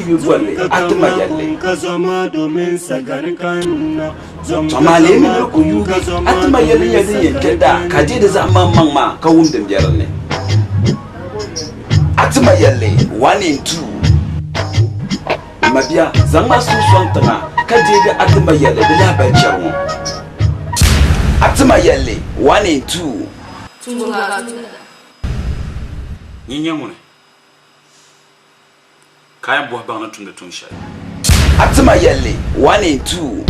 yuli bolli a ti ma yɛlli. To amaa lee mi ni di ku yuugi a ti ma yɛlli nyɛla din yɛn kpe daa ka a deei di zaɣ maŋmaŋ maa ka wum din be din ni. A ti ma yɛlli, one in two. M mabia, zaŋm a suhu sɔŋ tiŋa ka deegi a ti ma yɛlli di lahibali chɛri ŋɔ. A ti ma yɛlli, one in two. Nyin nyɛ ŋuni ka a yɛn bɔhi baŋ ni tumdi tuun shɛli? A ti ma yɛlli, one in two.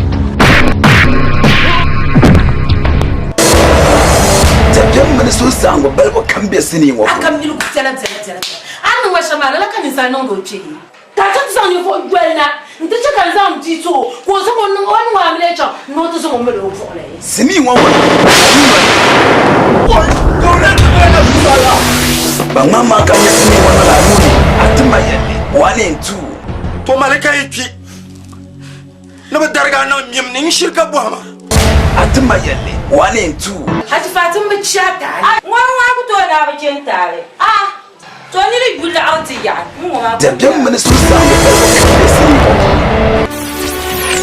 Dabiɛm mini suhusaɣiŋgu balibu kam be sinii ŋɔ A puuni. kam nini ku piɛla biɛla biɛla biɛla. A ni niŋ ma shɛm maa, lala ka ninsal niŋdi o kpee. Ka a chaŋ ti zaŋ ninvuɣ yoli na nti chɛ ka n zaŋ m bia ti o, ka o zaŋ o niŋ o ni niŋ o amiliya chaŋ ni o ti zaŋ o mali o buɣili. Sinii ŋɔ ŋuna Ba ŋmaŋmaŋ ka nyɛ sinii ŋɔ niŋ a nuu ni a ti ma yɛlli one and two. To mali ka yi kpi ni bi darigi a niŋ mim ni n shiri ka bɔhima. A ti ma yɛlli one and two. Haji Fatim bi chi a taali. Ŋɔri ŋɔ a ku tooi daa bi chɛ n taali. Ah! To niri yu laɣiri ti yaɣi n-ŋɔ maa. Dabiɛm mini suhusaɣingu balibu kam be sinii ŋɔ puuni.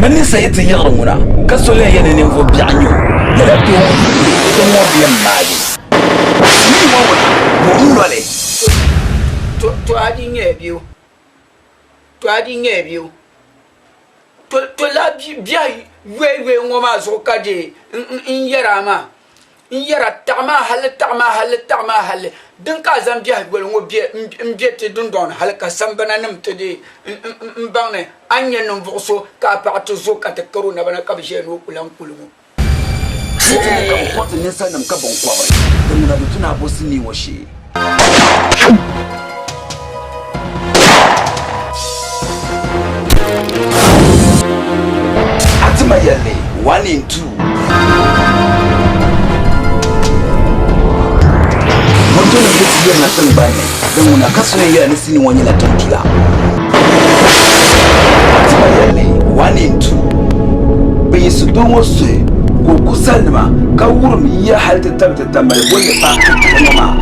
Mani sa yi ti yiɣiri ŋuna ka so yɛn yɛli ni ninvuɣ biɛɣu n-nyɛ o, lala doo ŋɔ yi kuli ti ŋɔ bɛ yɛn maagi. Sinii ŋɔ ŋuna, buɣim noli. To a di nyɛ bɛ o, to a di nyɛ bɛ o. To lahi biɛhi yooi yooi ŋɔ maa zuɣu ka dee n yɛra a maa n yɛra taɣi maa halli taɣi maa halli taɣi maa halli din ka a zaŋ biɛhi yoli ŋɔ n bɛ ti dundɔŋ ni hali ka sambana nim ti dee n baŋ ni a ni nyɛ ninvuɣu so ka a paɣa ti zo ka ti kari o naba na ka bi ʒɛya ni o ku lahi kuli ŋɔ. Ti ni ka bɛ kɔriti ninsalinim ka biŋkɔbiri, din ŋuna di tu ni a bo sinii ŋɔ shee. A ti ma yɛlli, one in two. Motonim ni ti yirina tiŋgbani ni, din ŋuna ka so yɛn yɛla ni sinii ŋɔ nyɛla din dula. A ti ma yɛlli, one in two. Bɛ yiɣisi doo ŋɔ suhi ka o ku salinima ka wurim yiya hali ti tabi ti Tamale bolli paaki titali ŋɔ maa.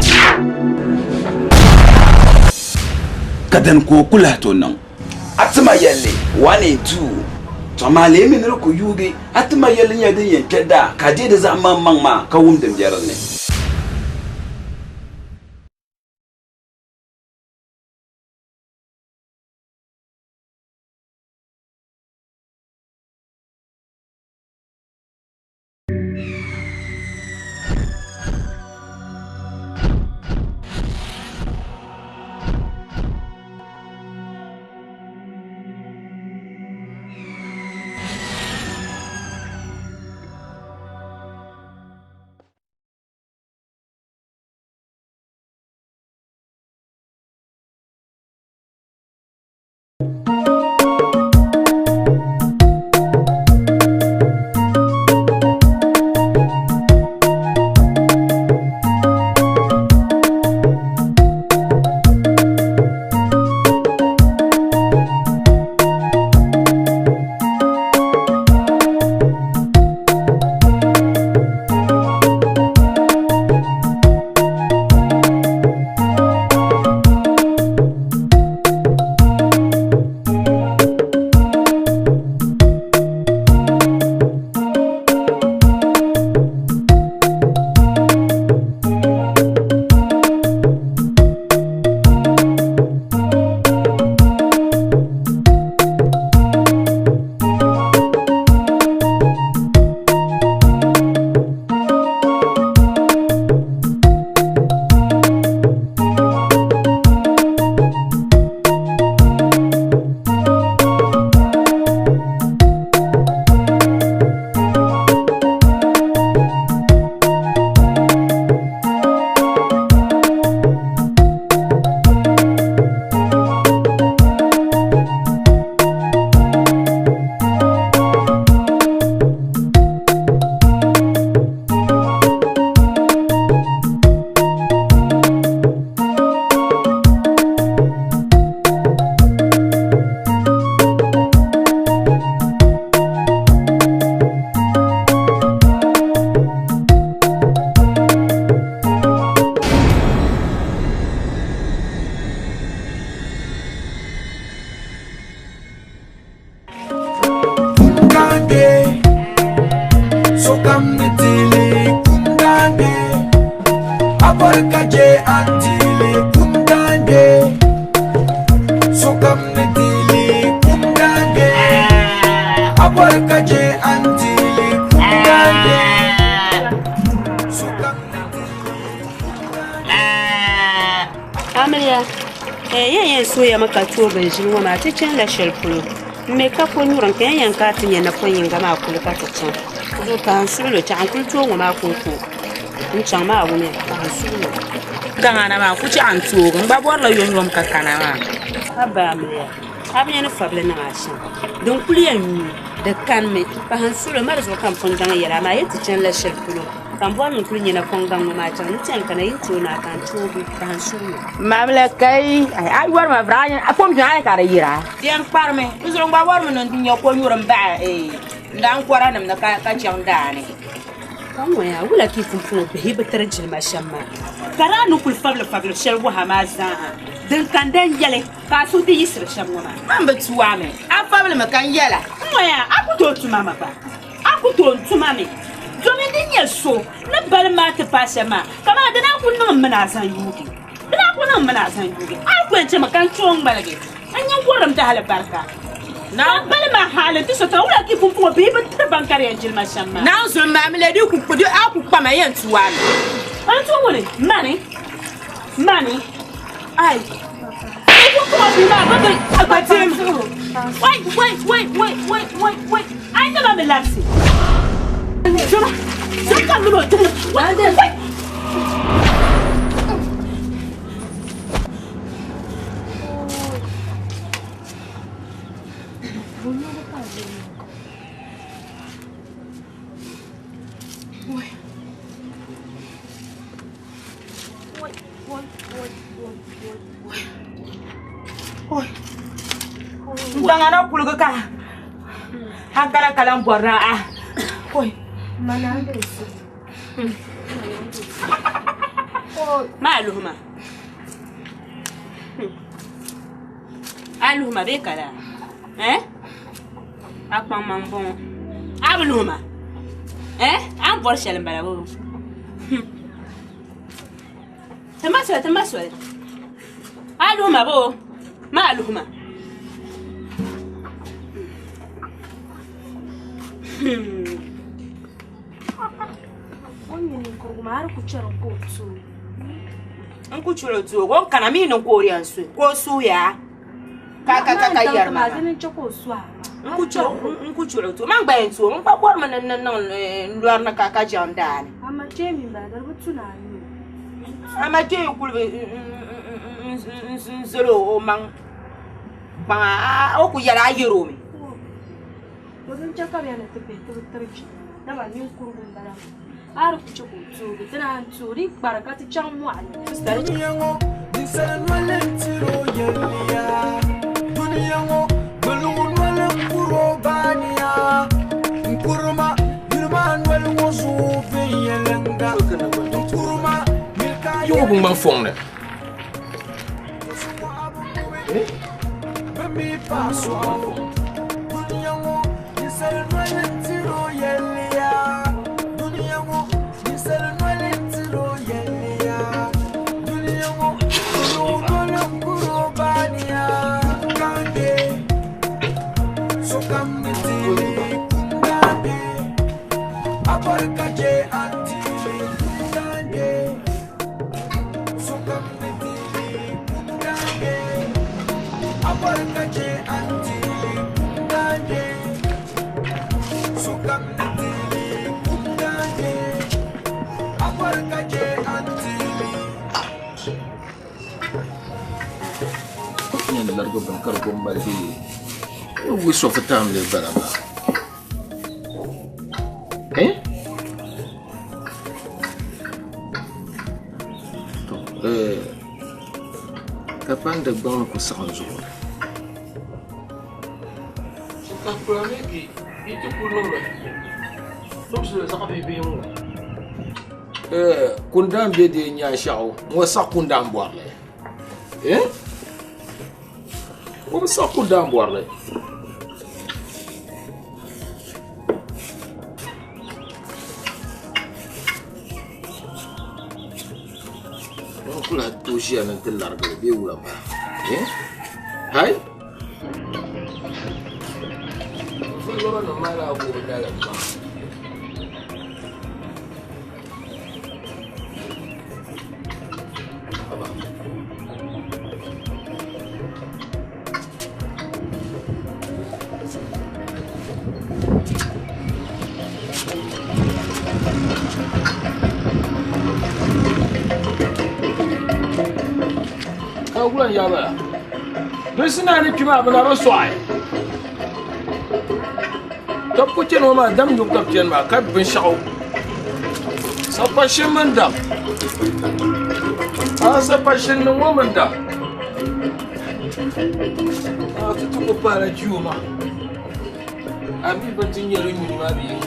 Ka dini ka o ku lahi tooi niŋ? A ti ma yɛlli, one in two. To amaa lee mi ni di ku yuugi, a ti ma yɛlli nyɛla din yɛn kpe daa ka a deei di zaɣ maŋmaŋ maa ka wum din be din ni. Sokam ni dili kum daange. A bɔri ka je an dili kum daange. Sokam ni dili kum daange. Amiliya, yɛn yɛn sooyami ka tooi bin ʒili ŋɔ maa ti chanila shɛli polo. M mi ka ko nyuri n ka yɛn yɛn ka ti nya napɔŋ yinga maa kuli ka ti chaŋ. Zuɣu ka n suɣilo chaɣ n kuli tooi ŋɔ maa kɔŋko n chaŋ maa wumiya ka n suɣilo. Gaŋa na maa ku chaɣ n toogi n gba bɔrila yomyom ka kana maa. Haba amiliya, a bi nya ni fabili niŋ a shɛm. Din kuli yɛn nyuui, di kanimi. Pahi n suɣilo ma di zuɣu ka n pun daŋ yɛli a maa yi ti chanila shɛli polo ka n bɔri ni n kuli nya napɔŋ gaŋ ŋɔ maa chaŋ ni ti yɛn kana yi ni ti o naai ka n toogi pahi n suɣilo. Mamila kai, a yɔri ma viri a kom kpɛŋ a ka di yira. Di yɛn kparimi, di zuɣu n gba bɔrimi ni n nya ko nyuri m bahi n daankɔra nim ni ka chaŋ daani. Ka ŋɔ yaa, wula ka yi pumpɔŋɔ bihi bi tiri jilima shɛm maa? Ka daa ni kuli fabili fabili shɛli waha maa zaaha, din ka n dan yɛli ka a suhu ti yiɣisiri shɛm ŋɔ maa. Man bi tu a mi, a fabilimi ka n yɛla. Ŋɔ yaa, a ku tooi tuma mi gba, a ku tooi n tuma mi, domin di nyɛ so ni balim maa ti paai shɛm maa, kaman di daa ku niŋ m mini a zaŋ yuugi, di daa ku niŋ m mini a zaŋ yuugi, a yi ku yɛn chɛ mi ka n chɛ o ŋ-ŋmaligi n nyin wurim dahali barika. Ka bali ma hali nti so tiŋa, wula ka yi pumpɔŋɔ bihi bi tiri ban ka di yɛn jilima shɛm maa? Naawuni zuli maa mi lee di ku di a ku kpa ma yɛn tu a mi. N tu ŋuni? Mani? Mani? Ai! Yi pumpɔŋɔ bihi maa bi bi a gba deemi. Wai! Wai! Wai! Wai! Wai! Wai! Wai! A yi naba mi labisi. Zoma! Zom ka mini o dihili. Wai! Wai! N daŋa na kuligi ka a kana ka lan bɔri na a Maa luhi ma. A luhi ma bee ka laa? Eh? A kpaŋmaŋ m-bɔŋɔ. A bi luhi ma? Eh? A ni bɔri shɛli m-bala boo? Ti ma soli, ti ma soli. A luhi ma boo? Ma a luhi ma. O ni ninkurigu maa a di ku chɛri ka o tooi. N ku chɛr o tooi o ni kana mi ni ka o yɛn suhi ka o suhuya ka ka ka ka yɛri ma maa. N ku chɛr o tooi man gba yɛn tooi n gba bɔrimi ni n niŋ n lɔri ni ka ka chaŋ daani. Amaa kpee yi kuli bi n zali o maŋ kpaŋa o ku yɛli a yɛri o mi. A di ku chɛ ka o toogi, ti naan tooi di kpari ka ti chaŋ mɔɣili. Dunia ŋɔ, ninsal noli n-tiri o yɛliya. Dunia ŋɔ, gbuluŋ noli n-kuri o baaniya. N kuri ma, yuli maa noli ŋɔ zuɣu viɛnyɛliŋga. N kuri ma, mili ka a Yi ŋɔ bi ŋmani fɔŋ ni. Bɛ mi paai sɔɣu. Dunia ŋɔ, ninsal noli n-tiri o yɛliya. Dunia ŋɔ, ninsal noli n-tiri o yɛliya. Dunia ŋɔ, gbuluŋ noli n-kuri o baaniya. Gaande, sokam ni ti kum gaande. A bɔri ka je a ti kum gaande. Sokam ni ti kum gaande. A bɔri ka je a ti kum gaande. Sokam ni ti kum gaande. A bɔri ka je a ti. Yɛn larigi bini ka di ku mali bee waste of time lee bala maa. Eh? To, eh, ka pandi gbaŋ ni ku saɣim zuɣu. Ka mi yi ti kuli niŋmi sobisili zaɣ bihi bihi ŋɔ. Eh, kundaan be di nyaa shɛɣu ŋɔ saɣ kundaan bɔrili. Eh? O bi saɣ kundaan bɔrili. N ku lahi tooi ʒiya ni n ti larigili bee wula m-bala. Eh? Hai? Fa lɔra nim maa laa gubi dalim maa. Haba. Ka wula n-yaa bala? Bɛ sina ni kpi maa bɛ na bi sɔɣi. Ka bɛ ku chani ŋɔ maa dam nyubu ka bɛ chani maa ka binshɛɣu sapashin mini dam. A sapashin nim ŋɔ mini dam. A ti ti ku paala jiyo maa. A mi bi ti nyɛ di nyuli maa bee?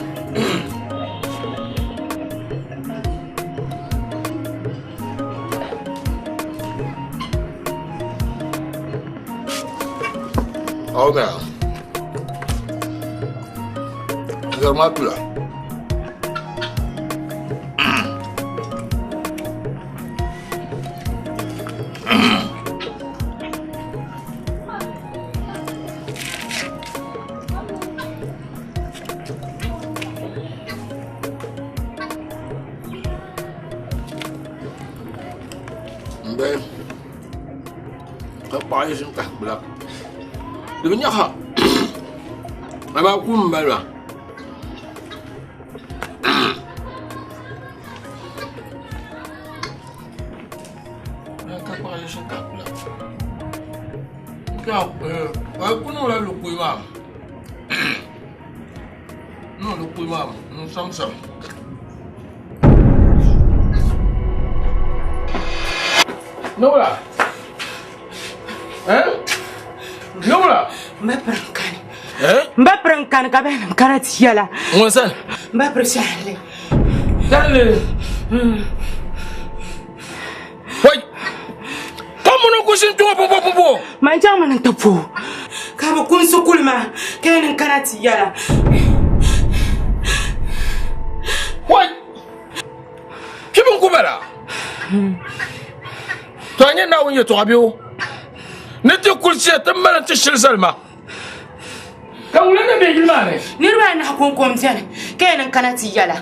Okay. Zama tula. Mbe. Ka paɣa yi ʒini kahi gbula. Di bi nyaɣa. Amaa kum m-bala maa. Ka paɣa yi ʒini kahi gbula. Ka ku niŋla lukui maa. Niŋ lukui maa n-samsam. Nobla. Eh? Nobla. Mba piri n kani. Eh? Mba piri n kani ka bɛ nim kana ti yɛla. Ŋun sani? Mba piri shɛhirili. Shɛhirili? Wai! Ka muni ku ʒini kpɛŋɔ pumpɔ pumpɔ? Man chaŋ mi ni n ti po ka bɛ kumsi kuli maa ka yɛn n kana ti yɛla. Wai! Kpibu n-ku bala. To a nya Naawuni yɛtɔɣa bɛ o ni ti kuli chɛ ti mali nti shili zali ma. Ka ŋuni n-na be yili maa ni? Niriba anahi kɔŋko m-beni ka yɛn n-kana ti yɛla.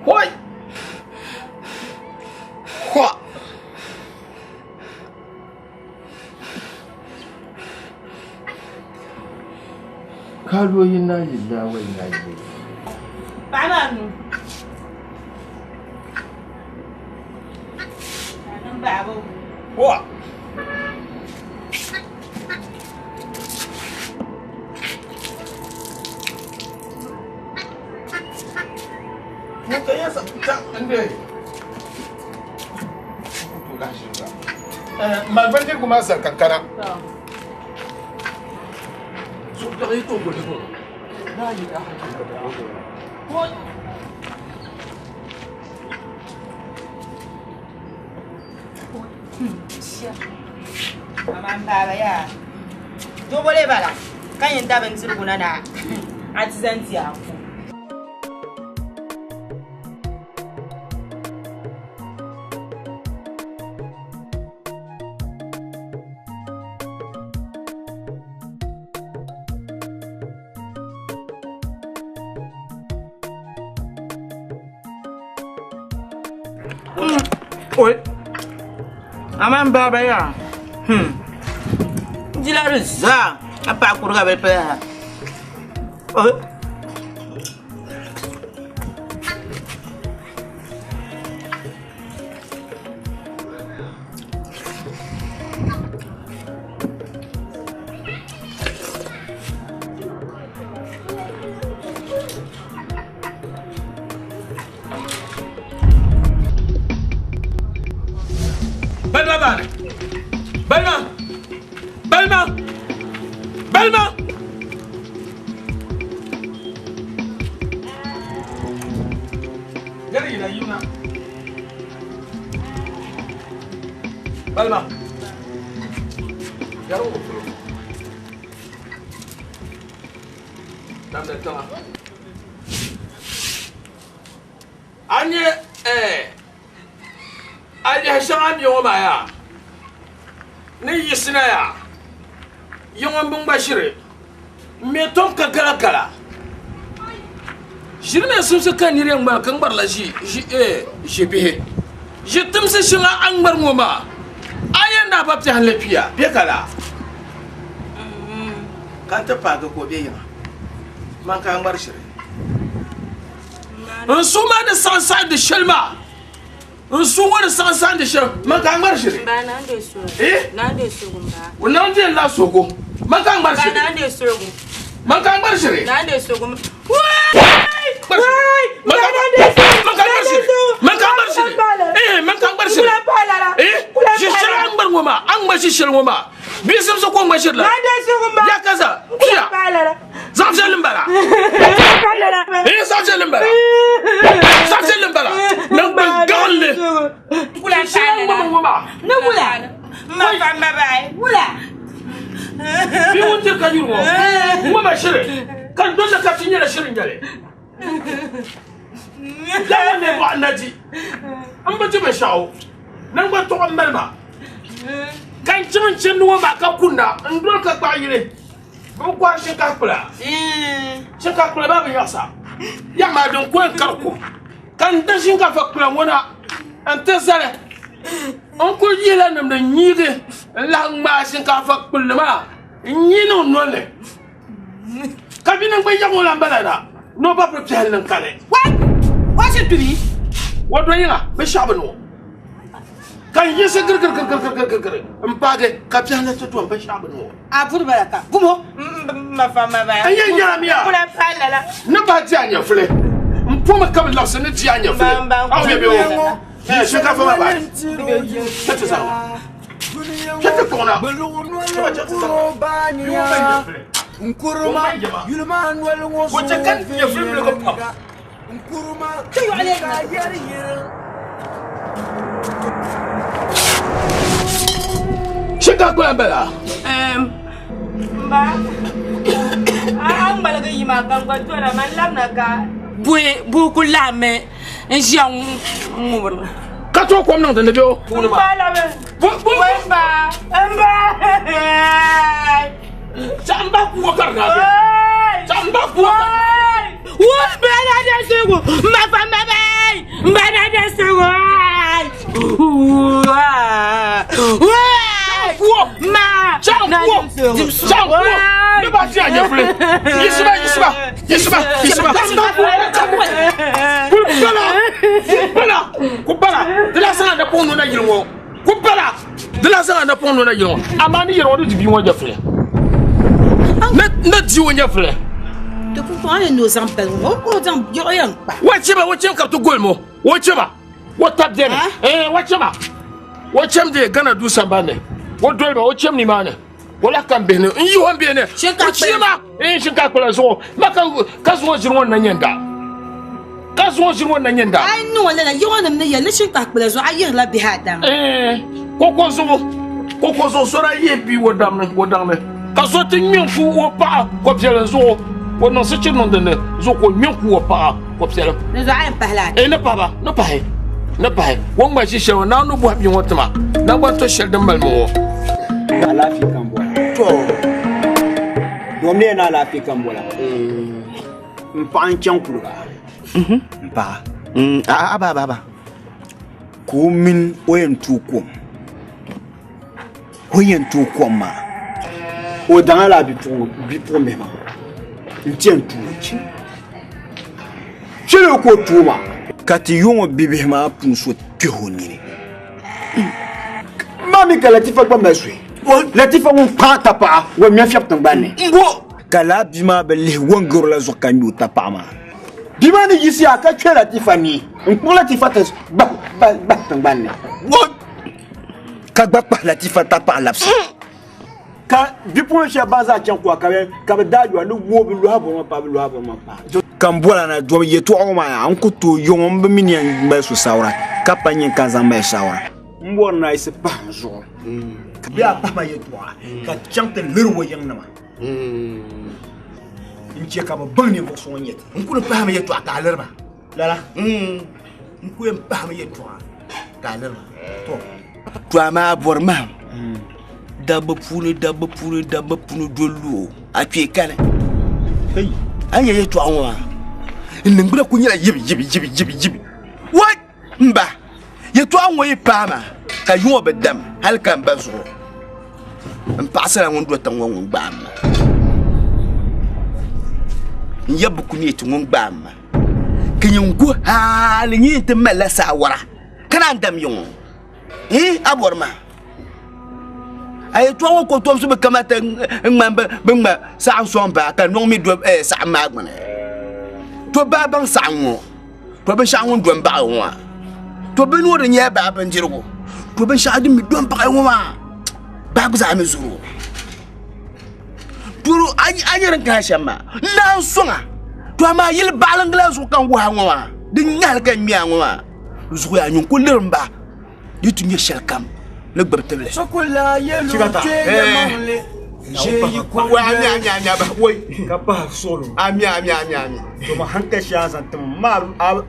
Hoi! Hua! Kalu inna lillahi wa inna ilaihi. Paɣa maa nu. Hua! Muka yasa ta ande. Mali bindirigu maa zali kankana. Suhupiɛlli yi tooi goli ŋɔ. Amaa m baaba yaa dobole bala ka yɛn da bindirigu na na a ti zaŋ di a ku. Oi. Amaa m baaba yaa. Hmm. N dila di zaa a paɣa kuriga bili pala ha. Oi. Balima baani. Balima. Balima. Balima. Yɛri yina yimna. Balima. Yɛri o polo. Damda tiŋa. A nyɛ a lihi shɛŋa n bɛ ŋɔ maa yaa. Ni yiɣisina yaa, yi ŋun bi ŋma ʒiri m-me tom ka galagala. Ʒiri mini simsi ka nir yɛn ŋmari ka ŋmarila ʒi bihi. Ʒi timsi shɛŋa a ni ŋmari ŋɔ maa, a yɛn daa ba piɛhim li kpiya bɛ ka laa? Ka n ti paagi ka o be yiŋa, man ka a ŋmari ʒiri. N suhu maa ni saɣim saɣim di shɛli maa. N suhu ŋɔ ni saɣim saɣim di shɛli, man ka a ŋmari ʒiri. N ba naa n-deei suhigu. Eh? Naa n-deei suhigu m ba. O naa n-deei la suhigu. Man ka a ŋmari ʒiri. N ba naa n-deei suhigu. Man ka a ŋmari ʒiri. Naa n-deei suhigu. Man ka a ŋmari ʒiri. Man ka a ŋmari ʒiri. Eh, man ka a ŋmari ʒiri. Eh, ʒi shɛli a ni ŋmari ŋɔ maa, a ni ŋma ʒi shɛli ŋɔ maa, bia zibisi ka o ŋma ʒiri la. Ya ka za, tuya. Zaɣ viɛlli m-bala. Eh, zaɣ viɛlli m-bala. Zaɣ viɛlli m-bala. Naŋgban gaɣinli. Shɛli a ni ŋma ŋɔ maa. Bia ŋun diri ka nyuri ŋɔ, ŋɔ ma shiri, ka n doli ka ti nyɛla shiri n-nyɛli. Lala n-lee bɔɣi na di. M bi di binshɛɣu. Naŋgban tɔɣu m-mali ma. Ka n chaŋ n-chani ŋɔ maa ka kunna, n doli ka gbaɣi yili. Bɛ bi kɔhiri shinkaafa kpula. Shinkaafa kpula maa bi nyaɣisa. Yaɣa maa din ko n kari kum. Ka n da shinkaafa kpula ŋɔ na n-ti zali. N kuli yihila nimdi n-nyiigi n-lahi ŋmaai shinkaafa kpulli maa n-nyii niŋ noli ni. Ka bɛ niŋgbun yaɣi ŋɔ lan bala na ni o ba bi piɛhili niŋ kali. O do yiŋa binshɛɣu bi niŋ o. Ka n yiɣisi girigirigirigirigiri m-paagi ka biɛhi la ti dom binshɛɣu bini ŋɔ. A buri bala ka gumo. Ma fa ma ba. N yɛn yɛla mi a ni bahi di a nyɛvuli. M pomi ka bi labisi ni di a nyɛvuli. A bɛ bɛ o. Shinkafa maa bahi. Kpɛ ti zaŋ ma. Kpɛ ti kpuɣi na. Kpɛ ti zaŋ ma. Yi ŋɔ mali nyɛvuli. O chɛ ka nyɛvuli miligi pam. Shinkafa kpala n-bala? Mba, a ŋmaligi yi maa ka n gba dɔla man labina ka buhi ku laɣimmi n-ʒiya ŋ-ŋubiri. Ka tooi kom niŋ di ni bɛ o puuni maa. Mba labi. Wai mba, mba. Chaɣ m bahi kuuga ka di daa be. Chaɣ m bahi kuuga ka di daa be. Wai mba na da sugu, mba fa mba bai, mba na da sugu. Chaɣ kuo. Chaɣ kuo. Chaɣ kuo. Ne ba ti a nyɛvuli. Yiɣisiba yiɣisiba yiɣisiba yiɣisiba. Kuli bala bala ku bala di lahi zaŋ a napɔŋ noo na yili ŋɔ. Ku bala di lahi zaŋ a napɔŋ noo na yili ŋɔ amaa ni yɛri ŋɔ di di bia ŋɔ nyɛvuli ni di o nyɛvuli. Di pumpɔŋɔ ni ni o zaŋ baligu ŋɔ o zaŋ o yɛn kpa. O chɛma o chɛm ka ti goli mo o chɛma o tabi bɛni ee o chɛma o chɛm de Ghana duu sambani ni o doli ba o chɛm nimaani o lahi kam bihi ni n yi o ni bihi ni o chɛma ee shinkaafa kpala zuɣu ma ka ka zuŋɔ ʒiri ŋɔ na nyɛ n daa. Ka zuŋɔ ʒiri ŋɔ na nyɛ n daa. A yi niŋ o lala, yiŋɔnim ni yɛli ni shinkaafa kpala zuɣu a yihirila bihi a daŋ. Ee, koko zuɣu, koko zuɣu so daa yihi bia o daŋ ni, o daŋ ni, ka so ti ŋme n-ku o paɣa kɔpiɛlim zuɣu, o niŋ sichiri niŋ din ni zuɣu ka o ŋme n-ku o paɣa kɔpiɛlim. Di zuɣu a yɛn pahila ata. Ee, ni pahi ba, ni pahi, ni pahi. O ni ŋma ʒi shɛli ŋɔ, Naawuni ni bɔhi bia ŋɔ ti ma, naŋgbanto shɛli din mali ma ŋɔ. Alaafee ka n bɔra. To, dom ni alaafee ka n bɔra. N paɣa n chaŋ kuliga. N paɣa. A ba ba ba. Ka o mini o yɛn tooi kom. O yɛn tooi kom maa. O daŋa laa bipuɣimbihi maa n-ti yɛn tooi. Chɛli o ka o tooi maa. Ka ti yo ŋɔ bibihi maa puuni so kpɛhi o nini. Maa mi ka Latifa gba mali suhi. Latifa ŋun kpaai tapaɣa o ŋmɛ fiɛbi tingbani ni. Ka laa bia maa bi lihi wangaro la zuɣu ka ŋmɛ o tapaɣa maa. Bia maa ni yiɣisiya ka kpe Latifa ni n-kpuɣi Latifa ti bahi tingbani ni ka gba kpahi Latifa tapaɣa labisi. Ka bipuɣin shɛba ban zaa chaŋ kuɣa ka bɛ daa yɔri ni wooi bɛ lɔhi bɔrima paai bɛ lɔhi bɔrima paai. Ka m bɔra na domi yɛtɔɣa ŋɔ maa yaa n ku tooi yɔŋ o m bi mi ni yɛn mali so saawara ka pa nyini ka n zaŋ mali saawara. M bɔri ni a yiɣisi pahi n zuɣu bee a pahi ma yɛtɔɣa ka chaŋ ti liri o yiŋnima n-chɛ ka bɛ baŋ ninvuɣ so ŋun nyɛ ti. N ku ni pahimi yɛtɔɣa ka a liri ba. Lala? N ku yɛn pahimi yɛtɔɣa ka a liri ba. To. To amaa a bɔri mahim. Dabba puuni dabba puuni dabba puuni doli lu o a kpee kani a ni yɛli yɛltɔɣa ŋɔ maa n niŋgbuna ku nyɛla yibi yibi yibi yibi yibi what n ba yɛltɔɣa ŋɔ yi paai ma ka yi ŋɔ bi dam hali ka n ba zuɣu n paɣasara ŋun do tiŋ ŋɔ ŋun gbaai ma n yab bi ku neei ti ŋun gbaai ma ka nyin gu hali nyin ti malila saawara ka naan dam yi ŋɔ Ii a bɔri ma a yɛltɔɣa ŋɔ kotomsi bi kamata n ŋmani bi ŋma saɣim sɔŋ baa ka nɔŋ mi do saɣim maa gbuni to baa baŋ saɣim ŋɔ to binshɛɣu ŋun do n baɣi ŋɔ maa to bini ŋɔ di nyɛla baa bindirigu to binshɛɣu din mi do n baɣi ŋɔ maa baa gba zaa mi zuri o doro a nyɛ din kana shɛm maa n naan sɔŋa to amaa yili baɣalingi la zuɣu ka n wuhi a ŋɔ maa din nyahali ka n ŋmɛ a ŋɔ maa zuɣu yaa nyin ku liri m ba di ti nyɛ shɛli kam ni gbubi tibili. Ka pahi suɣulu. Ami ami ami ami. Domi hankali shɛli a zaŋ tim ma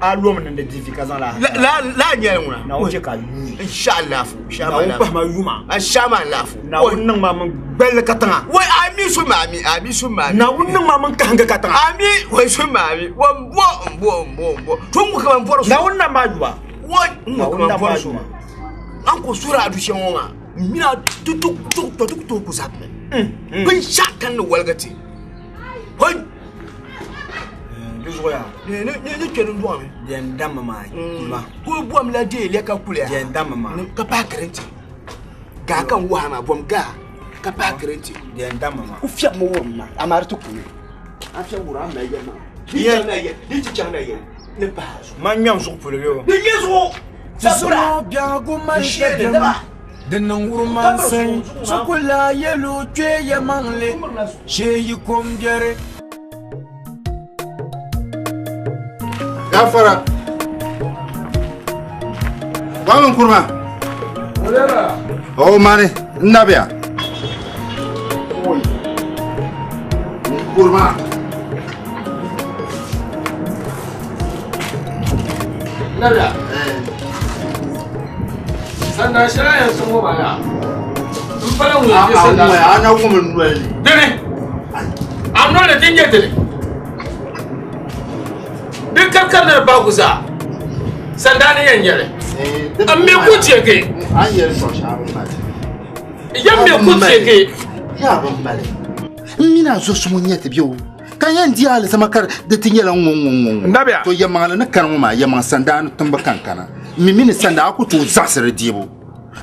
a lomi ni di divi ka zaŋ la. La la nyɛla ŋuna. Naawuni chɛ ka a yuui. Inshallah fu. Naawuni pahi ma yuma. Inshallah laafu. Naawuni niŋ ma min gballi katiŋa. Wai ami su ma ami ami su ma ami. Naawuni niŋ ma min kahingi katiŋa. Ami wai su ma ami. Wa n bo n bo n bo n bo. To n ŋɔ ka ban bɔri so. Naawuni na maa yuba. Wai n ŋɔ ka ban bɔri so. An ku suri a du shɛŋa ŋɔ maa n mina ti to ti ku tooi ku zabimi. Binshɛɣu kani ni woligi ti. Hoi. Di zuɣu yaa. Ni ni kpɛ din dɔɣimi. Diɛn dammi maa kulima. Kuli bom la deei lɛ ka kuliya. Diɛn dammi maa. Ka pahi kirinti. Gaa ka n wahi maa bom gaa ka pahi kirinti. Diɛn dammi maa. Ku fiɛbimi wurim ma amaa di ti kuni. A fiɛbi wurim a mali yɛli maa. Di ti chaŋ na yɛli ni pahi a zuɣu. Man ŋmɛm zuɣu polo yo. Di nyɛ zuɣu. Ti zuŋɔ biɛhigu mali dabiɛm di niŋ wurmansi so ku lahi yɛl o kpee yɛlimaŋli shee yi kom biɛri. Gafara. Kwame Nkrumah. Oh, mani, n nabiya. Nkrumah. Nabiya. Sandan shɛli a yɛn sɔŋ ŋɔ maa yaa. N pala ŋun yɛn je sandan. A na wum n noli. Dini. A noli din nyɛ dini. Din karikari ni di baagu zaa. Sandaani yɛn nyɛli. N mi ku tiɛgi. A yɛli sɔŋ shɛŋa bi mali. Yɛn mi ku tiɛgi. Yaa bi mali. N mini a zo suŋ nyɛ ti bɛ o. Ka yɛn di alizama ka di ti nyɛla ŋɔ ŋɔ ŋɔ ŋɔ. Nabiya. To yɛmaŋli ni kani ŋɔ maa yɛmaŋ sandaani timbi kan kana. N mi mi ni sandaa a ku tooi zaɣisi di deebu.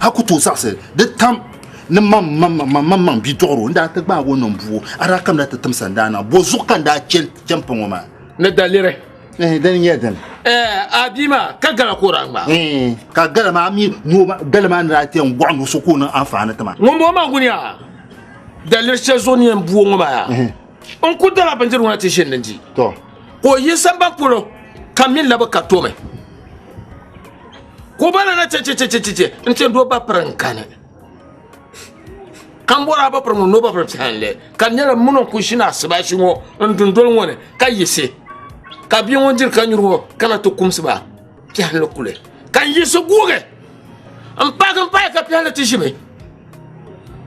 A ku tooi zaɣisi di tam ni man man maŋ bia dɔɣiri o n daa ti gbaagi o niŋ bua a daa kamina ti tim sandaani maa. Bɔ zuɣu ka n daa chɛ m-pa ŋɔ maa? Ni daliri. Eh, dini nyɛ dini. Eh, a bia maa ka gala ka o daa ŋmaa. Eh, ka gala maa mi noo maa gala maa ni daa ti yɛn gɔɣi nuɣuso ka o niŋ anfaani ti ma. Ŋunbɔŋɔ maa ŋuni yaa daliri shɛli zuɣu ni yɛn bua ŋɔ maa yaa. N ku dala bindirigu na ti ʒini ni di. To. Ka o yi samban polo ka min labi ka tomi. Ka o ba na na chɛchɛchɛchɛchɛ n ti doo ba piri n kani. Ka n bɔri a ba piri ŋɔ ni o ba piri piɛlli ka di nyɛla mini n ku ʒini asibaasi ŋɔ n dundoli ŋɔ ni ka yiɣisi ka bia ŋun diri ka nyuri ŋɔ kana ti kumsi ba piɛlli kuli ka n yiɣisi guugi n paagi n paai ka piɛlli ti ʒimi.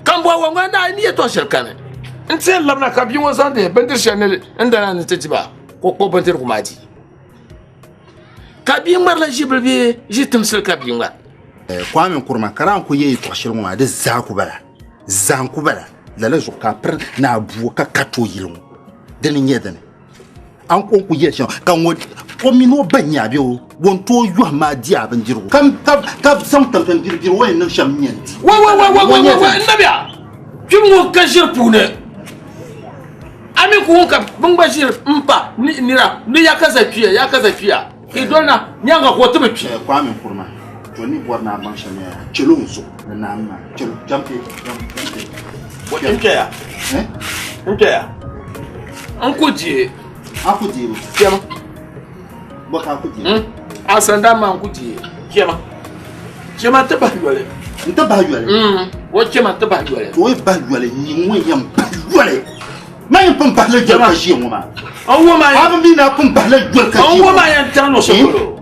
Ka n bɔhi wa ŋɔ naa ni yɛtɔɣ shɛli kani n ti yɛn labina ka bia ŋɔ zaŋdi bindiri shɛli ni n dana ni ti di ba ka o kpuɣi bindirigu maa di. Ka bia ŋmarila ʒibili bee ʒi timsili ka bia ŋmari? Kwame Nkrumah ka daa n-kuli yɛ yɛtɔɣ shɛli ŋɔ maa di zaa ku bala zaa n-ku bala lala zuɣu ka a piri ni a bua ka ka tooi yili ŋɔ dini n-nyɛ dini. A ni ku yɛli shɛm ka ŋɔ o mini o ba nya bɛ o ŋun tooi yɔhim ma di a bindirigu ka zaŋ tamtam biribiri o ni niŋ shɛm n-nyɛ n di. Wai wai wai wai wai wai n nabiya kpim ŋɔ ka ʒiri puuni a mi ku ŋun ka bin gba ʒiri m pa nira ni ya ka za kpiya ya ka za kpiya ka i dolina nyaaŋa ka o ti bi kpi. Kwame Nkrumah to ni bɔri ni a baŋ shɛm nyɛla chɛl o zuɣu ni naam maa chɛl o jampe jampe. N kpɛya n kpɛya. N ku deei. A ku deei o. Kpɛma. Bɔ ka a ku deei? A sandan maa n ku deei. Kpɛma. Kpɛma ti bahi yoli. N ti bahi yoli? O kpɛma ti bahi yoli. To o yi bahi yoli, nyin ŋɔ yɛn bahi yoli. Man yɛn pun bahila yoli ka ʒiya ŋɔ maa. N wo maa A bi mi ni a pun bahila yoli ka ʒiya ŋɔ N wo maa yɛn taŋ luɣ shɛli polo.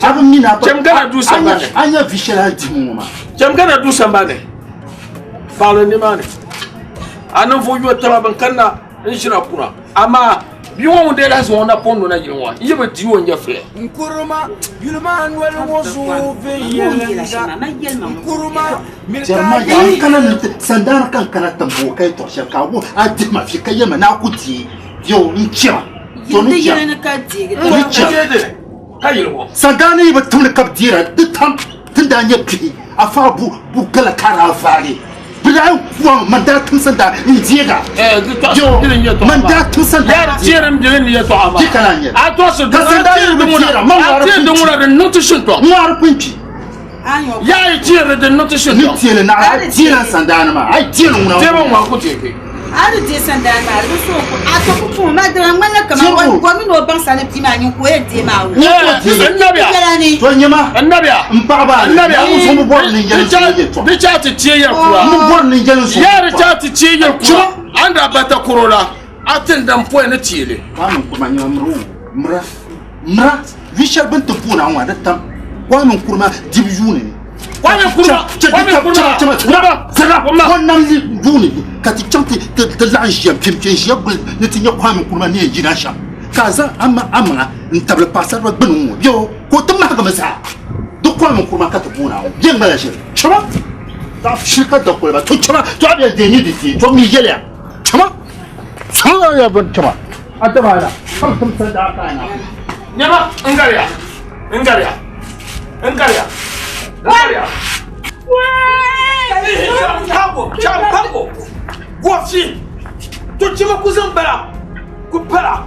A bi mi ni a Chɛm Ghana duu sambani. A nya vi shɛli a ni dihi ŋɔ maa. Chɛm Ghana duu sambani. Paɣili nimaani. A ninvuɣ yotaba bɛn kanna n-ʒina kuna, amaa bia ŋɔ ŋun dee lahi zaŋ o napɔŋ nona yili ŋɔ, n yi bi di o n-nya fili. Nkuruma yuli maa noli ŋɔ zuɣu viɛnyɛliŋga. Nkuruma miri ka Jɛrima yaa n kana ni ti sandaani ka n kana ti bo ka yɛtɔɣ shɛli ka a wo a dihi ma vi ka yɛli ma ni a ku deei yo n chɛma to ni chɛma ni chɛma Ka yili ŋɔ. Sandaani yi bi timdi ka bi deera di tam ti ni daa nyɛ bihi afa bu bu gala ka daa vaagi bi daa yɛn kuami man daa tim sandaani n deega yo man daa tim sandaani n deega di kana n nyɛ ka sandaani yi bi deera man ŋmaari pun kpi din niŋ ti shintɔŋ ŋmaari pun kpi yaa yi teeri din niŋ ti shintɔŋ ni teeli naɣ a deela n sandaani maa a yi deeli ŋuna teemi ŋɔ ku teegi A di deei sandaani maa, di bi so o a to ku puhi ma dina ŋmanila kaman o mini o baŋ sani bia maa nyin ka o yɛn deei maa o. N nabiya. To nyɛma. N nabiya. N paɣaba. N nabiya. N so mi bɔri ni yɛli so yɛltɔɣa. Di chaai ti tie yɛli kura. N mi bɔri ni yɛli so Yaa di chaai ti tie yɛli kura. A ni daa bata kuro la, a ti n dan pɔi ni tieli. Kwame Nkrumah nyɛma mira o mira mira yu shɛli bini ti booni a ŋɔ di tam Kwame Nkrumah dibu yuuni ni. Kwame Nkrumah Kwame Nkrumah O nam li yuuni ni ka ti chaŋ ti ti laɣim ʒiya m-pim kpe n-ʒiya guli ni ti nya Kwame Nkrumah ni yɛn yina shɛm ka a zaŋ amaŋa n-tabili paɣisariba gbuni ŋ-ŋɔ bɛ ka o ti mahigimi zaa di Kwame Nkrumah ka ti booni a ŋɔ bɛ ŋmala ʒiri chama zaɣ shili ka dakoliba to chama to a bɛ deei ni di deei to mi yɛliya chama chama ya bin chama a daba na kam tim sa daa ka na Nyama n gariya n gariya n gariya n gariya Champango champango gɔfi to chima ku zaŋ bala ku pala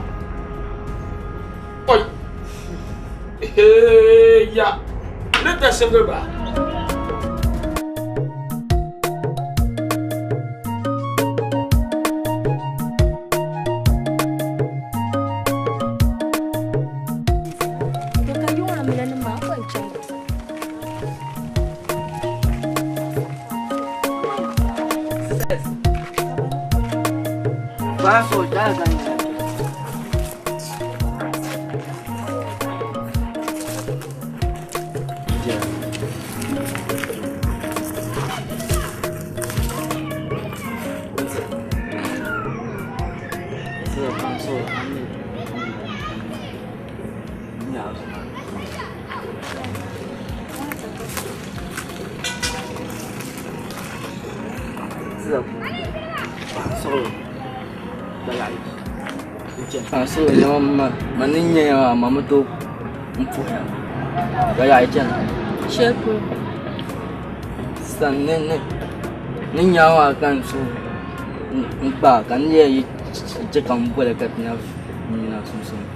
oi ya ni da single ba. Shɛli polo. Sani ni nya maa ka n suhu n-kpaai ka n ni yɛn yi chɛ ka m boli ka ti nya nyina sunsuuni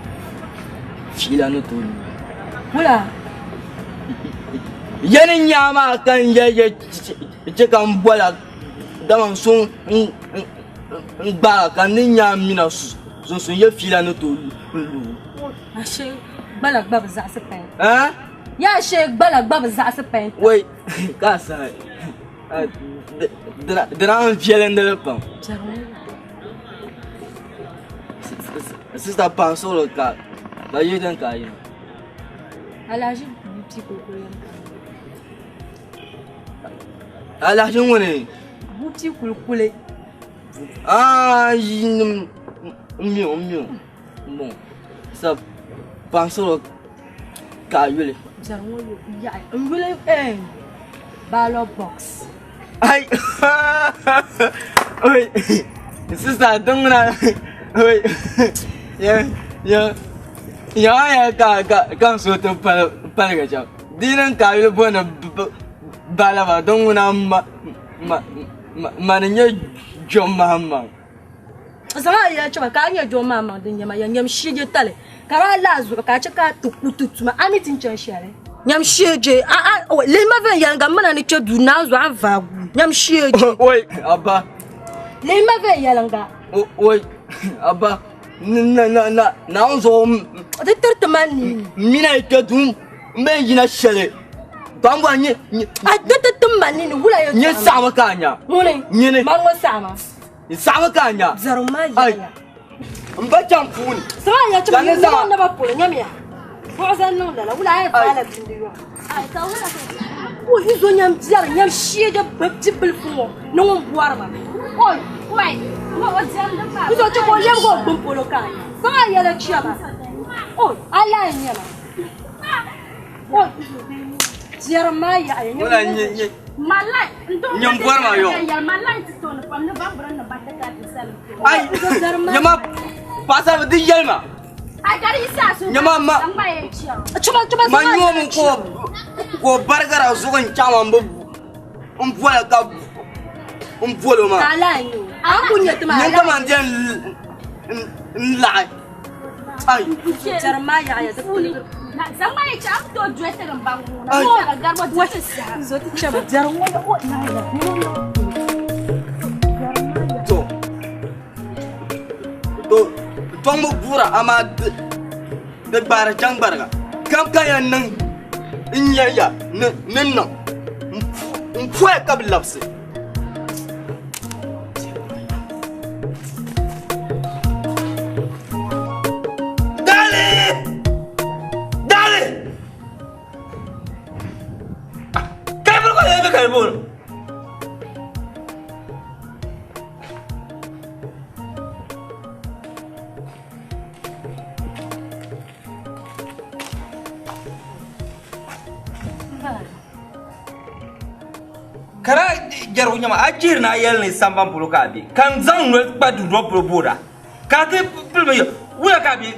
fiila ni tooi lu. Wula? Ya ni nya maa ka n yɛn yi chɛ ka m boli a dama n suhu n-gbaai ka n ni nya a mina sunsuuni ya fiila ni tooi lu. Ashe gbala gba bi zaɣisi paya. Eh? Ya ashe gbala gba bi zaɣisi paya. Wai ka sahi. Dina n viɛlindili pam. Sista paɣa suɣuli ka ka yi din ka yina. Alahaji bia kulikuli yɛn ka. Alahaji ŋuni? Bia kulikuli. Aa yi nim n mi o n mi o n bɔŋɔ sista paɣa suɣuli ka a yuli. Biɛri ŋɔ yaɣi n yuli ballot box. Ai oi sista din ŋuna oi ya ya ya ya ka ka ka n suhu ti paligi shɛm di yi niŋ ka a yuli booni bala maa din ŋuna ma ma ma ni nyɛ John Mahama. Zaŋ a yɛla chɛma ka a nyɛ John Mahama din nyɛma ya nyam shije tali ka di a laa zuɣu ka a chɛ ka a ti ku ti tuma a mi ti ni chani shɛli. Nyam shije a a lihi ma viɛnyɛliŋga m mina ni kpe duu naan zuɣu a ni vaai guui nyam shije. Oi abba. Lihi ma viɛnyɛliŋga. Oi abba na na na Naawuni zuɣu. Di tiriti ma nii. M mina yi kpe duu m bee yina shɛli. Bangwa nye nye. A di ti tim ma nini wula yɛltɔɣa. Nye saɣimi ka a nya. Ŋuni. Nyini. Mani ŋɔ saɣima. N saɣimi ka a nya. Biɛrim maa yɛliya. N ba chaŋ puuni. Sima a nya chima ni zaŋ naba polo nyamiya. Buɣu zaŋ niŋ lala wula a yɛn faala bindi yɔɣu. Ai ka wula ka. O yi zo nyam biɛri nyam sheege bibilifu ŋɔ ni ŋun bɔri ma. Oi! Oi! N zo chɛ ka o lɛbigi o gbuni polo ka a nya. Zaŋ a yɛla chɛ ma. Oi! A lahi nya ma. Oi! Biɛrim maa yaɣiya. Wala nyɛ nyɛ bɔri ma yɔ. Ai! Nyama paɣasarili di yɛli ma. Nyama ma ma nyɔmi ka o barigara zuɣu n chaŋ maa n bola ka n bolo maa nyini kamani di yɛn n laɣi ai to To tɔŋ bi guura amaa di gbaari jɛŋgbariga kam ka yɛn niŋ n nya ya ni niŋ n poya ka bi labisi. Dali! Dali! Kai farko da ya kai bol. Kara jɛrigu nyɛma a jihiri ni a yɛli ni samban polo ka a be ka n zaŋ noli kpa dundɔŋ polo boora ka a ti pilimi yɛ wula ka a be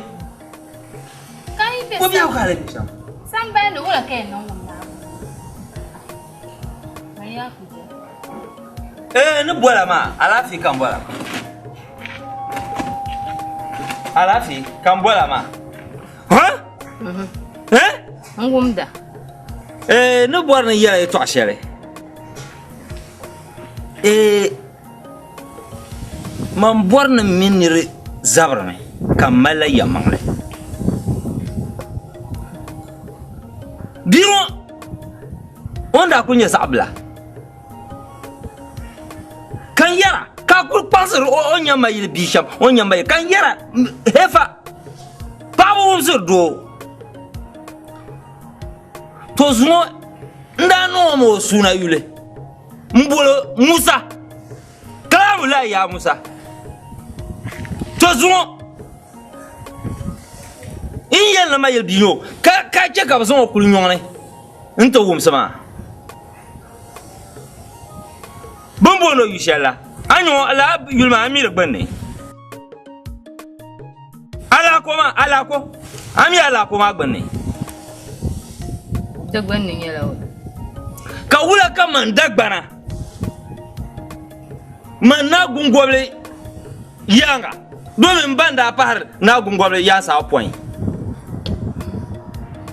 Ka yi be ko biɛhigu ka a lee be shɛm sambani ni wula ka yɛn niŋ ŋun maa? Man yaa ku jɛra. Ee ni bola maa alaafee ka n bola alaafee ka n bola maa ha eh N wumda. Ee ni bori ni yɛla yɛtɔɣa shɛli ee man bori ni m mini niri zabirimi ka m malila yɛlimaŋli bia ŋɔ o ni daa kuli nyɛ zaɣ bila Ka n yɛra ka a kuli kpaŋsiri o ni nya mayili bia shɛm o ni nya mayili ka n yɛra hefa paɣaba wumsiri doo to zuŋɔ n daa niŋ o mi o suuna yuli n bolo Musa kalaamu lahi yaa Musa to zuŋɔ n yɛli ni mayili bia ŋɔ ka chɛ ka bi zaŋ o kuli nyɔŋni n ti wumsi maa Bɛ ni booni o yu shɛli la, a ni nya o lala yuli maa a mi di gbunni. Alaako maa, alaako, a mi alaako maa gbunni. Di gbunni nyɛla wula? Ka wula ka man Dagbana, man Naa Gungobili yaaŋa domin m ba n-daa pahiri Naa Gungobili yaansi ayopɔin.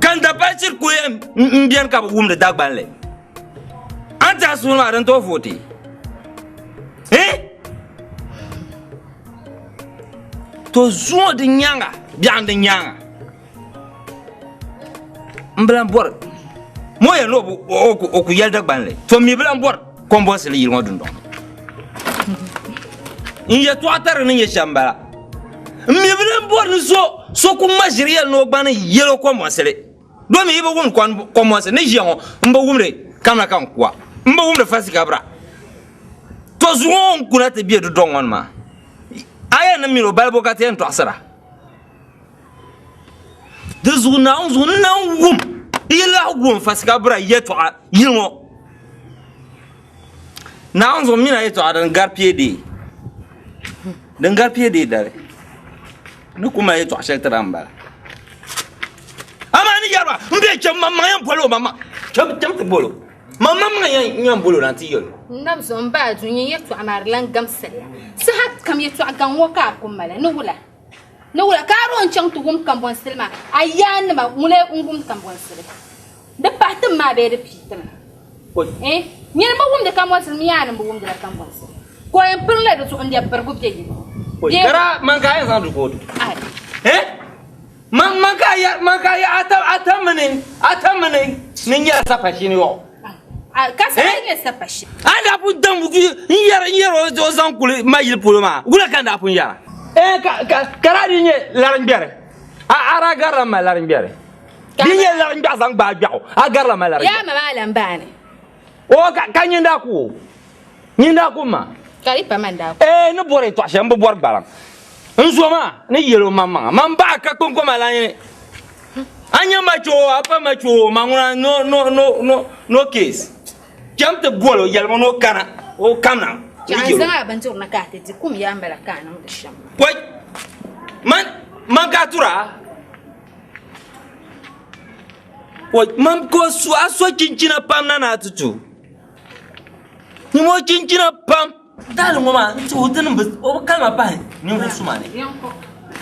Ka n dapali chiri kuli m beni ka bi wumdi Dagbanli. A ni ti a suhuri maa din tooi vooti? Eh? To zuŋɔ di nyaaŋa, biɛɣuni di nyaaŋa. M bi lan bɔri mo yɛli ni o ku yɛli Dagbanli. To m mi bi lan bɔri kɔmbɔnsili yili ŋɔ dundɔŋ ni. N yɛtɔɣa tari ni nyɛ shɛm m-bala. M mi bi lan bɔri ni so ku ŋma ʒiri yɛli ni o gba ni yɛl o kɔmbɔnsili. Domi yi bi wum kɔmbɔnsi ni ʒiya ŋɔ, m bi wumdi kamina ka n kuwa, m bi wumdi fasikabira. To zuŋɔ n kuna ti be dundɔŋ ŋɔ ni maa, a yɛn ni mini o balibu ka ti yɛn tɔɣisira. Di zuɣu Naawuni zuɣu n lan wum yi lahi wum fasikabira yɛtɔɣa yili ŋɔ. Naawuni zuɣu m mini a yɛtɔɣa din gari pee dee, din gari pee dee dali. Ni ku mali yɛtɔɣa shɛli tira m-bala. Amaa ni yɛri ba, M be chɛ maŋmaŋ yɛn boli o maŋmaŋ, cham ti bol o. Maŋmaŋ yɛn bol o na nti yɛl o. N nab zuɣu m ba a dunia yɛtɔɣa maa di lan gamsiriya. Saha kam yɛtɔɣa gaŋ ŋɔ ka a ku mali ni wula? Ni wula ka a ruhi n-chaŋ ti wum kambɔnsili maa? A yaannima ŋuna n-wum kambɔnsili. Di pahi tim maa bee di pii tim? Eh, nyini bi wumdi kambɔnsili, m yaanima bi wumdila kambɔnsili. Ka o yɛn pirila di zuɣu n-lɛbi pirigu bɛ yini. Kara man ka a yɛn zaŋ du ka o du. Eh? Man man ka ya man ka ya ata ata mini ata mini ni nyɛla sapashini yɔ. Ka sa nyɛ sapashini. A daa pun daŋ n yɛra n yɛra o zaŋ kuli ma yili polo maa wula ka n daa pun yɛra. Eh ka ka kara di nyɛ lariŋgbɛri. A ara garila ma lariŋgbɛri. Di nyɛ lari n gbiɛɣu zaŋ gbaai gbiɛɣu, a garila ma lari Yaa ma maa lan baani. O ka nyin daa ku o. Nyin daa ku ma. Ka di pa man daa ku. Ee, ni bɔri yɛtɔɣ shɛli, m bi bɔri gbaliŋ. N zo maa ni yɛl o maŋmaŋa, man baɣa ka kpiŋkoma lan yini. A nya ma chɛ o, a pa ma chɛ o, ma ŋuna no, no, no, no, no case. Cham ti bol o, yɛlimi ni o kana, o kamina. Chɛ a ni zaŋ a bindirigu na ka a ti di, kum yaa m-bala ka a niŋdi shɛm maa. Kɔi, man, man ka a tura a? Kɔi, man ka o su, a so chinchina pam na ni a ti tu. Nyim o chinchina pam. Daali ŋɔ maa n-ti o dini bi, o bi kalima pahi ninvuɣ suma ni.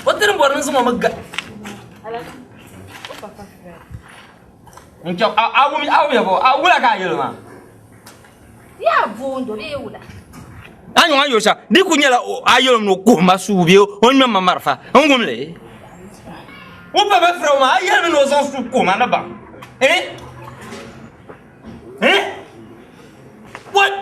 O dini bɔri ni zaŋ o mi ga. N kpɛm, a, a wum, a wumya bɔ, a wula ka a yɛli maa? Yaa boondo bee wula? A nyɔŋ a yuli shɛm, di ku nyɛla a yɛli o ni o kuhi ma suu bee o ŋmɛm ma marafa, n wum li. O pa ba fira o maa, a yɛlimi ni o zaŋ suu kuhi ma ni baŋ. Eh? Eh? What?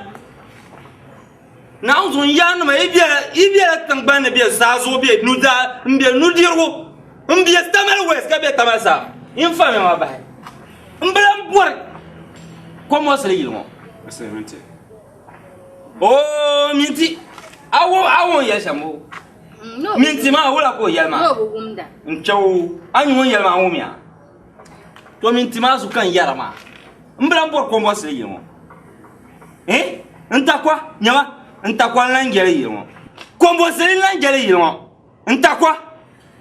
Naawuni zuɣu n yaanima yi bela yi bela tiŋgbani ni be saa zuɣu be nuzaa m be nudirigu m be Tamale West ka be Tamale South yin famiya ma bahi m bi lan bɔri komɔsili yili ŋɔ. Oo minti a wum a wum yɛli shɛm o minti maa wula ka o yɛli maa n chɛ o a ni ŋun yɛli maa wumya to minti maa zuɣu ka n yɛra maa m bi lan bɔri komɔsili yili ŋɔ. Eh? N takwa, nyama, n takwa n lan jɛli yili ŋɔ. Kombonsili n lan jɛli yili ŋɔ. N takwa,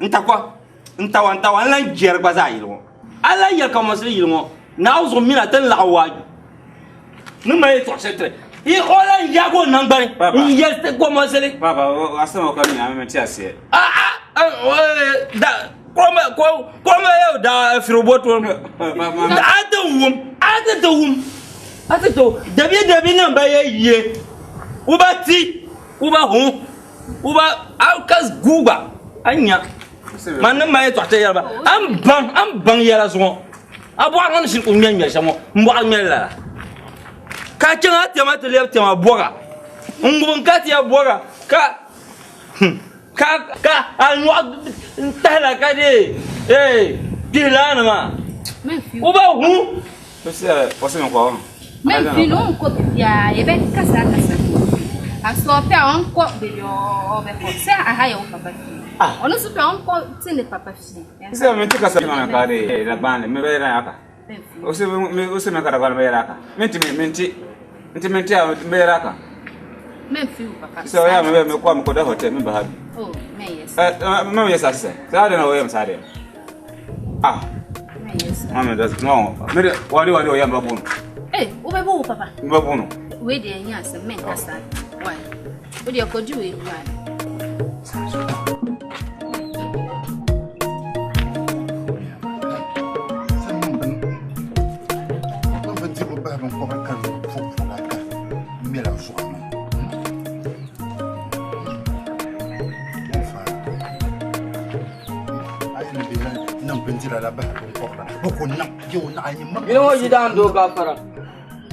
n takwa, n tawa, n tawa n lan jɛri gba zaa yili ŋɔ. A lan yɛli kombonsili yili ŋɔ, Naawuni zuɣu mina ti ni laɣim waaju. Ni mali yɛltɔɣa shɛli tiri. I o lan yaagi o naŋgbani n yɛli ti kombonsili. Papa, asama ka mi ami ti asiɛ. Ah ah, da koma ko koma yau da firoboto. A ti wum, a ti ti wum. A ti to dabi dabi nim ba yɛ yie u ba ti u ba hu u ba a ka guuba a nya man ni mali yɛltɔɣa shɛli yɛri ba a ni baŋ a ni baŋ yɛla zuŋɔ a bɔɣiri ŋɔ ni shiri ku ŋmɛli ŋmɛli shɛm ŋɔ n bɔɣiri ŋmɛli lala ka chaŋ a tɛma ti lɛbi tɛma bɔga n ŋubi n ka tiya bɔga ka ka ka a nyɔɣu n tahila ka dee ee kpihilaani maa u ba hu Men fino un ko ya ebe kasa kasa. Aso pe on ko be yo be ko se aha yo papa fi. Ono su pe on ko tine papa fi. Se me ti kasa ma ka de la ban me be ra ka. O se me o se me ka ra me ra ka. Me ti me ti nti me ti a me ra ka. Men fi papa. Se o ya me be me ko me ko da hotel me ba ha. Oh, me yes. Eh me yes ase. Sa de na o yam sa de. Ah. Mami das no. Me wari wari o yam ba bunu. Eh, wo be bo papa. Ba bunu. We de nya asem men kasa. Why? Wo de ko di we why? Yili ŋɔ yidaan doo gafara.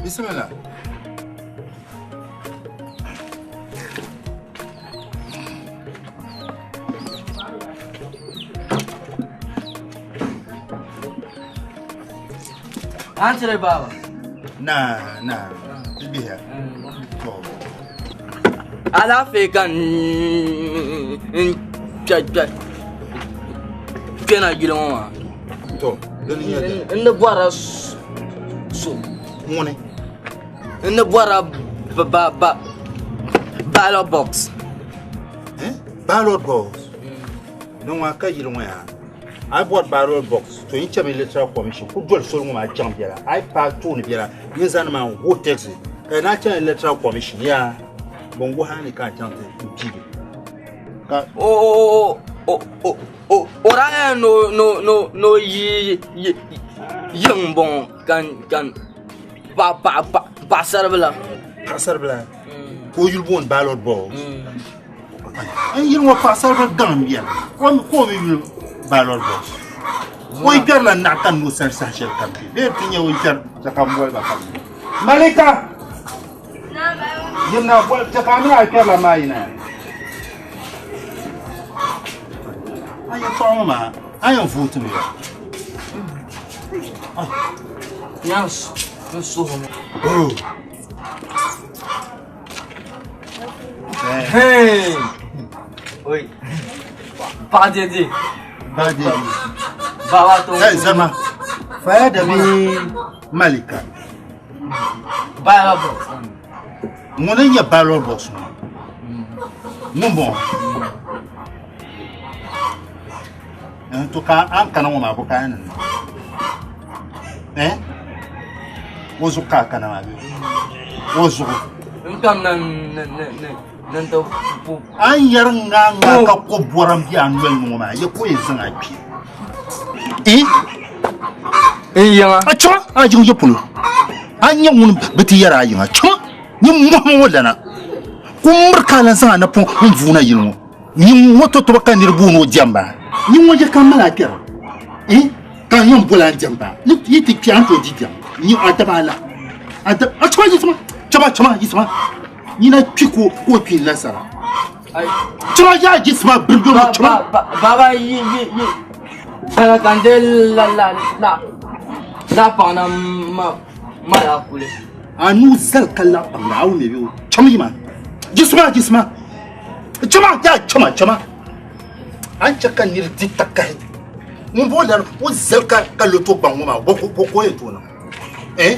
Bismillah. An tiri baba. Na na bibiha. To. Alaafee ka n kpɛ kpɛ kpɛna yili ŋɔ maa. To, dini nyɛ dini. N ni bɔrila so. Ŋuni? N ni bɔrila ba ba ballot box. Eh? Ballot box? Ni ŋɔ ka yili ŋɔ yaa. A yi bɔri ballot box, to yi chɛmi electoral commission ku doli soli ŋɔ maa chaŋ biɛla. A yi paai tooni biɛla, yin zani maa n-go taxi ka yi naan chaŋ electoral commission yaa bɛn wuhi a ni ka a chaŋ ti piigi. Ka o o o o o o daa yɛli ni o ni o ni o yi yiŋ m-bɔŋɔ ka ka paɣa paɣa paɣasaribila. Paɣasaribila ka o yuli booni ballot box. N yili ŋɔ paɣasaribili gaŋ n biɛni ka o mi yuli ballot box. O yi kpɛrila naɣa ka ni o sani saha shɛli kam kpɛ bee ti nyɛ o yi kpɛri chɛ ka n boli ba ka bɛ Malika yimna boli chɛ ka a mini a yi kpɛrila maa yina a yɛltɔɣa ŋɔ maa a yɛn vooti mi ya. Yan n suhu ŋɔ. Hey! Oi. Paɣa dede. Paɣa dede. Baba to. Hey, zama. Faya da bi Malika. Ballot box. Ŋuni n-nyɛ ballot box ŋɔ? Ŋun bɔŋɔ? To ka an kana ŋɔ maa bo ka a ni niŋ? Eh? O zuɣu ka a kana maa bee? O zuɣu. N kam na ni ni ni ni n ti pu. A ni yɛri ŋaa ŋaa ka ko bɔra m-be a noli ni ŋɔ maa, ya ka o yɛn zaŋ a kpe. Eh? N yiŋa. A chaŋ a yiŋ ya polo. A nya ŋun bi ti yɛri a yiŋa. Chaŋ nyin mɔhim ŋɔ lana. Ku miri ka a lan zaŋ a napɔŋ n-vuuna yili ŋɔ. Nyin ŋɔ tɔtoba ka niriba booni o diɛmba. Nyin ŋɔ je ka mali a kpɛra. Eh? Ka n yɛn boli a n-diɛmba. Yi ti kpi a ni tooi di diɛm. Nyin a daba a la. A daba a chama yiɣisima. Chama chama yiɣisima. Nyina kpi ka o kpi n nasara. Chama yaa yiɣisima biribi ŋɔ chama. Baba yi yi yi. Bala ka n dee la la la la paɣa na ma ma la kuli. A nuu zali ka la paɣa na a wum bɛ o chama yima. Yiɣisima yiɣisima. Chama yaa chama chama. A ni chɛ ka nir di takahi. Ŋun bo lana o zali ka ka loto gbaŋ ŋɔ maa bo ka o yɛn tooi niŋ. Eh?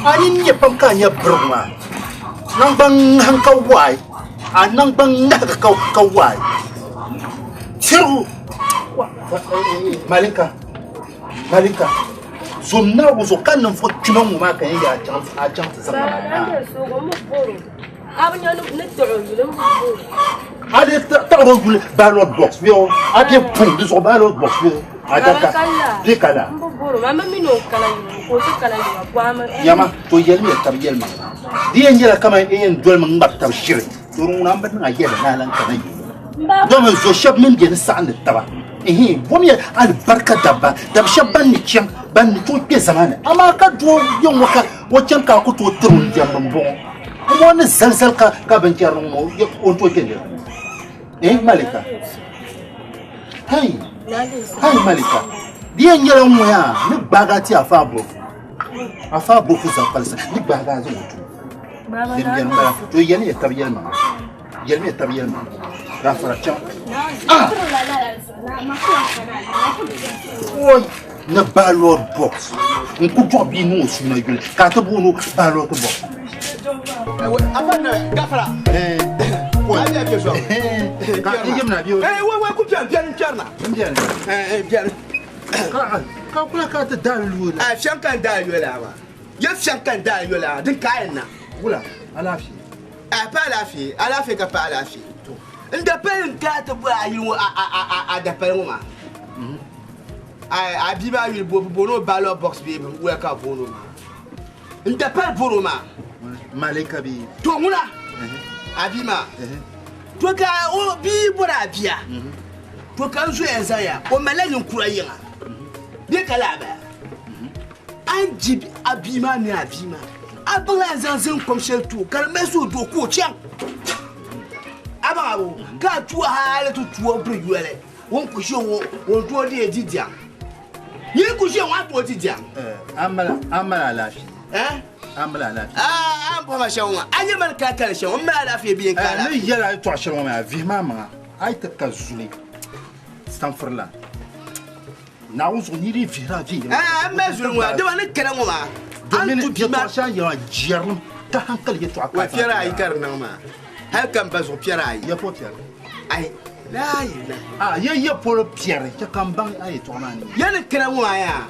A nini nyɛ pam ka a nya birigu maa. Naŋgban ŋahim ka waai. A naŋgban ŋahigi ka waai. Tirigu. Malinka. Malinka. Zom Naawuni zuɣu ka ninvuɣ kpima ŋɔ maa ka yɛn yi a chaŋ ti zaŋ ma na. A di taɣiri o yuli ballot box bee o a bɛ puŋ di zuɣu ballot box bee adaka bɛ ka la. Yama to yɛlimiya tab yɛlimaŋli di yɛn nyɛla kaman n yɛn dolimi ŋmabi tab ʒiri to di ŋuna m bi niŋ a yɛda ni a lan kana yuli domi zo shɛba mini bɛ ni saɣindi taba Ihi, bomiya alibarika dabba, dab shɛba ban ni chaŋ, ban ni tooi kpe zama ni. Amaa ka doo yɛn ŋɔ ka o chani ka a ku tooi tiri o n-diɛmdi m-bɔŋɔ. Kuma o ni zali zali ka ka binchɛri niŋ ŋɔ, o ni tooi kpe niriba ni. Eh, Malika. Hey, hey, Malika. Di yɛn nyɛla ŋɔ yaa ni gbaagi a ti Afa Abofu. Afa Abofu zaŋ kpalisi ni gbaagi a zaŋ o tu. Din beni m-bala, to yɛliya tab yɛlimaŋli. Yɛlimiya tab yɛlimaŋli. Gafara chaŋ. Ah! Oi! Ni ballot box. N ku dɔɣi bia niŋ o suuna yuli ka a ti booni o ballot box. Afa na gafara. Eh. Abi ake so. Ka n yimna bi o. Eh, wa wa ku pian pian pian na. N biɛni. Eh, eh biɛni. Ka ka kula ka ti daa yola. A fiɛn ka n daa yola ma. Ye fiɛn ka n daa yola din ka yen na. Wula alaafee. A pa alaafee, alaafee ka pa alaafee. N dapali n daa ti boli a yuli ŋɔ a dapali ŋɔ maa. A bia maa yuli bi booni o ballot box bee bi wula ka bi booni o maa. N dapali bori o maa. Malika bee. To ŋuna a bia maa. To ka o bia bori a bia. To ka n zoya zaya o malila ninkura yiŋa. Bee ka laa bala. A ni ji a bia maa mini a bia maa, a baŋla a ni zaŋ ziŋ kom shɛli ti o ka di mali suhudoo ka o chaŋ. A baŋ a bo ka a tuo hali ti tuo biri yoli o ni ku ʒe ŋɔ o ni tooi deei di diɛm. Nyin ku ʒe ŋɔ a tooi di diɛm. A mali alaafee. A mali alaafee. A ni bɔhi ma shɛm ŋɔ maa, a nya ma ni kali kali shɛm ŋɔ, m mali alaafee bee n ka alaafee? N ni yɛl a yɛtɔɣ shɛli ŋɔ maa, vihi maa maŋa, a yi ti ka zuli sanfurila. Naawuni zuɣu niri yi vihiri a viɛnyɛla. Ɛɛ, m mali zuli ŋɔ, dama ni kana ŋɔ maa, a ni tu bia maa. Domin yɛtɔɣa shɛli yɛli jɛrilim ka hankali yɛtɔɣa ka Wa piɛri ayi ka di niŋ maa, hali ka m ba zuɣu piɛri ayi. Ya polo piɛri? Ayi, laayi lahi. A ya ya polo piɛri chɛ ka m baŋ a yɛtɔɣa maa ni. Ya ni kana ŋɔ maa yaa,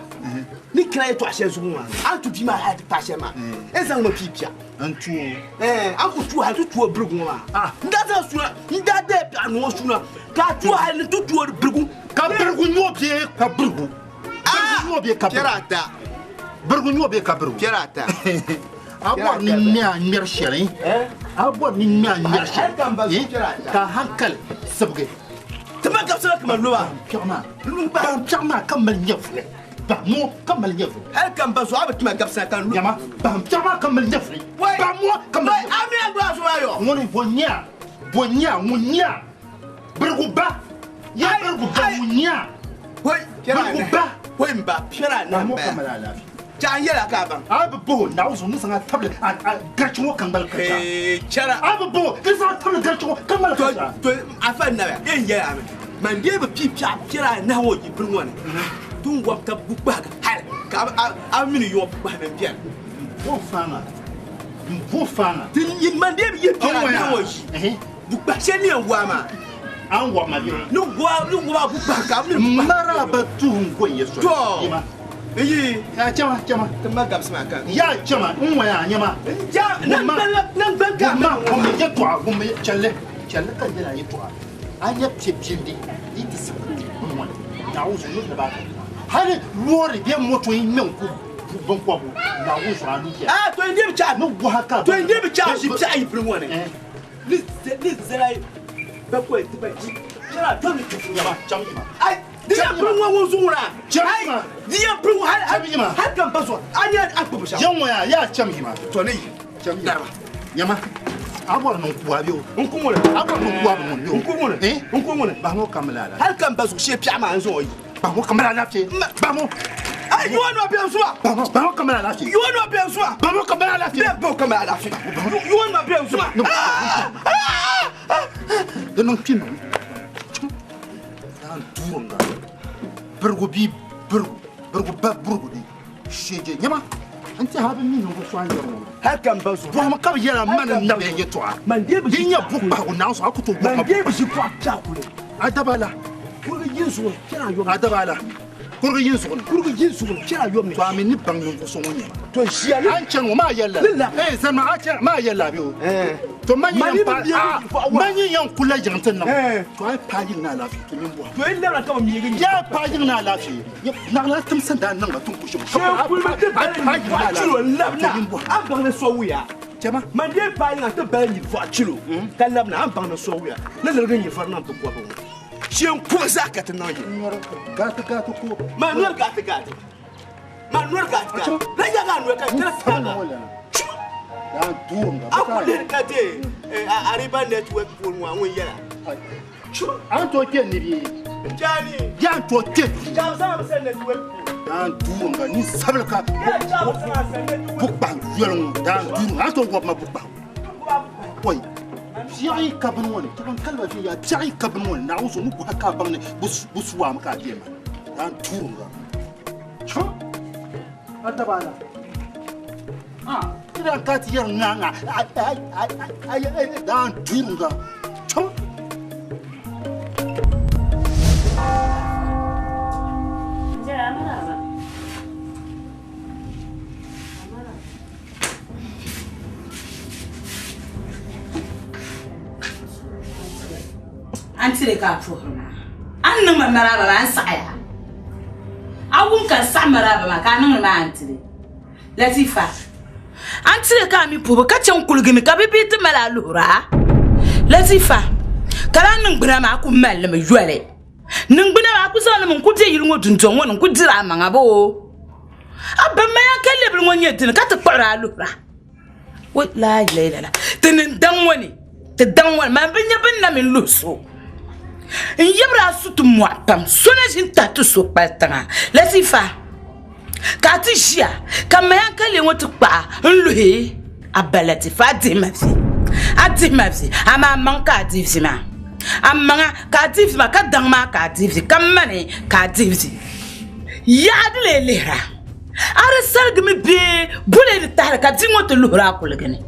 ni kana yɛtɔɣa shɛli zuɣu ŋɔ maa, a ni tu bia maa hali ti paai shɛli maa, n zaŋ mi pii piɛɣu. N tu o. Ɛɛ, a ku tu hali ti tu o birigu ŋɔ maa. N daa zaŋ suna, n daa daya piɛɣu niŋ o suna, ka a tu o hali ni ti tu o birigu. Ka birigu nyɔ bee ka birigu. Birigu nyɔ bee ka birigu. Piɛri ata. Birigu nyɔ bee ka birigu. Piɛri ata. A bɔri ni ŋmɛ a ŋmɛri shɛli. A bɔri ni ŋmɛ a ŋmɛri shɛli. Ka hankali sibigi. Ti ma gabisila kama loba. Piɛɣu maa. Piɛɣu maa ka mali nyɛvuli. Bahi ka mali nyɛvuli. Hali ka n ba zuɣu a bi tima gabisila ka n lo. Nyama bahi piɛɣu maa ka mali nyɛvuli. Bahi ŋɔ ka mali nyɛvuli. A mi a gba zuɣu ayɔ. Ŋuni bɔ nya bɔ nya ŋun nya. Birigu ba ya birigu ba ŋun nya birigu ba. Hoi n ba piɛri anahi n bala. Chɛ n yɛla ka a baŋ. A bi bo Naawuni zuɣu ni zaŋ a tabili a garichi ŋɔ ka ŋmali ka cha. Chɛra. A bi bo ni zaŋ a tabili garichi ŋɔ ka ŋmali ka cha. To afa nabiya e n yɛla mi man dee bi pii piɛɣu piɛri anahi ŋɔ yi bini ŋɔ ni ti n wɔbi ka bu kpahigi hali ka a mini yɔɔ bu kpahi mini biɛni. Bo faaŋa n bo faaŋa. Ti yi man dee bi yi piɛri anahi ŋɔ yi bu kpahi shɛli ni yɛn waa maa. An wɔbi ma bɛ. Ni waa ni wɔbi a bu kpahi ka a mini bu kpahi. Mara ba tuhi n go n yɛ soli. To. Iyi. Ya chama chama. Ti ma gabisi maa kan. Ya chama n waya nyama. Ja nan nan ban ka. Ma ko mi ye to a mi chelle chelle ka yela ye to a. An ye pie pie di ti sa n wa. Na wo zo no ba. Hali lori be moto yi men ku bon ko bu. Na wo zo anu ye. Ah to inde bi cha. No wa ka. To inde bi cha shi pia yi prin wona. Ni ni zela ba ko ti ba ji. Chara to mi nyama cham ma. Ai di ya prin wa wo zuwa. Ai di ya prin wa hal hal kan ba so. An ya akpo sha. Yan waya ya cham ma. To ne cham nyama. Abor no kuwa bio. Nkumule. Abor no kuwa bi mon yo. Nkumule. Eh? Nkumule. Ba mo kamala la. Hal kan ba so she pia ma nzo yi. Ba mo kamala la fi. Ba mo. Ai you want no be nzo. Ba mo kamala la fi. You want no be nzo. Ba mo kamala la fi. Be bo kamala la fi. You want no be nzo. Ah! De non pin. Dan turonga. Burgo bi burgo. Burgo ba burgo di. Sheje nyama. Anti ha bi mi no ko so an yero. Hal kan ba so. Bo ma ka yela man na be ye to a. Man de bi Din ya bu ba ko na so akuto Man de bi shi kwa pia kule. Adabala. Kurga yin so kira yo. Adabala. Kurga yin so. Kurga yin so kira yo mi. To ami ni bang no so won nyama. To shi ya. An chen wo ma yela. Eh zan ma a chen ma yela bi o. Eh. To man yin pa man yin yan kula yin tin na. To ai pa yin na lafi to yin bo. To yin la ka mi yin. Ya pa yin na lafi. Na la tum san da nan ga tun kushi. She kul ma te ba ni chilo labna. An bang na so wuya. Chema. Man de pa yin te ba ni fo chilo. Ka labna an bang na so wuya. Na lerga ni far nan to ko ba. She ku za ka tin nan yi. Gata gata ko. Ma nuwar gata gata. Ma nuwar gata gata. Na ya ga nuwar ka tana ta. Dan turonga. Akule ka te Ariba network phone wa won yela. An to ke ni bi. Jani. Ya to ke. Jam sama sa network. Dan turonga ni sabla ka. Ya jam sama sa network. Bukba yelon dan turonga an to wop ma bukba. Oi. Piai ka ban woni to kan kalba fi ya piai ka ban woni na uzo mu haka ban ne bus busuwa maka je ma. Dan turonga. Cho. Atabala. Ah. Ina ka ti yar nganga ai ai ai ai dan turonga. Cho. An tire ka puhiri maa an niŋ ma maraba maa n saɣaya a wum ka n saɣa maraba maa ka a niŋdi maa an tire Latifa an tire ka a mi puhibu ka chaŋ kuligimi ka bibihi ti mali a luhira Latifa ka laa niŋgbuna maa ku mali limi yoli niŋgbuna maa ku zaŋ limi n ku be yili ŋɔ dundɔŋ ŋɔ ni n ku diri a maŋa boo a ban maya ka lebili ŋɔ nyɛ dini ka ti kpuɣiri a luhira o laa ilaha illallah ti niŋ daŋ ŋɔ ni ti daŋ ŋɔ ni man bi nya bin na mini luhi so n yibira a su ti mɔɣu pam so na ʒini tahi ti so kpali tiŋa Latifa ka a ti ʒiya ka maya ka lee ŋɔ ti kpaɣa n luhi a ba Latifa a dihi ma vi a dihi ma vi amaa maŋ ka a dihi vi maa a maŋa ka a dihi vi maa ka daŋ maa ka a dihi vi ka mani ka a dihi vi yaɣa di lee lihira a di sarigimi bee bole di tahili ka bia ŋɔ ti luhiri a kuligi ni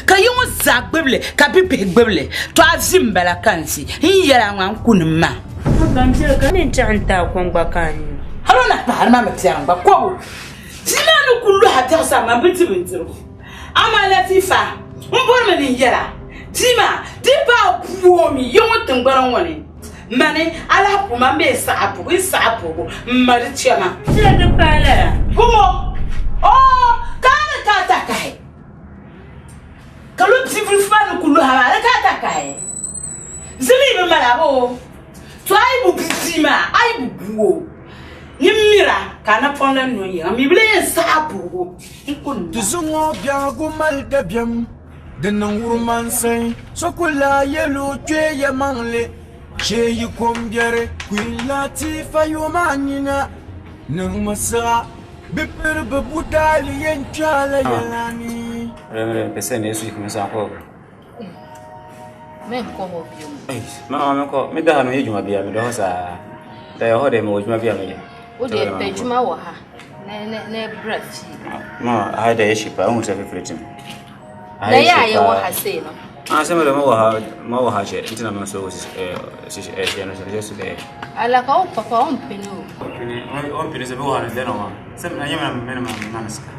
ka yi ŋɔ zaa gbubili ka bibihi gbubili to a vi n bala ka n vi n yɛla ŋɔ n kunim maa hali o na pahari maa mi piɛrim gba kobu bia maa ni ku luha biɛɣu saa man bi di bindirigu amaa Latifa n bɔrimi ni n yɛla bia maa di baa buomi yi ŋɔ tingbana ŋɔ ni mani alahi puma n bee saɣa pugu n saɣa pugu n ma di chɛma bumo oo ka a di ka a takahi ka lo bia maa ni ku luha maa di ka a takahi zimi bi mala boo to a yi bi bu bia maa a yi bi bu o ni mira ka a napɔŋ la no yiŋa mi bi la yɛn saɣa pugu n ku Ti zuŋɔ biɛhigu mali dabiɛm di niŋ wurima n-sayi so ku lahi yɛli o kpee yɛlimaŋli. Shehi kombiɛri Queen Latifah yoma nina niŋmi siɣa bɛ piri bɛ budaali yɛn kpɛla yɛla ni. Remre pese ne su kuma sa ko. Men ko ho bio. Ma ma ko me da no ye juma bia me do sa. Da yo ho de me juma bia me. Wo de pe juma wɔ ha. Ne ne ne bra fi. Ma ha da ye shipa un sa fe fritim. Na ya ye wɔ ha sei no. Ah se me lo ma ha ma wa ha che ntina ma so eh eh eh no se se de. Ala ka wo papa on pene o. On pene se be wa ha de no ma. Se me na me me ma na sika.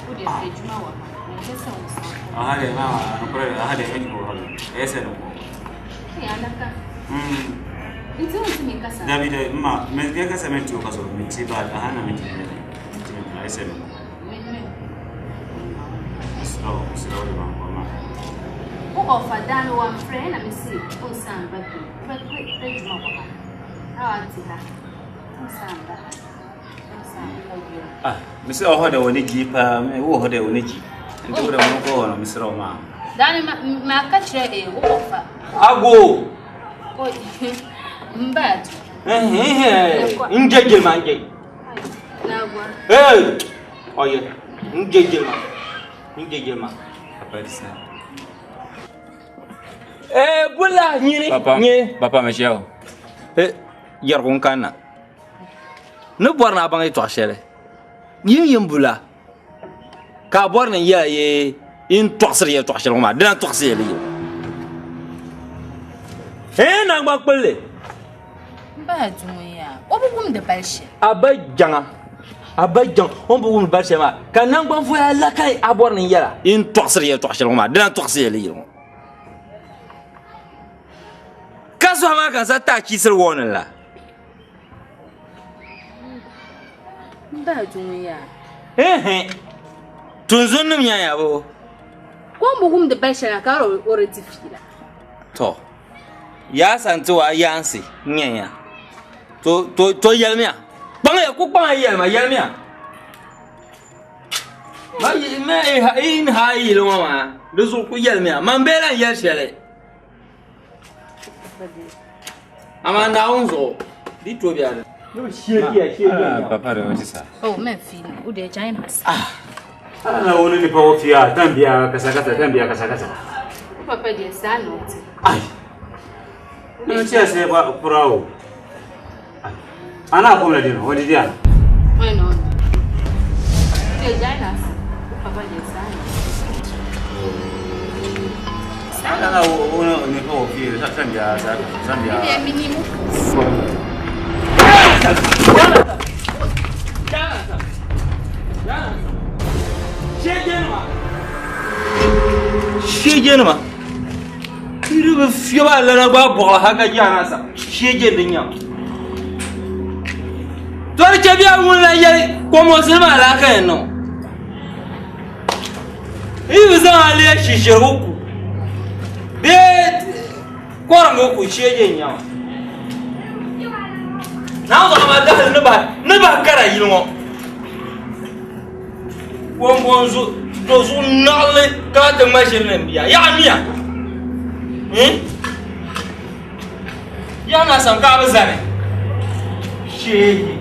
Wo de pe juma wɔ ha. Me se wo sa. Aha de ma no kore aha de me ko ha. Ese no ko. Ya alaka. Nti wo ntumi nkasa. Dabi de ma me ke kasa me tu kaso me ti ba aha na me ti me. Ti me ese no. Me me. Slow slow de ma ko ma. Wo ɔfa dan no wamfrɛ na me se wo nsan ba bio. Wobɛ pɛ juma wɔ ha. Na wante ha. Wo nsan ba ha. Wo nsan kɔ bio. Ah, me se oho de woni ji pa me wo ho de woni ji. Nti wo de mo ko ho no me sere o ma. Dan ma ma ka kyerɛ eh wo ɔfa. Ago. Oi. Mba Eh eh njeje ma nje. Na agwa. Eh. Oye, njeje ma. Njeje ma. Papa di sa. Eh bula nyini. Papa. Nyini. Papa me sheo. Eh yargu n kanna. Ni bɔri ni a baŋ yɛltɔɣa shɛli. Yin yin bula. Ka a bɔri ni n yɛla ye n tɔɣisiri yɛltɔɣa shɛli ŋɔ maa dina n tɔɣisi yɛli yɛli. Eh nangban kpulli. Mba duŋ ya. O bi wumdi bali shɛli. A ba jaŋa. A ba jaŋ o ni bi wumdi bali shɛli maa ka nangban voya la ka a bɔri ni n yɛla n tɔɣisiri yɛltɔɣa shɛli ŋɔ maa dina n tɔɣisi yɛli yɛli ŋɔ. Ka zuɣu maa ka n sa ti a chiisiri wɔɔnin la. Mba duŋ ya. Ehe. Tunzunnim nyaya bo. Ko n bi wumdi bali shɛli ka o di di fiila. To. Yaa san ti wa yaansi nyaya. To to to yɛlimiya. Kpaŋya ku kpaŋya yɛlima yɛlimiya. Ma yi ma yi ni ha yili ŋɔ maa di zuɣu ku yɛlimiya man bee lan yɛli shɛli. Amaa Naawuni zuɣu di to biya di. Ah, papa de wati sa. Oh, men fi o de China. Ah. Ala woni ni pawo fiya tambia kasa kasa tambia kasa kasa. O papa de sa no ti. Ai. No ti ase ba purawo. Ana ko la dino, wodi dia. Why no? De China. O papa de sa no. Ala woni ni pawo fiya tambia tambia. Ni de minimu. Shejenima niriba fiɛbi a lana gba bɔɣili ha ka jaana sa shejen di nyam tɔri chɛ bia ŋun lan yɛli kɔmɔnsili maa laa ka yɛn niŋ yi bi zaŋ a leei shishirigu ku bee kɔriŋgu ku shejen nyam naa zaŋ ma dahali ni bahi ni bahi kara yili ŋɔ Kɔmbɔn do zuɣu naɣili ka ti ŋma ʒiri ni bia yaɣa miya yaɣa na sam ka a bi zani sheegi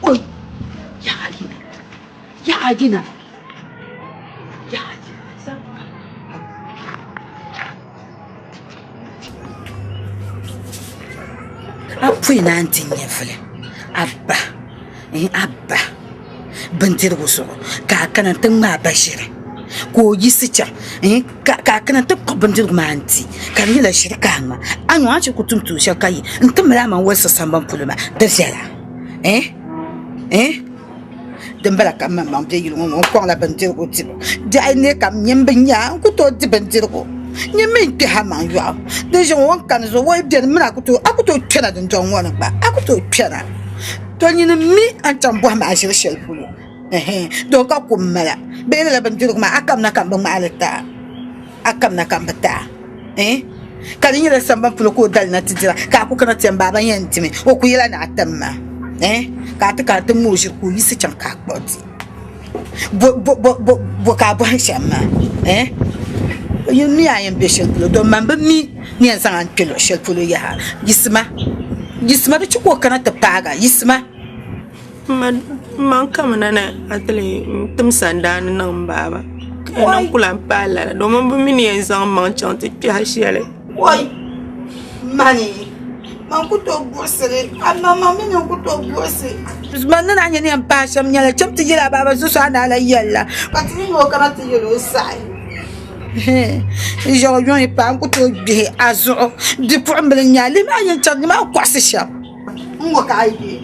Oi, ya Adina, ya Adina, ya Adina. A pui naan ti nyɛvili a ba a ba bindirigu zuɣu ka a kana n ti ŋmaai ba ʒiri. ka o yiɣisi chaŋ ka a kana ti kpuɣi bindirigu maa n-di ka di nyɛla ʒiri ka a ŋma a ni a chɛ ka o tum tuun shɛli ka yi n-ti mali a maŋ wolisi sambani polo maa di viɛla din bala ka m maŋmaŋ be yili ŋɔ ni ŋɔ n kɔŋla bindirigu dibu biɛhi n-neei ka m nyini bi nya n ku tooi di bindirigu nyini mi n-kpɛhi a maŋ yɔɣu di zuɣu o ni kani zuɣu o yi beni mini a ku tooi kpɛna dundɔŋ ŋɔ ni gba a ku tooi kpɛna to nyini m-mi a ni chaŋ bɔhim a ʒiri shɛli polo Doo ka kum mala bee lala bindirigu maa a kamina ka n bi ŋmaai li ti a a kamina ka n bi ti a ka di nyɛla sambani polo ka o dali na ti dira ka a ku kana ti yɛn baaba yɛn dimi o ku yɛla ni a tim ma ka a ti kana ti ŋma o ʒiri ka o yiɣisi chaŋ ka a kpuɣi di bo ka a bɔhim shɛm maa n mi a yɛn bɛ shɛli polo don man bi mi ni yɛn zaŋ a kpɛ luɣu shɛli polo yaha yiɣisima yiɣisima di chɛ ka o kana ti paagi a yiɣisima. Ma n kamina ni a ti lihi tim sandaani niŋ n baaba ka niŋ ku lahi paai lala domi bi mi ni yɛn zaŋ n maŋ chaŋ ti kpɛhi shɛli. Wai mani man ku tooi buɣisili amaŋmaŋ mi ni n ku tooi buɣisi man ni naan nyɛ ni yɛn paai shɛm nyɛla cham ti yɛli a baaba zuɣusaa ni a lahi yɛli la ka ti yi nya o kana ti yɛl o saɣi n ʒɛri yuŋ yi paai n ku tooi gbihi a zuɣu bipuɣimbila n-nyɛ a lihi maa yɛn chaŋ nimaani kɔɣisi shɛm. N ŋɔ ka a yi.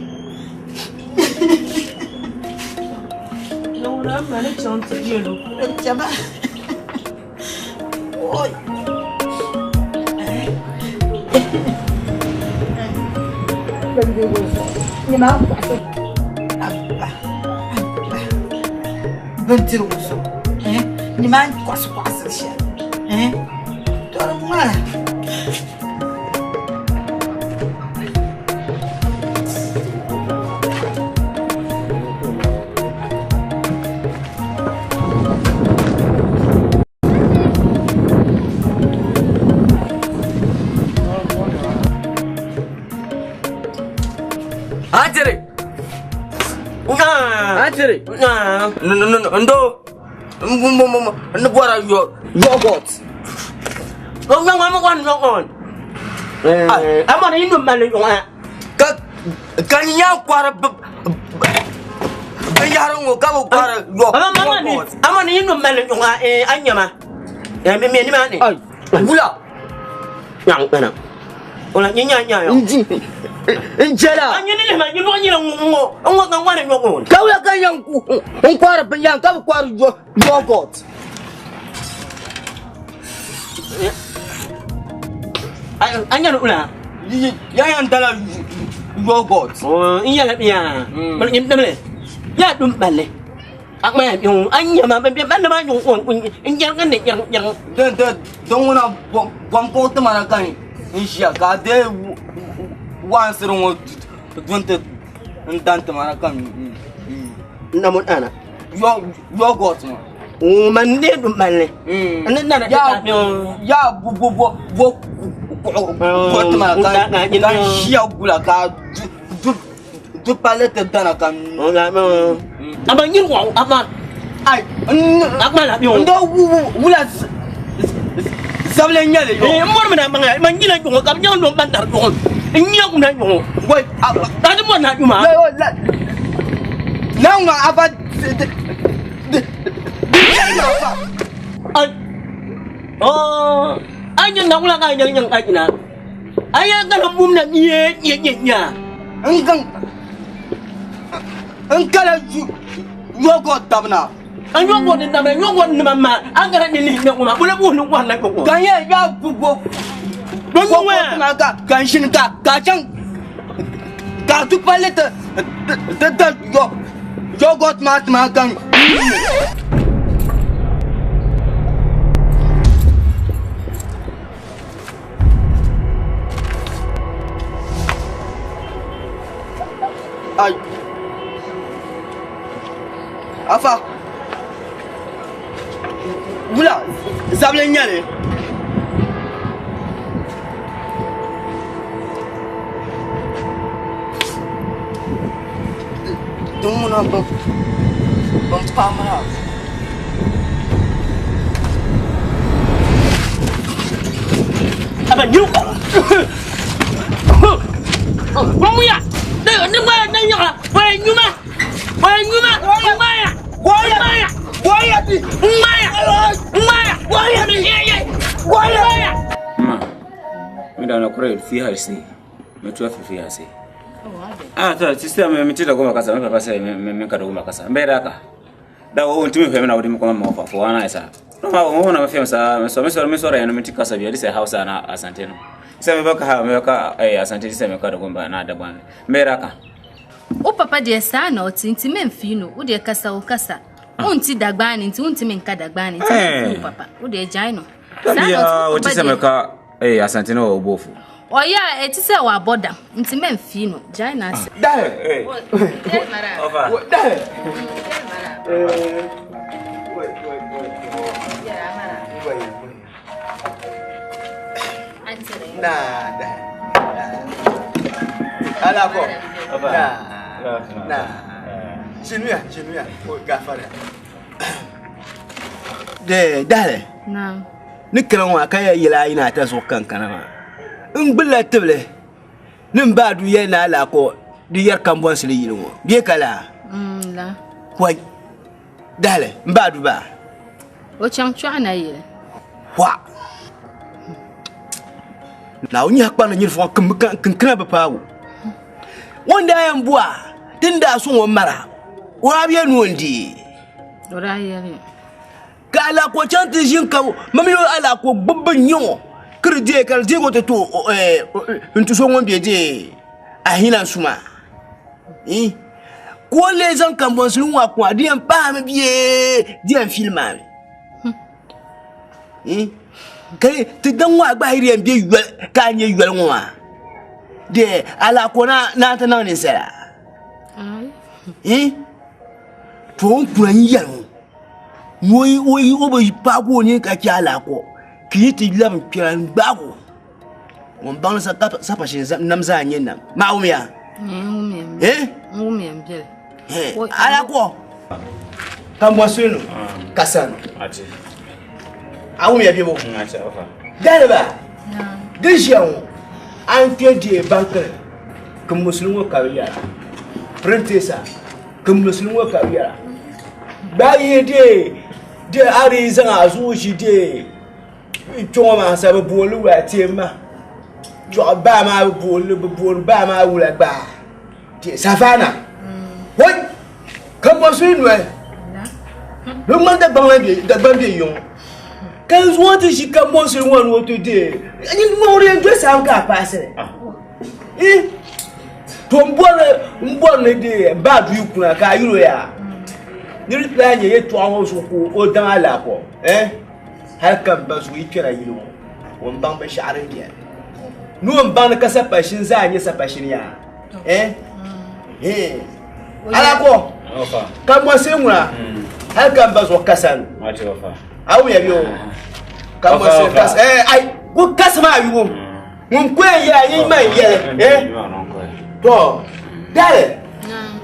Lawura ma ni chaŋ ti yɛl o. Chama. Oi. Abba. Abba. Bindirigu zuɣu. Nimaani kɔɣisi kɔɣisiri shɛli. To di ŋmana. Atiri. Atiri. Ndo. N bɔra yogurt. Ka n nya kɔhiri binyahari ŋɔ ka bi kɔhiri yogurt. Wula. N jɛla. Ka wula ka n yɛn kɔhiri binyahari ka bi kɔhiri yogurt. Anya ula. Ya yan dala yogurt. Oh, iya la ya. Mal nyim damle. Ya dum balle. Ak ma yung anya ma ben ben ma yung on in yang kan yang yang Den den don ŋuna bom ko ti mana kan n ʒiya ka a deei waansiri ŋɔ dun ti n dan ti mana kan na mun ana. Yogurt ŋɔ. O man ne dum balle. N na na Ya ya bo bo bo bo kuɣu ti mana kan ka n ʒiya gula ka du du palli ti dana ka Ama nyin wa ama. Ai Akma la yo. Ndo wula zabili n nyɛli yo. Eh, mor mina manga man nyina yo ka nyang no ban dar yo. Nya kuna yo. Wai Ta di mo na yuma. Na ŋa afa Ai. Oh, ai na wula ka nyang nyang ka ina. Ai ka na bum na nye nye nye nya. N gaŋ n kala yogurt dabina. An yogurt ni dabina yogurt ni ma ma an gara ni ni ne kuma bula bu ni wa na ko. Ka nyɛ ya bu bo Don bo wa. ma ka ka n ʒini ka ka chaŋ ka tu palli ti ti da yogurt maa ti maa ka Ai. Afa. Wula zabili n nyɛli. Din ŋuna bin paɣa maa. Aba nyu. Muya. Ne ne ma na nya. Wa nyuma. Wa nyuma. Wa ya. Wa ya. Goya ti. Ŋmaaya. Ŋmaaya. Goya mi. Goya. Ma, mi da na kure fi halsi. Mi tuwa fi fi halsi. Ah, to sister mi mi tida goma kasa, mi papa sai mi mi ka goma kasa. Mbe da ka. Da wo ntumi fe mi na wodi mi koma mo fa fo ana isa. No ma wo na mi fe sa mi so mi so mi so ra no mi ti kasa bi di sai Hausa na asante no. Sai mi baka ha mi baka eh asante sai mi ka da gomba na da ban. Mbe da ka. Wo papa deɛ saa na ɔte nti memfii no wo deɛ kasa o kasa wonti dagbani nti wontumi nka dagbani nti memfii wo papa wo deɛ gyae no saa na ɔte wo papa deɛ meka eh asante no wɔ ɔyɛ a ɛte sɛ wabɔ dam nti memfii no gyae no ase Dale. Dale. Na da. Ala ko. Na. Na. Jinuya, jinuya. O gafara. De dale. Na. Ni kira ŋɔ ka ya yɛla ayi na ata zuɣu kankana maa n gbulila tibili ni n baa du yɛli ni alaako di yɛri kambɔnsili yili ŋɔ bee ka laa La. wai dahali n baa du baa O chaŋ chɔɣu na yili. wa naawuni nyahi kparili nyiri fɔŋ kinkina bi paagu ŋun daa yɛn bua din daa sɔŋ o mara o daa bi yɛli ni o ni deei O daa yɛli. Ka alaako chaŋ ti ʒini ka ma mini alaako gbubi bin nyɛ ŋɔ ka di deei ka di deegi o ti to n ti so ŋun be deei ahina suma ka o lee zaŋ kambɔnsili ŋɔ a kuŋa di yɛn paami bee di yɛn fili maami ka ti daŋ ŋɔ a gba yi di yɛn be yoli ka a nyɛ yoli ŋɔ maa de alaako naan ti niŋ ninsala to o ni kuna n yɛli ŋɔ ni o yi o bi paagi o nini ka chɛ alaako ka yi ti labi kpɛra n gbaagi o ŋun baŋ ni sapashin nam zaa nyɛ nam maa wumiya alaako kambɔnsili no ka sani a wumiya bebo daliba din ʒiya ŋɔ a ni kpɛ deei bankili ka musili ŋɔ ka bi yɛra pirinteesa ka musili ŋɔ ka bi yɛra gbaai yi dee dee a di zaŋ a zuɣu ʒi dee kpɛ ŋɔ maa sa bi booni wula teem maa chɔɣu baa maa bi booni bi booni baa maa wula gbaa dee savana hoi ka bɔbsi noli bi ŋmani Dagbaŋ la bɛ Dagbaŋ bɛ yiŋ ka n zuŋɔ ti ʒi ka bɔbsi ŋɔ ni o ti dee ŋɔ yɛn doli saam ka a paasili To n bɔri n bɔri ni di baa duu kuna ka a yuli o yaa niri ti lahi nyɛ yɛltɔɣa ŋɔ zuɣu ka o daŋ alaafɔ eh hali ka n ba zuɣu yi kpɛra yili ŋɔ o ni baŋ binshaɣu din beni ni o ni baŋ ni ka sapashini zaa nyɛ sapashini yaa eh eh alaafɔ ka n bɔsi ŋuna hali ka n ba zuɣu ka sani a wumiya bɛ o ka n bɔsi kasi eh ai ku kasi maa yubu ŋun ko yɛn yɛla yi man yɛli eh to dali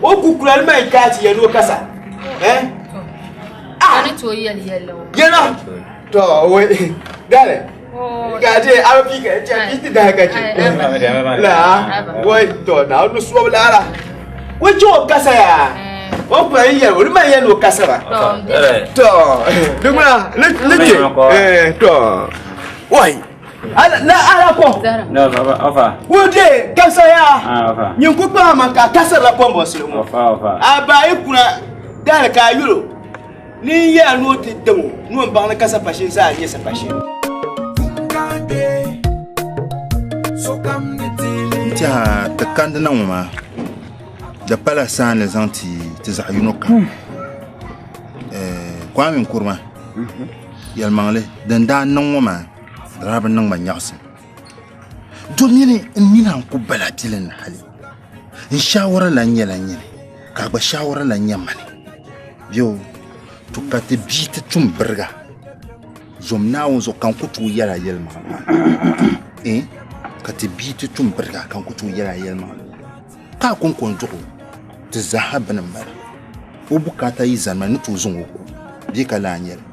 o ku kula ni man ka ti yɛli o kasa eh ah ni to yɛli yɛli o yɛla to o dali ka je a bi ka je bi ti da ka je la wai to na o so la la ko je o kasa ya o kula yi yɛli o ni man yɛli o kasa ba to duguna ne ke eh to wai ala na ala ko No, ofa, ofa. wo de kasa ya Ah, ofa. nyin ku kpa ma ka kasa la ko mbɔ sili mo Ofa, ofa. a ba yi kuna dali ka yulo ni ya no ti demo no n baŋ ni ka sapashin zaa nyɛ sapashin n tiɛha ti kandi na ŋɔ maa di pala saani zaŋ ti ti zaɣ yino kam Kwame Nkrumah yɛlimaŋli din daa niŋ ŋɔ maa di daa bi niŋ ma nyaɣasim domini n nina n ku bala pili ni hali n shaawara lan nyɛla nyini ka a gba shaawara lan nyɛ mani yo to ka ti bia ti tum biriga zom naawuni zuɣu ka n ku tooi yɛla yɛlimaŋli eh ka ti bia ti tum biriga ka n ku tooi yɛla yɛlimaŋli ka a konko n duɣu ti zaaha bini n bala o bukaata yi zani ma ni tooi zaŋ o ku bee ka laa nyɛli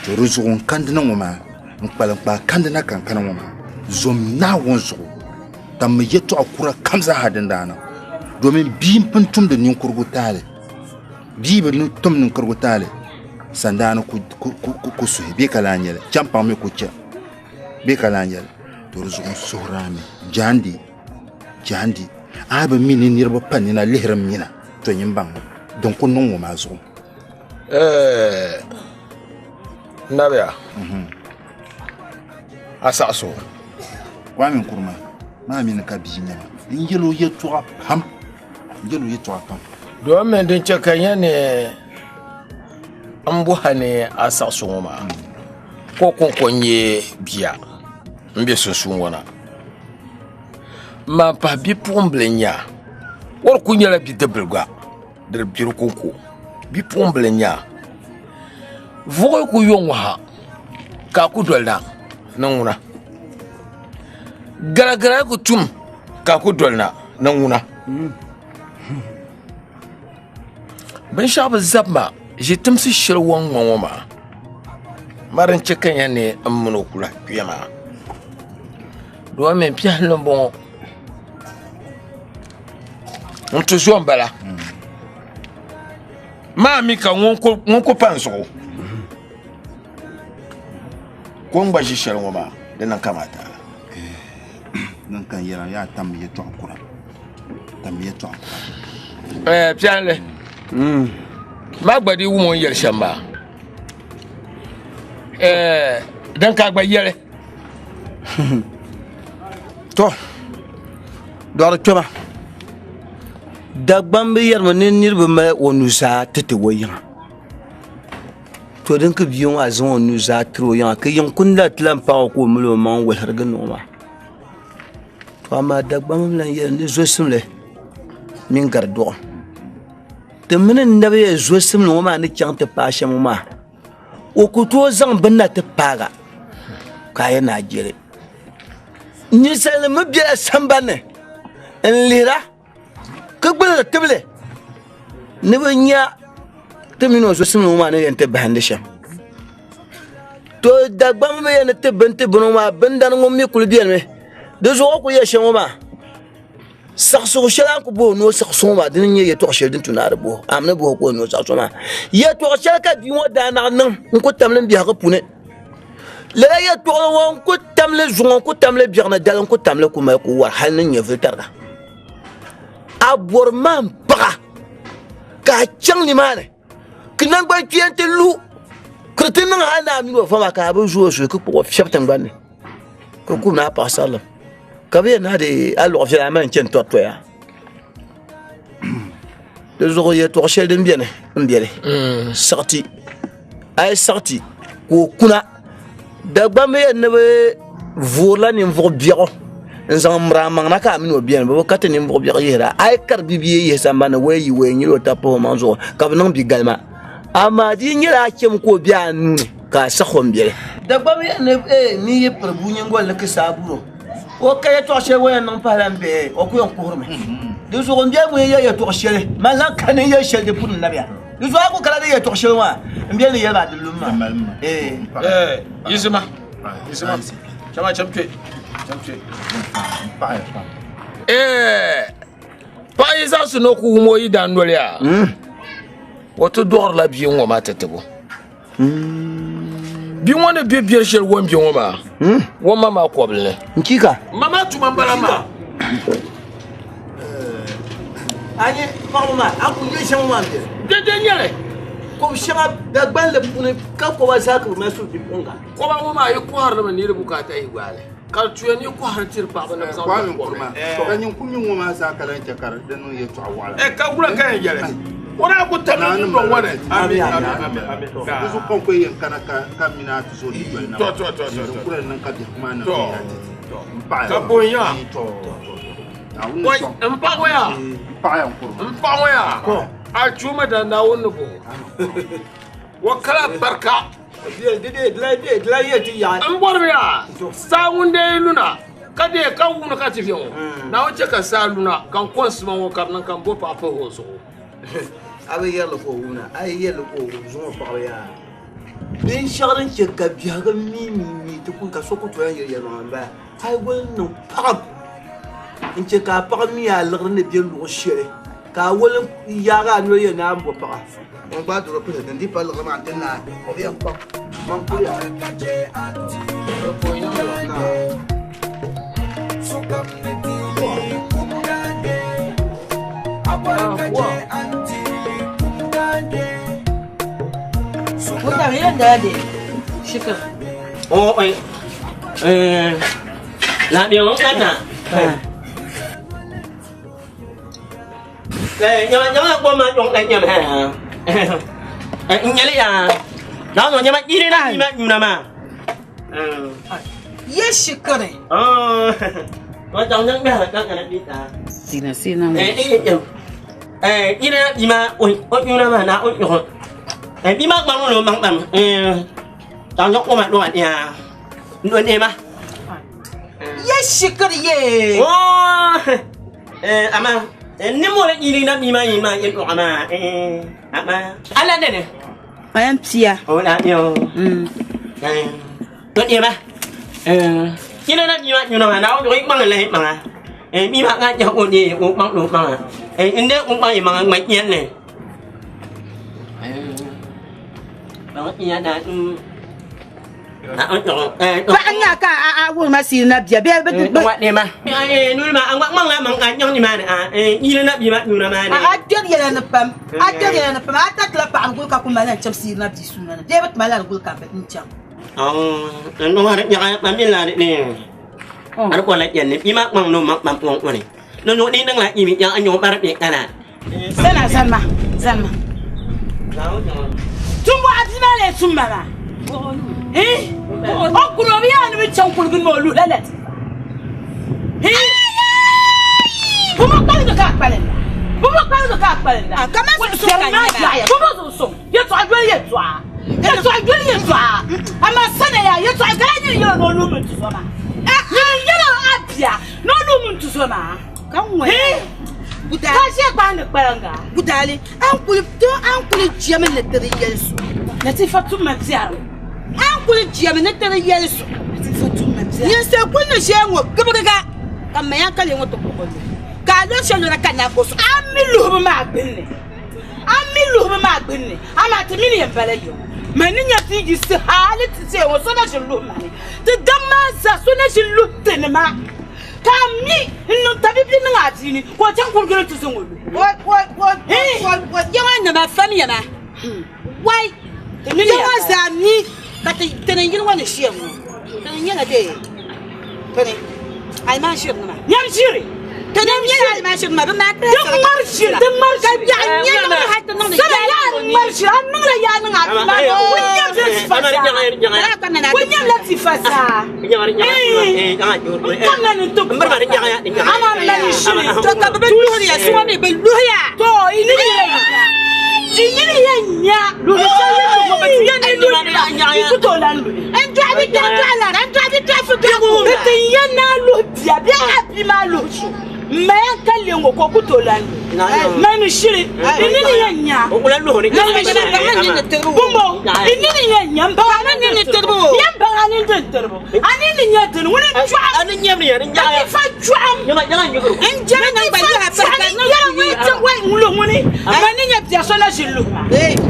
to di zuɣu n kandina ŋɔ maa n kpalim kpaa kandina ka n kana ŋɔ maa zom naawuni zuɣu tammi yɛtɔɣa kura kam zaaha din daa niŋ domin bia n pun tumdi ninkurigu taali Bia bi tum ninkurigu taali sandaani ku suhi bee ka lahi nyɛli chɛmpaŋ mi ku chɛ bee ka lahi nyɛli to di zuɣu n suhuri a mi jaandi jaandi a bi mi ni niriba pa nina lihiri m mina to nyin baŋ din ku niŋ ŋɔ maa zuɣu. Nabiya a saɣisi o. Kwame Nkrumah maa mini ka bia nyɛma n yɛl o yɛltɔɣa pam n yɛl o yɛltɔɣa pam. Domin din chɛ ka nyɛ ni n bɔha ni a saɣisi ŋɔ maa ka o kɔŋko n-nyɛ bia m-be sunsuuni ŋɔ na. Maan pahi bipuɣimbila n-nyɛ a. O di kul nyɛla bidibbil gba, di di be di kɔŋko. Bipuɣimbila n-nyɛ a. Vuɣi ku yo ŋɔ ha ka a ku doli na ni ŋuna. Garagara ku tum ka a ku doli na ni ŋuna. Binshɛɣu bi zabi ma ʒi timsi shɛli o ni ŋma ŋɔ maa, ma din chɛ ka n yɛn ni m mini o ku lahi kpiya maa. Domin piɛhili m-bɔŋɔ n ti zo m-bala. Maa mi ka ŋun ku pa n zuɣu ka o ni gba ʒi shɛli ŋɔ maa di niŋ kamaata. Din ka n yɛra yaa tammi yɛtɔɣa kura tammi yɛtɔɣa kura. Ɛɛ piɛlli maa gba di wum o ni yɛli shɛm maa ɛɛ din ka a gba yɛli. To dɔɣiri kpɛma Dagbamb yɛrimi ni niriba mali o nuzaa ti ti o yiŋa. To din ka bia ŋɔ a zaŋ o nuzaa tiri o yiŋa ka yiŋ kuni la ti lan paɣi o ka o mali o maŋ wolirigi niŋ o maa. To amaa Dagbamb mi lan yɛli ni zosimli mini gari dɔɣim. Ti mini n nabi yɛli zosimli ŋɔ maa ni chaŋ ti paai shɛm ŋɔ maa o ku tooi zaŋ bini na ti paaga ka a yɛn ni a jeli. Ninsalinima mi bela sambani ni n-lihira ka gbuliri tibili ni bɛ nya ti mini o zosimli ŋɔ maa ni yɛn ti bahindi shɛm. To Dagbamba mi yɛn ni ti bini ti bini ŋɔ maa bindani ŋun mi kuli benimi di zuɣu o kuli yɛli shɛm ŋɔ maa saɣisigu shɛli a ni ku booi ni o saɣisi ŋɔ maa dini n-nyɛ yɛltɔɣa shɛli din tu ni a di booi a mi ni booi ka o ni o saɣisi ŋɔ maa yɛltɔɣa shɛli ka bia ŋɔ daa naɣ niŋ n-ku tam li m biɛhigu puuni Lala yɛltɔɣili ŋɔ n ku tamli zuŋɔ n ku tamli biɛɣuni dali n ku tamli ku mali ku wari hali ni nyɛvuli tariga. A bɔri ma n paɣa ka a chaŋ nimaani ka naŋgban kpeeni ti lu ka di ti niŋ hali ni a mini o fa maa ka a bi zo o suhu ka kpuɣi o fiɛbi tiŋgbani ni ka ku ni a paɣasarilim ka bɛ yɛn ni a dee a luɣ viɛla a mali n-chani tɔri toya. Di zuɣu yɛltɔɣa shɛli din biɛni n biɛni saɣati a yi saɣati ka o kuna Dagbamba yɛn ni bi voorila ninvuɣu biɛɣu n zaŋ miri a maŋ na ka a mini o biɛni bi bi ka ti ninvuɣu biɛɣu yihira a yi kari bibia yihi sambanni wee yi wee nyili o tabi pahi o maŋ zuɣu ka bi niŋ bi galima amaa di yi nyɛla a chɛmi ka o bɛ a nuuni ka a saɣi o n biɛli Dagbamba yɛn ni ni yi piri bua nyingoli ni kisaa buro O ka yɛtɔɣ shɛli o yɛn niŋ pahila m-bee o ku yɛn kuhirimi. Di zuɣu m biɛli ŋun yɛn yɛli yɛtɔɣ shɛli, man lan kani n yɛli shɛli di puuni nabiya. Di zuɣu a ku kana di yɛtɔɣ shɛli maa, m biɛli ni yɛli maa di lumi maa. Ee. Yizima, yizima, chama cham kpe, cham kpe. Ee, paɣa yi zaɣisi ni o ku wum o yidaan noli yaa, o ti dɔɣirila bia ŋ-ŋɔ maa ti tib o. Bia ŋɔ ni be biɛri shɛli o ni be ŋɔ maa, o ma maa kɔbili ni. N-chika. Ma maa tuma m-bala maa. A nya paɣaba maa, a ku yɛli shɛm maa m-beni. Dɛdɛ n-nyɛ li. Kɔb shɛŋa Dagbanli puuni ka kɔba zaa ka bɛ mali suri bipuɣiŋga. Kɔba ŋɔ maa yi kɔhiri li mi niriba bukaata yi gbaai li. Ka di tuya ni yi kɔhiri tiri paɣaba ni bɛ zaŋ Kwame tiri kɔbili. Nkrumah, ka nyin ku mi ŋɔ maa zaa ka lahi chɛ ka di niŋ yɛltɔɣa waɣila. Ɛ ka wula ka yɛn yɛli? O daa ku tam ni dundɔŋ ŋɔ ni. Ami, ami, ami, ami. Di zuɣu ka n ku yɛn kana ka mini a ti zo di doli na. Tɔ, tɔ, tɔ, tɔ, Din tɔ. kuli niŋ ka biɛhigu maa niŋ Tɔ, viɛnyɛla ti ti. tɔ. M paɣiya. Ka bo n-nya? Tɔ, tɔ, tɔ. Naawuni Wai, sɔŋ. m paɣ ŋɔ yaa. M paɣiya Nkrumah. M paɣ ŋɔ yaa. A chuuma da Naawuni ni bo. O kala barika. N bɔrimi yaa, saa ŋun dee luna ka dee ka wuni ka ti viɛ ŋɔ, Naawuni chɛ ka saa luna ka n ko n sima ŋɔ ka di niŋ ka n bo paɣa pahi o zuɣu. A bi yɛrili ka o wumda, a yi yɛrili ka o wum zuŋɔ paɣaba yaa. Binshɛɣu din chɛ ka biɛhigu mi mi mi ti kuli ka so ku tooi yɛli yɛlimaŋli m-bala. A yi guli niŋ paɣib n-chɛ ka a paɣa mi a liɣiri ni be luɣ shɛli. Ka a woli n-yaagi a noli yɛli ni a ni bo paɣa. Ŋun gbaai doro pili din di pa liɣiri maa nti naai, o bi yɛn kpaŋ man kuriya. Oh, eh, eh, la điều anh à. Nhớ nhớ qua mà chúng anh nhầm hả? Nhớ lấy à. Đó rồi nhớ mà đi đây đó, nhớ mà mà. Ye shikari. Ờ. Có trong những cái đó cái đi ta. Sina sina. Eh, eh, eh, đi đây đi mà, ôi, ôi như mà nào ôi rồi. Eh, đi mà bằng nó bằng bằng. Eh, tao nhóc qua mà đồ bạn nhà. Nuôi em à. Ye shikari ye. Oh. Eh, ama. Ni mo le yili na mi ma yi ma yin ama. Eh, ama. Ala ne ne. Ayam pia. Oh, na yo. Eh. Tuan em à. Eh, yili na mi ma yu na ma na o yi mang le mang à. Eh, mi ma nga ya o ni o mang lu mang à. Eh, inde o mang yi mang mai yen ne. Eh. Mang yen na Paɣa nya ka a wuri ma siiri na bia bee bi wa ne ma. Eh, nu ma ang mang la mang a nyong ni ma ne a. Eh, yili na mi ma yu na ma ne. A kpɛri yɛla ni pam a kpɛri yɛla ni pam a taritila paɣaba guli ka ku mali n chaŋ siiri na bia suuna ni bee bi ti mali la guli ka n chaŋ. Oh, no ha nya ma mi la ne. Ar ko la yen ne mi ma mang no ma ma pong ko ne. No no ni nang la mi ya anyo ma ra ni kana. Sana zanma zanma. Tumbo a bia maa lee tum ma maa. Eh? O kuli o bi yaa ni bi chaŋ kuligi ni o luhi la Latifa. Eh? Bumo kpaligi ka a kpalim la. Bumo kpaligi ka a kpalim la. Kamani zuɣusuŋ ka n nyɛ maa. Bumo zuɣusuŋ. Yɛltɔɣa doli yɛltɔɣa. Yɛltɔɣa doli yɛltɔɣa. Amaa sana yaa yɛltɔɣa ka a nyini yɛla ni o luhi mini tuzo maa. Nyini yɛla a bia ni o luhi mini tuzo maa. Ka ŋɔya. Ka ʒe gbaandi kpalinga. Gudali, an kuli to an kuli jɛmi ni ti di yɛli so. Latifa tumma biɛrim. An kuli jɛmi ni ti di yɛli so. Latifa tumma biɛrim. Ninsal kuli ni ʒɛya ŋɔ gibiriga ka maya ka lee ŋɔ ti kpuɣi lu. Ka a lɔri shɛli lɔra ka na o so. A mi luhibu maa gbunni. A mi luhibu maa gbunni. Amaa ti mini yɛn bala yɛŋɔ. Mani ni nya ti yiɣisi hali ti ʒɛya ŋɔ so na ʒini luhi ma ni. Ti daŋ maa zaa so na ʒini luhi tinima. Ka a mi n-niŋ tabibi niŋ a bia ni ka o chaŋ kurigili ti zaŋ o luhi. Yaŋɔ nima famiya ma. Wai! Yaŋɔ zaa mi ka ti ni yili ŋɔ ni ʒiya ŋɔ. Ti ni nyɛla dee bini alimaʒiri nima. Nyam ʒiri. Ti ni nyɛla alimaʒiri nima bɛ maa Di ŋmari ʒiri, di ŋmari ʒiri. Ka biɛɣu nyɛ niŋdi hali ti niŋdi Sala yaa ŋmari ʒiri, a niŋla yaa niŋ a bia maa ni. Wun nyam Latifa zaa. Wun nyam Latifa zaa. N kamina ni n ti bɔri. Amaa m mali ʒiri. To ka bɛ bi luhiriya, suŋɔ mi bɛ luhiya. To yi ni yɛn nya, yi ni yɛn nya luhi shɛli yi luhi ŋɔ bɛ ti yɛn ni luhi la, yi ku tooi lan luhi. N dɔɣi bi dɔɣi dɔɣi lana, n dɔɣi bi dɔɣi fi dɔɣi ŋɔ. Bɛ ti yɛn naa luhi bia bee a bia maa luhi so. Maya ka le ŋɔ ka o ku tooi lan luhi. Mani shiri, yi ni yɛn nya. Mani shiri, bumbo, yi ni yɛn nya. M baŋ a ni ni tiribu. Yɛn baŋ a ni din tiribu. A ni ni nya dini, ŋuni n-dɔɣim. Latifa dɔɣim. N jɛmi niŋ gba luha pari ka niŋ Yɛla ŋuni ti wai ŋ-luhi ŋuni, mani ni nya bia so na ʒini luhi ma.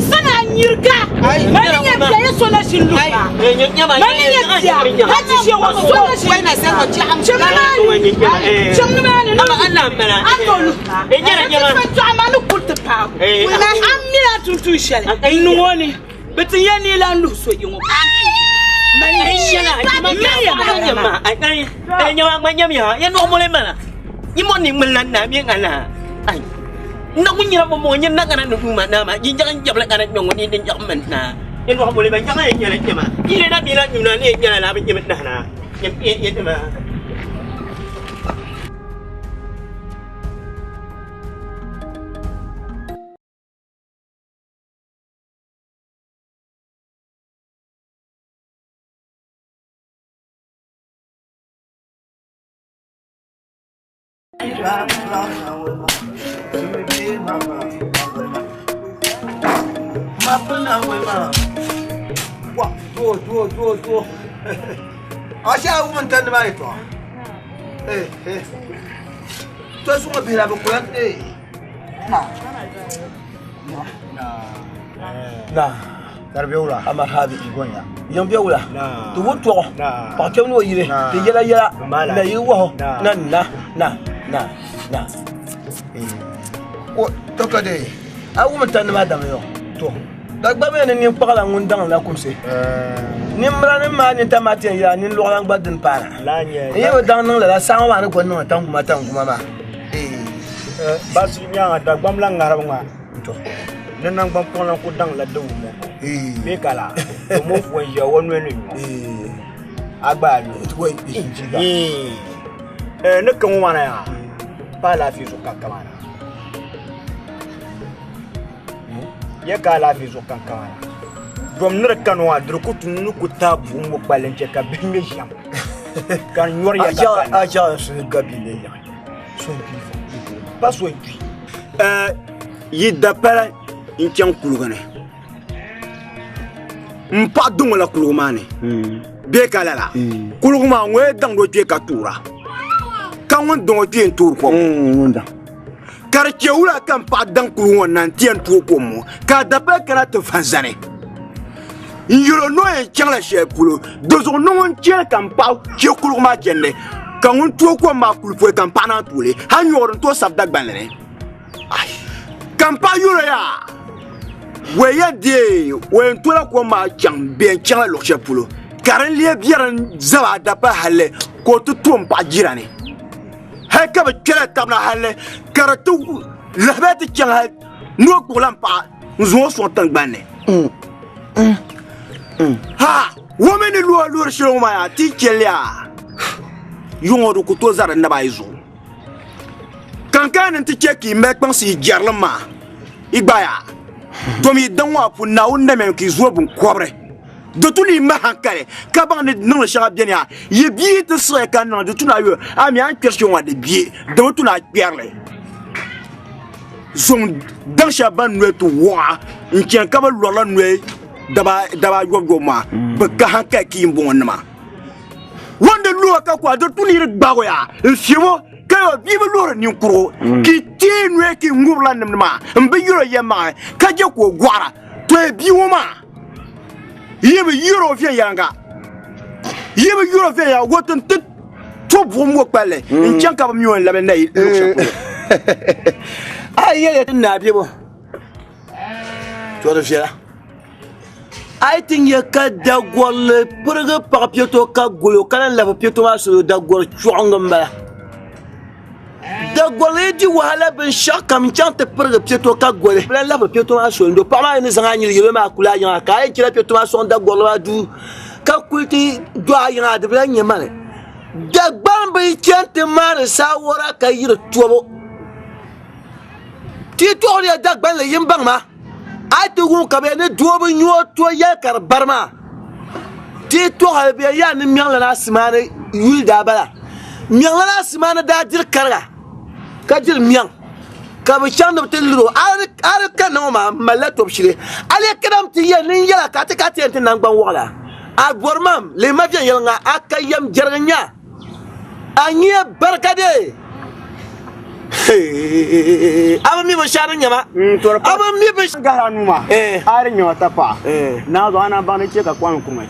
Sana a nyiriga, mani ni nya bia ya so na ʒini luhi ma. Mani ni nya bia hali ti ʒiya ŋɔ so na ʒini luhi ma. Chaŋ nimaani, chaŋ nimaani a tooi luhi ma. Latifa dɔɣim a ni kuli ti paagu. A mi a tuntun shɛli n-niŋ o ni. Bɛ ti yɛn ni lan luhi so yi ŋɔ Ashe a wum n tandi maa yɛltɔɣa to zuŋɔ bihi la bi kula Na. Kari be wula. Ama habi. Yiŋ be wula. Ti wu tɔɣu. Paɣa kpɛm ni o yili. Ti yɛla yɛla. Na yi wahu. Na na na na na. O to ka de. A wum tan nima dam yo. To. Dagba mi ni nin kpaɣala ŋun daŋ la kumsi. Nimmira nim maa ninta maa ti yɛn yɛla nin lɔɣila gba din paana. N yi bi daŋ niŋ lala saɣa maa ni gba niŋ tanguma tanguma maa. Basu nyaŋa Dagbam la ŋaribu ŋa. Ni naŋgban kpuɣili ku daŋ la di wumo. Bee ka la, to mo fu n ʒiya o noli ni nyo. A gba a nyo. Ni ka ŋɔ maa na yaa, pa alaafee zuɣu ka n kama na. Ya ka alaafee zuɣu ka n kama na. Dom ni di kani ŋɔ di ku tu ni ku taai buɣim ŋɔ kpalli n-chɛ ka bihi ŋme ʒiɛm. Ka n nyɔri ya ka kani. A chɛɣu suhu gabi ne yaɣi. So n-kpi fo. Pa so n-kpi. Yi da pala n-chaŋ kuliga ni. M paɣa diŋ o la kuliga maa ni. Bee ka lala? Kuliga maa ŋun yɛn daŋdi o kpee ka toora. Ka ŋun daŋ o kpee n-toori kom. Ka di chɛ wula ka m paɣa daŋ kuliga ŋɔ na nti yɛn tooi kom ŋɔ ka a dapali kana ti va zani. N yɛl o ni o yɛn chaŋla shɛli polo, di zuɣu ni ŋun chɛli ka m paɣa chɛ kuliga maa chandi, ka ŋun tooi kom maa kuli pɔi ka m paɣa naan tooi li. Hal nyɔɣiri n-tooi sabi Dagbanli ni. Ka m paɣa yɛl o yaa, O yɛn deei o yɛn tola kom maa chaŋ bɛ yɛn chaŋla luɣ shɛli polo, ka din lee biɛri n-zab a dapali halli ka o ti to m paɣa jira ni. Hal ka bɛ kpɛla tab na halli ka di ti lahibali ti chaŋ hal ni o kpuɣila m paɣa n-zaŋ o sɔŋ tiŋgbani ni. Ha! O mi ni lu o loori shɛli ŋɔ maa yaa ti chɛli yaa, yuŋ ŋɔ di ku tooi zari di naba ayi zuɣu. Kankani nti chɛ ka yi mali kpaŋsi yi jɛrilim maa, yi gba yaa, tom yi daŋ ŋɔ a pun Naawuni namɛmi ka yi zooi biŋkɔbiri. Di tu ni yi mali hankali ka baŋ ni niŋdi shɛŋa beni yaa, yi bia yi ti siɣiya ka niŋ di tu ni a yo a mi a ni kpɛri shɛli ŋɔ di bɛ, di bi tu ni a kpɛri li. Zaŋ daŋ shɛba ban noli ti wɔɣa n-chani ka bɛ lɔrila noli daba ayɔbu yɔbu maa, bɛ ka hankali ka yi m-bɔŋɔ nima. Wanda lɔɔ ka ku a di tu ni yi di gbaag o yaa n-fiɛb o ka yɛl o bia bi luhiri ninkurigu ka yi teei noya ka yi ŋubirila nimdi maa m-bi yɛl o yɛlimaŋli ka je ka o gɔɣira. Tɔ ya bia ŋɔ maa yi bi yɛr o viɛnyɛliŋga, yi bi yɛr o viɛnyɛliŋga o ti ti to buɣim ŋɔ kpalli n-chaŋ ka bɛ mi o n-labi na yi luɣ shɛli polo. A yi yɛliya ti ni a bebo, tɔ di viɛla. A yi ti nya ka dagorili pirigi paɣa piɛto ka guli o ka lahi labi piɛto maa solo dagori chuɣingi m-bala. Dagorili yi di wahala binshɛɣu kam n-chaŋ ti pirigi piɛto ka goli lahi labi piɛto maa soli ndo paɣa maa yi ni zaŋ a nyili yɛlo maa kuli a yiŋa ka a yɛn chɛla piɛto maa sɔŋ dagorili maa duu ka kuli ti do a yiŋa di bi lahi nyɛ mani. Dagbaŋ bi chani ti maani saawara ka yiri tɔbu. Ti yi tɔɣiriya Dagbanli yin baŋ ma. A yi ti wum ka bɛ ni doo bi nyu o to yɛli ka di bari maa, ti yi tɔɣi hali bɛ yaa ni Miɛŋlana Asimaani yuli daa bala. Miɛŋlana Asimaani daa diri kariga ka diri miɛŋ ka bɛ chaŋ ni bɛ ti liri o. A di kanna ŋɔ maa m malila tɔbu shili. A lee kadam ti yɛli ni n yɛla ka a ti ka a ti yɛn ti naŋgban wɔɣila. A bɔri mam lihi ma viɛnyɛliŋga a ka yɛm jɛrigi nya. A nyɛ barika de a bi mi binshɛɣu din nyɛma a bi mi binshɛɣu gahira nuu maa a di nyɛma tapaɣa naa zuɣu a naan baŋ ni chɛ ka Kwame Nkrumah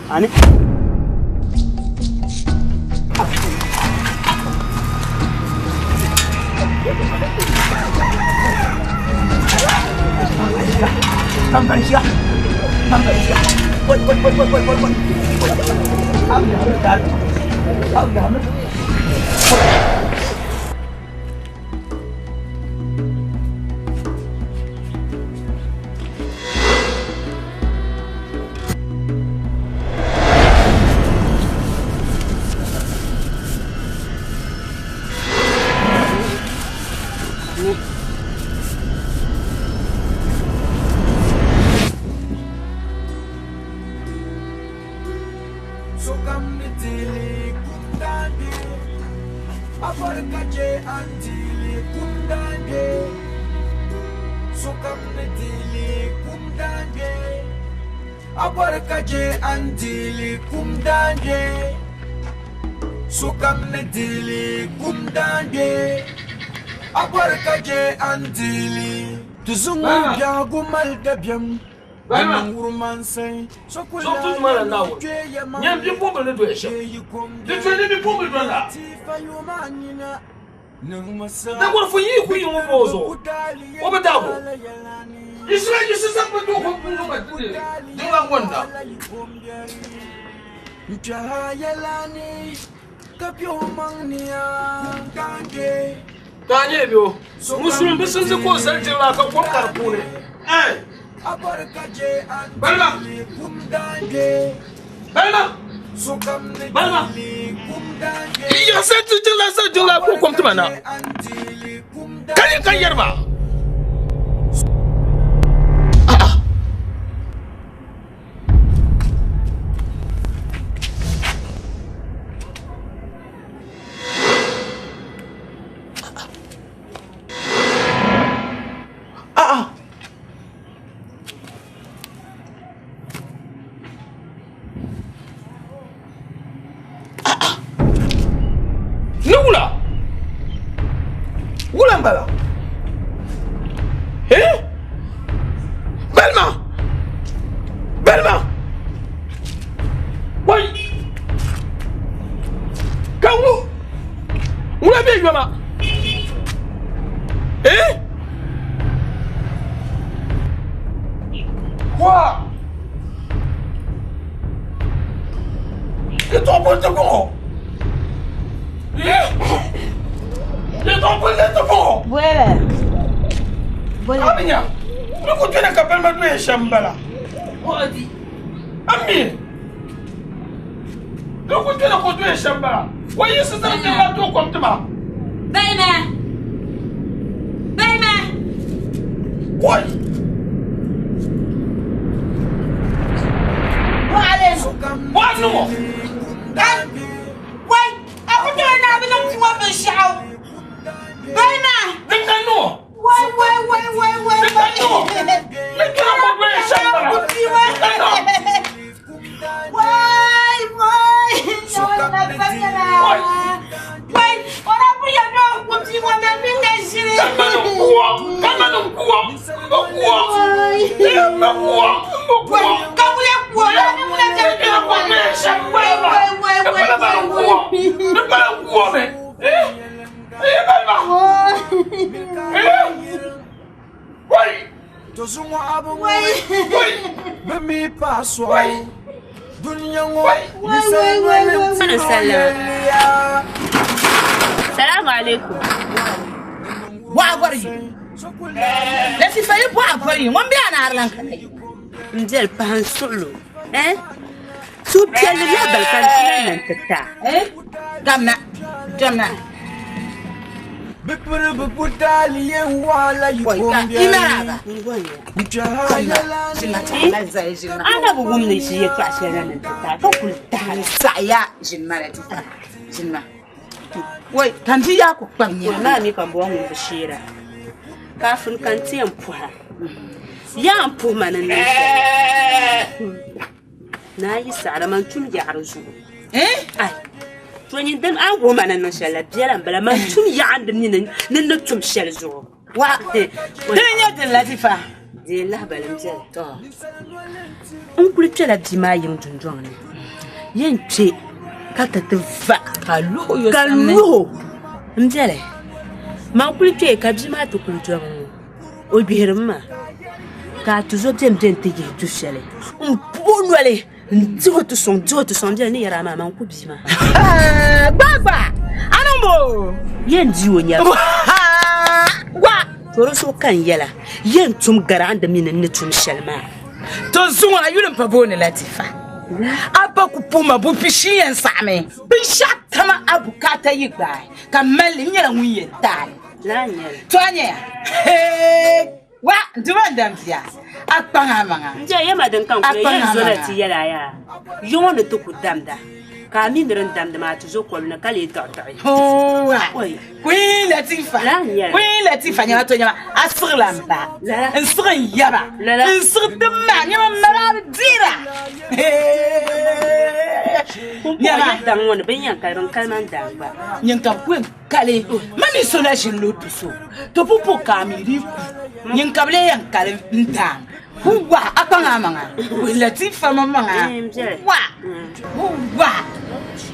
ani Sokam ni dili kum daande, a bɔri ka je an dili kum daande. Sokam ni dili kum daande, a bɔri ka je an dili kum daande. Sokam ni dili kum daande. A bɔri ka je a ni di li. Ti zuŋɔ biɛhigu mali dabiɛm. Di niŋ wurimansi. So ku lahi yɛli kpe ya maŋ ni yi kom Latifa yuma nina niŋmi siɣa. Bɛ ku daali yɛla ni. N kpɛha yɛla ni ka kpe o maŋ ni a daande. Ka a nyɛ bɛ musulum bi simsi ka o zali jiŋlaa ka kom ka di puuni. Balima! Balima! Balima! Ya zali jiŋlaa zali jiŋlaa ka o kom tima na. Ka nyɛ ka yɛri ba. Ni wula wula n bala eh balima balima wai ka ŋu ŋuna bɛ yoma eh wa yɛtɔɣa boli ti bɔŋɔ eh yɛtɔɣa boli ti bɔŋɔ Bwele. Bwele. Abinya ni ku kpɛna ka balima doya shɛm n bala ammi Di ku kpɛna ka o doya shɛm bala. O yiɣisi zaŋ kpɛm maa tooi kom ti ma. Bayima! Bayima! Wai! Wa niŋ o? Wai! A ku tooi naai bi niŋ pua binshɛɣu. Bayima! Din ka niŋ o? Wai wai wai wai wai! Din ka niŋ o? Ni kpɛna ka o doya shɛm bala. Din ka niŋ o? Wai wai! Wai! O daa pun yɛli ni o ku bia ŋɔ mɛ mini na ʒiri. Kamani kuwa, kamani kuwa, mba kuwa, mba kuwa, mba kuwa. Ka wula kuwa, ka ni wula jɛ kuwa. Wai wai wai wai wai. Ni bala kuwa mɛ. Eh, eh, balima. Eh, wai. To zuŋɔ a bi ŋuni bɛ mi pahi sɔɣu dunia ŋɔ ninsal noli n-tiri o yɛliya. Salamu alaikum. Bɔɣa gɔri yi. Latifa yi bɔɣa gɔri yi ŋun be a naari lan ka yi. N deli pahi n suɣulo. Eh? Suhupiɛlli lahibali ka n ti na n-ti ti a. Eh? Damna, damna. Bɛ piri bɛ butaali yɛn waɣila yi kombiɛri. N-kpɛhi a yɛla ni. A na bi wum ni ʒi yɛtɔɣ shɛli na ni ti ti a ka kuli tahi li. Saɣiya ʒini ma Latifa, ʒini ma. Wai, ka n di yaa ku kpabi nyɛla. Maa mi ka m bɔŋɔ ŋun bi sheera. Kaafin ka n ti yɛn puha. Yaa n puhi ma ni niŋ shɛli. Naa yi saɣira man tum yaɣiri zuɣu. Ai, to nyin dim a wuhi ma ni niŋ shɛli la biɛla m-bala man tum yaɣa n dim ni ni ni tum shɛli zuɣu. Wa, dini nyɛ din Latifa? Dee lahibali m biɛla. N kuli kpɛla bia maa yiŋ dundɔŋ ni. Yɛn kpe ka ti ti va. Ka luhi o Ka samli. luhi o m biɛli. Man kuli kpe ka bia maa ti kuli dɔbi ŋɔ. O gbihirimi maa ka a tuzo beni beni ti yihi du shɛli m-puhi o noli n-dihi o ti sɔŋ dihi o ti sɔŋ bɛli ni yɛri a maa man ku bia maa. Gbagba! A niŋ bo? Yɛn di o nyɛbu. Gba! To di zuɣu ka n yɛla yɛn tum gari a ni di mi ni n ni tum shɛli maa. To zuŋɔ a yuli m-pa booni Latifa. A ba ku puhi ma bupishi yɛn saɣimi. Binshɛɣu kam a bukaata yi gbaai ka m mali li, n nyɛla ŋun yɛn taai li. To a nyɛya wa n duma n dan bia a kpaŋ a maŋa. N je yɛma din ka n kuli yɛn zo na ti yɛli a yaa yiŋɔ ni ti ku damda Ka a mi ni din damdi maa ti zo koli ni ka lee diɣidiɣi. Queen Latifa, Queen Latifa nyɛma to nyɛma a siɣila n ba n siɣi n yaba n siɣi ti ma nyɛma m mali a bi dira nyɛma daŋ ŋɔ ni bin yɛn kali bin kali man daŋ gba nyin ka bi ku yɛn kali ma mi so na ʒini lo du so to pupu ka a mi di ku nyin ka bi lee yɛn kali n daŋ Wa a kpaŋ a maŋa Queen Latifa ma maŋa wa wa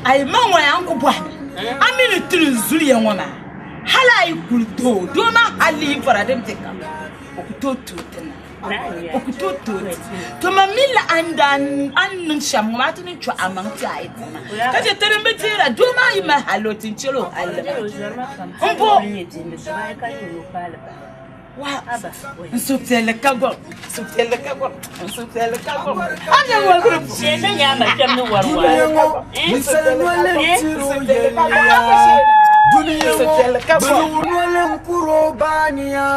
a yi maŋ ŋɔ yaa n ku bɔhimi a mi ni tili n zuliya ŋɔ maa hali a yi kuli doo doo maa hali yi bɔra din be kam o ku tooi tooi ti na o ku tooi tooi ti to ma mi la a ni daa a ni niŋ shɛm ŋɔ maa ti ni chɔ a maŋ ti a yi ti ma ka chɛ ti din bi deera doo maa yi mali hali o ti n chɛl o hali maa n bo N suhupiɛlli ka gɔŋ, suhupiɛlli ka gɔŋ, n suhupiɛlli ka gɔŋ. A nyɛ wɔligiri pu. Dunia ŋɔ ninsal noli n-tiri o yɛliya. Dunia ŋɔ bɛ luɣ noli n-kur o baaniya.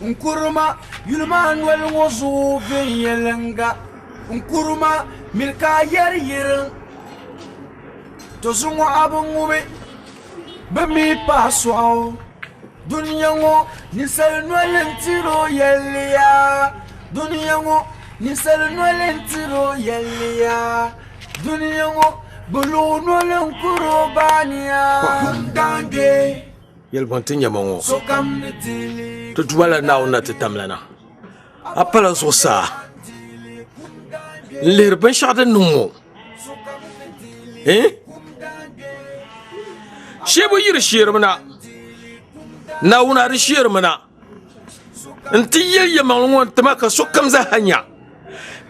N kuri ma yuli maa noli ŋɔ zuɣu viɛnyɛliŋga. N kuri ma miri ka a yɛri yiriŋ. To zuŋɔ a bi ŋubi. Bɛ mi pahi sɔɣu. Dunia ŋɔ ninsal noli n-tiri o yɛliya. Dunia ŋɔ ninsal noli n-tiri o yɛliya. Dunia ŋɔ bɛ luɣ noli n-kur o baaniya. Kundaŋ bɛ. Yɛlimaŋ ti nyama ŋɔ, Sokam ni ti li. ti Duuma la Naawuni na ti tamlana. A pala zuɣusaa n-lihiri binshɛɣu din niŋ ŋɔ. Eh? Shebu yiri sheerimina, Naawuni a di sheerimina nti yɛli yɛlimaŋli ŋɔ n-ti ma ka sokam zaa nya,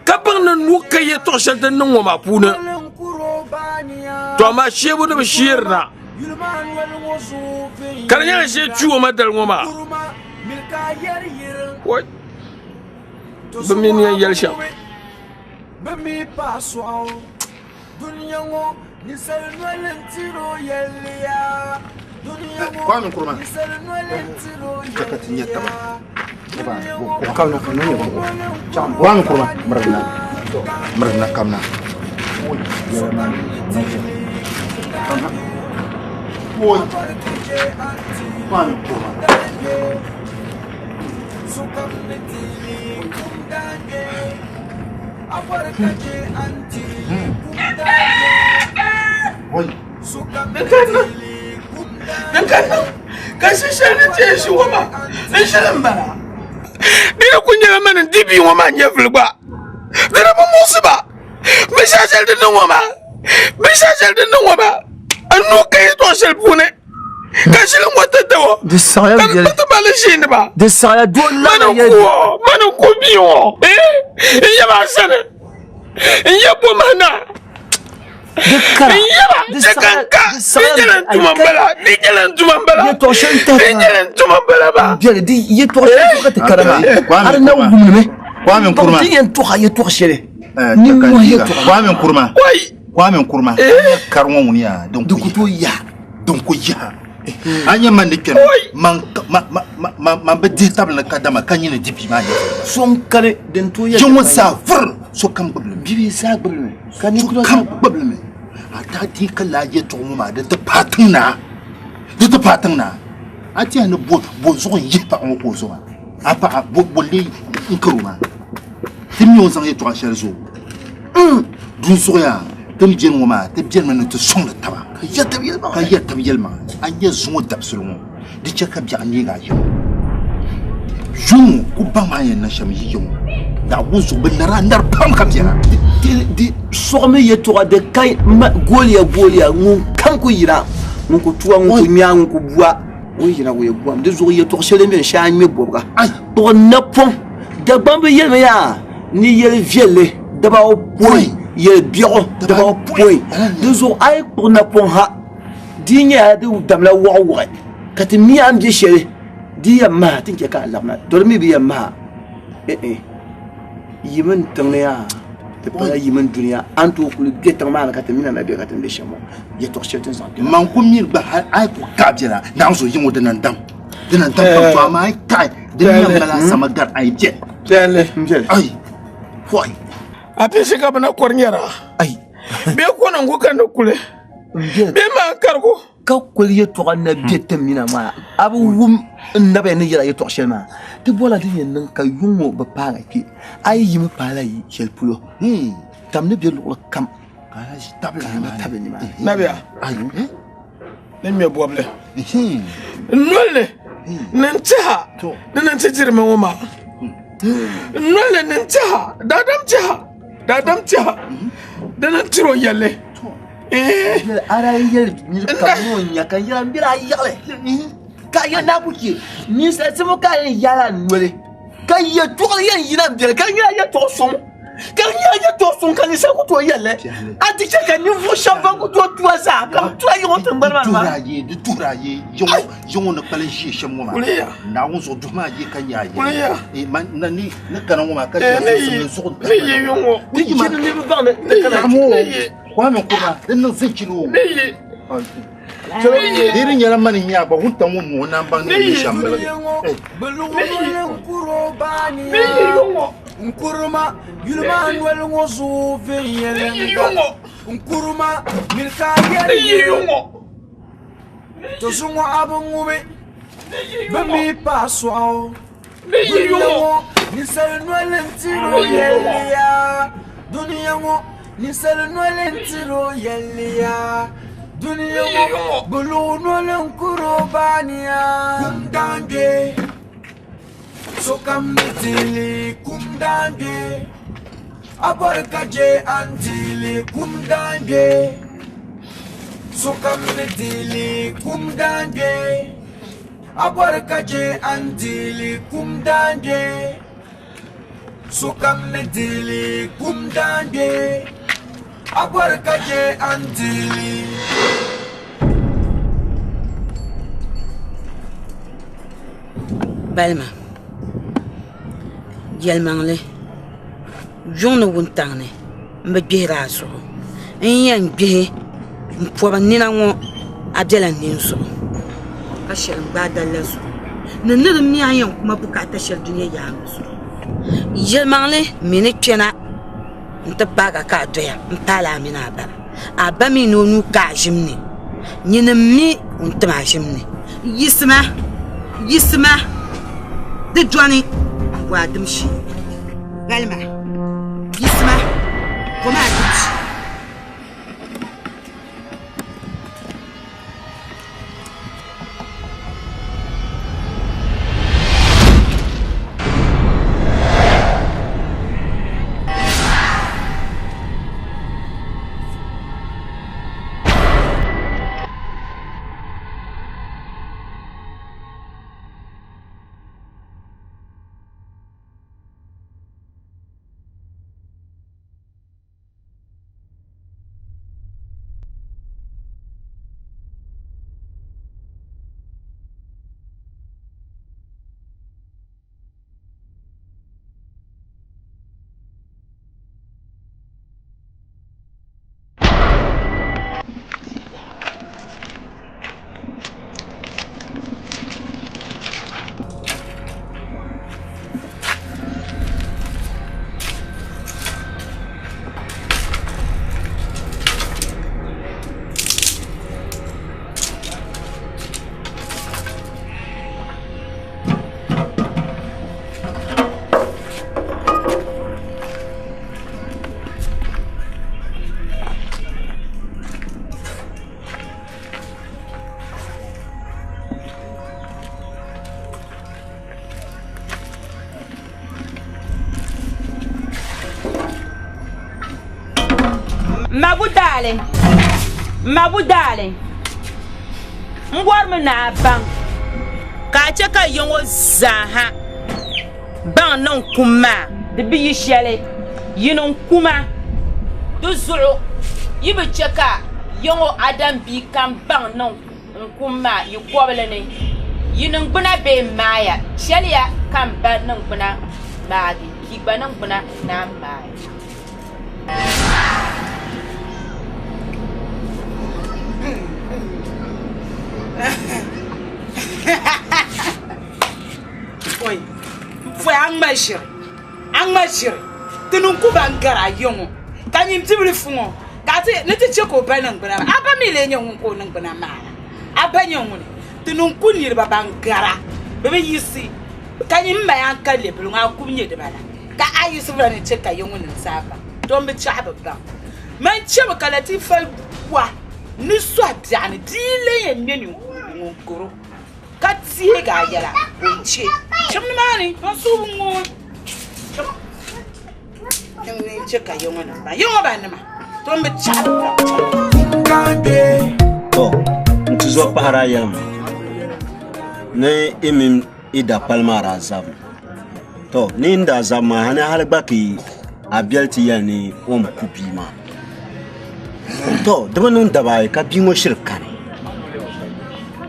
ka baŋ ni nuu ka yɛtɔɣ shɛli din niŋ ŋɔ maa puuni. To amaa sheebu ni bi sheerina, ka di nyɛla shee chuo ma dali ŋɔ maa. Wai! Bɛ mi ni yɛn yɛli shɛm. Bɛ mi pahi sɔɣu dunia ŋɔ ninsal noli n-tiri o yɛlli ya. Dunia ŋɔ Kwame Nkrumah. ninsal noli n-tiri o Kaka ti nyɛ taba. Dunia ŋɔ Kamina kamina nyɛ Kwame Nkrumah mirina mirina kamina. Woi. Kwame Nkrumah. sokam ni ti li kum daangbee. A bɔri ka je a ni ti li kum daangbee. Sokam ni ti li kum Din ka niŋ ka shi shɛli ni ti yɛn ʒi ŋɔ maa n ʒili m-bala. Di ni kuli nyɛla mani n-di bia ŋɔ maa nyɛvili gba di ni bi muɣisi ba. Binshɛɣu shɛli din niŋ ŋɔ maa binshɛɣu shɛli din niŋ ŋɔ maa n nuu ka yɛltɔɣa shɛli puuni ka ʒili ŋɔ ti ti o Di saɣaya ka viɛli. bi ti mali ʒiini ba. Di saɣaya doo Mani lana n ku o mani n ku bia ŋɔ n yaba a sani n yɛ bo mahi na Di kara. n yaba Di di kan saɣaya ka di di saɣaya nyɛla n tuma n bala di nyɛla n tuma n bala Yɛltɔɣa shɛli n tahi di nyɛla n tuma n bala ba. Biɛli di yɛltɔɣa shɛli ka ti kara maa. Kwame A di na Nkrumah. wumdi mi. Kwame Nkrumah. Ti yɛn tɔɣa yɛltɔɣa shɛli. Eh, Ni ka- ŋɔ yɛltɔɣa. Kwame Nkrumah. Kwame Nkrumah. Kari ŋɔ ŋuni yaa din ku tooi yaha. Din ku yaha. A nyɛ man ni kpɛm man ma ma ma ma man bi dihi tabili ni kadama ka nyini di bia maa nyɛ. So n kani din tooi Yiŋ ŋɔ zaa vuri sokam gbubili mi. Bihi zaa gbubili mi. Ka ninkura Sokam gbubili mi. A daa di ka laa yɛltɔɣa ŋɔ maa di ti paai tiŋ naa. Di ti paai tiŋ naa. A tiɛha ni bo bo zuɣu n yihi paɣa ŋɔ ka o zo maa. A paɣa bo bo n-lee n kari o maa. Ti mi o ni zaŋ yɛltɔɣa shɛli zo o. Dinzuɣu yaa ti ni beni ŋɔ maa ti benimi ni ti sɔŋdi taba ka yɛri tab yɛlimaŋli. A nya zuŋɔ dabisili ŋɔ di chɛ ka biɛɣu neegi a yiŋ. Yuŋ ŋɔ ku baŋ maa yɛn niŋ shɛm yi yiŋ ŋɔ. Daɣ wuzuɣu bɛ nari a nari pam ka biɛla. Di sɔɣimi yɛtɔɣa di ka gooliya gooliya ŋun kam ku yina ŋun ku tuwa ŋun ku ŋmɛa ŋun ku bua o yina o yɛn buami. Di zuɣu yɛtɔɣ shɛli din beni shee a ŋmɛ bɔbiga kpuɣi napɔŋ. Dagbamb yɛlimi yaa ni yɛli viɛlli dabaawopɔin, yɛli biɛɣu dabaawopɔin. Di zuɣu a yi kpuɣi napɔŋ ha, di yi nyɛla di damla wɔɣiwɔɣi ka ti mi a ni be shɛli, di yi yɛn maha ti ni chɛ ka a labina. Tɔ di mi bi yɛn maha, eh-eh, yi mini tiŋ ni yaa, di pala yi mini dunia, a ni tooi kuli be tiŋ maa ni ka ti mi na na be ka ti ni be shɛm ŋɔ, yɛtɔɣ shɛli ti ni zaŋ kpɛna. Man ku miri gba hal a yi ku kaɣi biɛla, Naawuni zuɣu yiŋ o di nandam. Di nandam pam, tɔ amaa a yi kaɣi di ni yɛn mali asama gari a yi biɛli. Piɛlli. Ai, pɔi. A pishi ka bɛ na kɔri nyɛra. Ai. Bee ko ni n-ku ka ni kuli. Bee maa karigu. Ka kuli yɛtɔɣa na be ti mina maa, a bi wum n nabaya ni yɛra yɛtɔɣ shɛli maa. Ti bɔrila din yɛn niŋ ka yuŋ ŋɔ bi paai a kpe. A yi yimi paala yi shɛli polo, tam ni be luɣili kam ka a tabili nimaani. Nabiya, ni ŋmɛ bɔbili n noli ni ni n tɛha ni ni ti dirimi ŋɔ maa. N noli ni ni n tɛha, daadam tɛha, daadam tɛha di ni tiri o yɛlli. A daa yɛli niriba kam ni o nya ka n yɛla m bela a yaɣili ka a yɛli naa ku chɛ ninsal tibu ka a yɛn yaala a noli ka yɛtɔɣili yɛn yina m-beni ka di nyɛla yɛtɔɣ suŋ ka di nyɛla yɛtɔɣ suŋ ka ninsal ku tooi yɛli li a di chɛ ka ninvuɣ shɛb bɛn ku tooi tu a zaa ka bɛ tu a yiŋ o tiŋgbani maa ni maa. Di tuhiri a yi yiŋ o ni kpalim ʒiɛ shɛm ŋɔ maa Naawuni zuɣu duhi maa yi ka nya a yɛli ni kana ŋɔ maa ka ʒiya ni zuɣu Kwame Nkrumah din niŋ zinchili o. Di di nyɛla mani nya gba wuntaŋ ŋɔ ŋɔ naan baŋ ni nyɛ shɛm biligi. Nkrumah yuli maa noli ŋɔ zuɣu viɛnyɛliŋga Nkrumah mini ka a yɛli To zuŋɔ a bi ŋubi bɛ mi paai sɔɣu Dunia ŋɔ ninsal noli n-tiri o yɛlli yaa Dunia ŋɔ ninsal noli n-tiri o yɛlli yaa Dunia ŋɔ buluɣu noli n-kuri o baani yaa Kum daangbe sokam ni ti li kum daangbe A bɔri ka je a ni ti li kum daangbe Sokam ni ti li kum daangbe A bɔri ka je a ni di li kum daangbe Sokam ni di li kum daangbe A bɔri ka je a ni di li. Balima, yɛlimaŋli yuŋ ni wuntaŋ ni m bi gbihiri a zuɣu. N yɛn gbihi m pɔbi n nina ŋɔ a bela n nini zuɣu ka shɛli n gbaai dali la zuɣu ni ni di mi a ni yɛn ku ma bukaata shɛli dunia yaaŋa zuɣu. Yɛlimaŋli mi ni kpɛna nti paagi a ka a doya m-paali a mini a ba. A ba mi ni o nuu ka a ʒim ni, nyini m-mi ŋun tim a ʒim ni. Yiɣisima, yiɣisima, di dɔni m-bo a dim shee. Galima, yiɣisima, bom a dim shee. Mabu daali mabu daali n bɔrimi ni a baŋ ka a chɛ ka ya ŋɔ zaaha baŋ ni n kum maa di bi yi shɛli yi ni n kuma di zuɣu yi bi chɛ ka ya ŋɔ Adam bia kam baŋ ni n kum maa yi kɔbili ni yi niŋgbuna bee m-maaya chɛliya ka m ba niŋgbuna maagi ka yi gba niŋgbuna naan maai. Pɔi pɔi a ŋma ʒiri a ŋma ʒiri ti niŋ ku ban gari a ya ŋɔ ka nyin bibilifu ŋɔ. Ka a ti ni ti chɛ ka o ba niŋgbuna maa, a ba mi lee nyɛ ŋun ka o niŋgbuna maana. A ba nyɛ ŋuni? Ti niŋ ku niriba ban gara, bɛ bi yiɣisi ka nyin maya n-ka lɛbili ŋɔ, a kub nyɛ dibala. Ka a yiɣisibu la ni chɛ ka ya ŋɔ nim zaa baŋ, dɔn bi chaɣi bi baŋ. Man chɛmi ka Latifa wa ni sɔhi biɛɣuni bia n-lee yɛn ŋme ninkuugi ŋun karo ka teeg a yɛla ka o chɛ. Cham nimaani, man suhu bi ŋooi. Cham ni n-chɛ ka ya ŋɔ nim baŋ. Ya ŋɔ ba nima, dɔn bi chaɣi bi baŋ. To, n tuzo pahiri a yɛlima ni i mini i dapali maa daa zabimi. To, ni n daa zabi maa ni hali gba ka a biɛli ti yɛli ni o ni ku bia maa. To, di bi niŋ daba ayi ka bia ŋɔ shiri kani.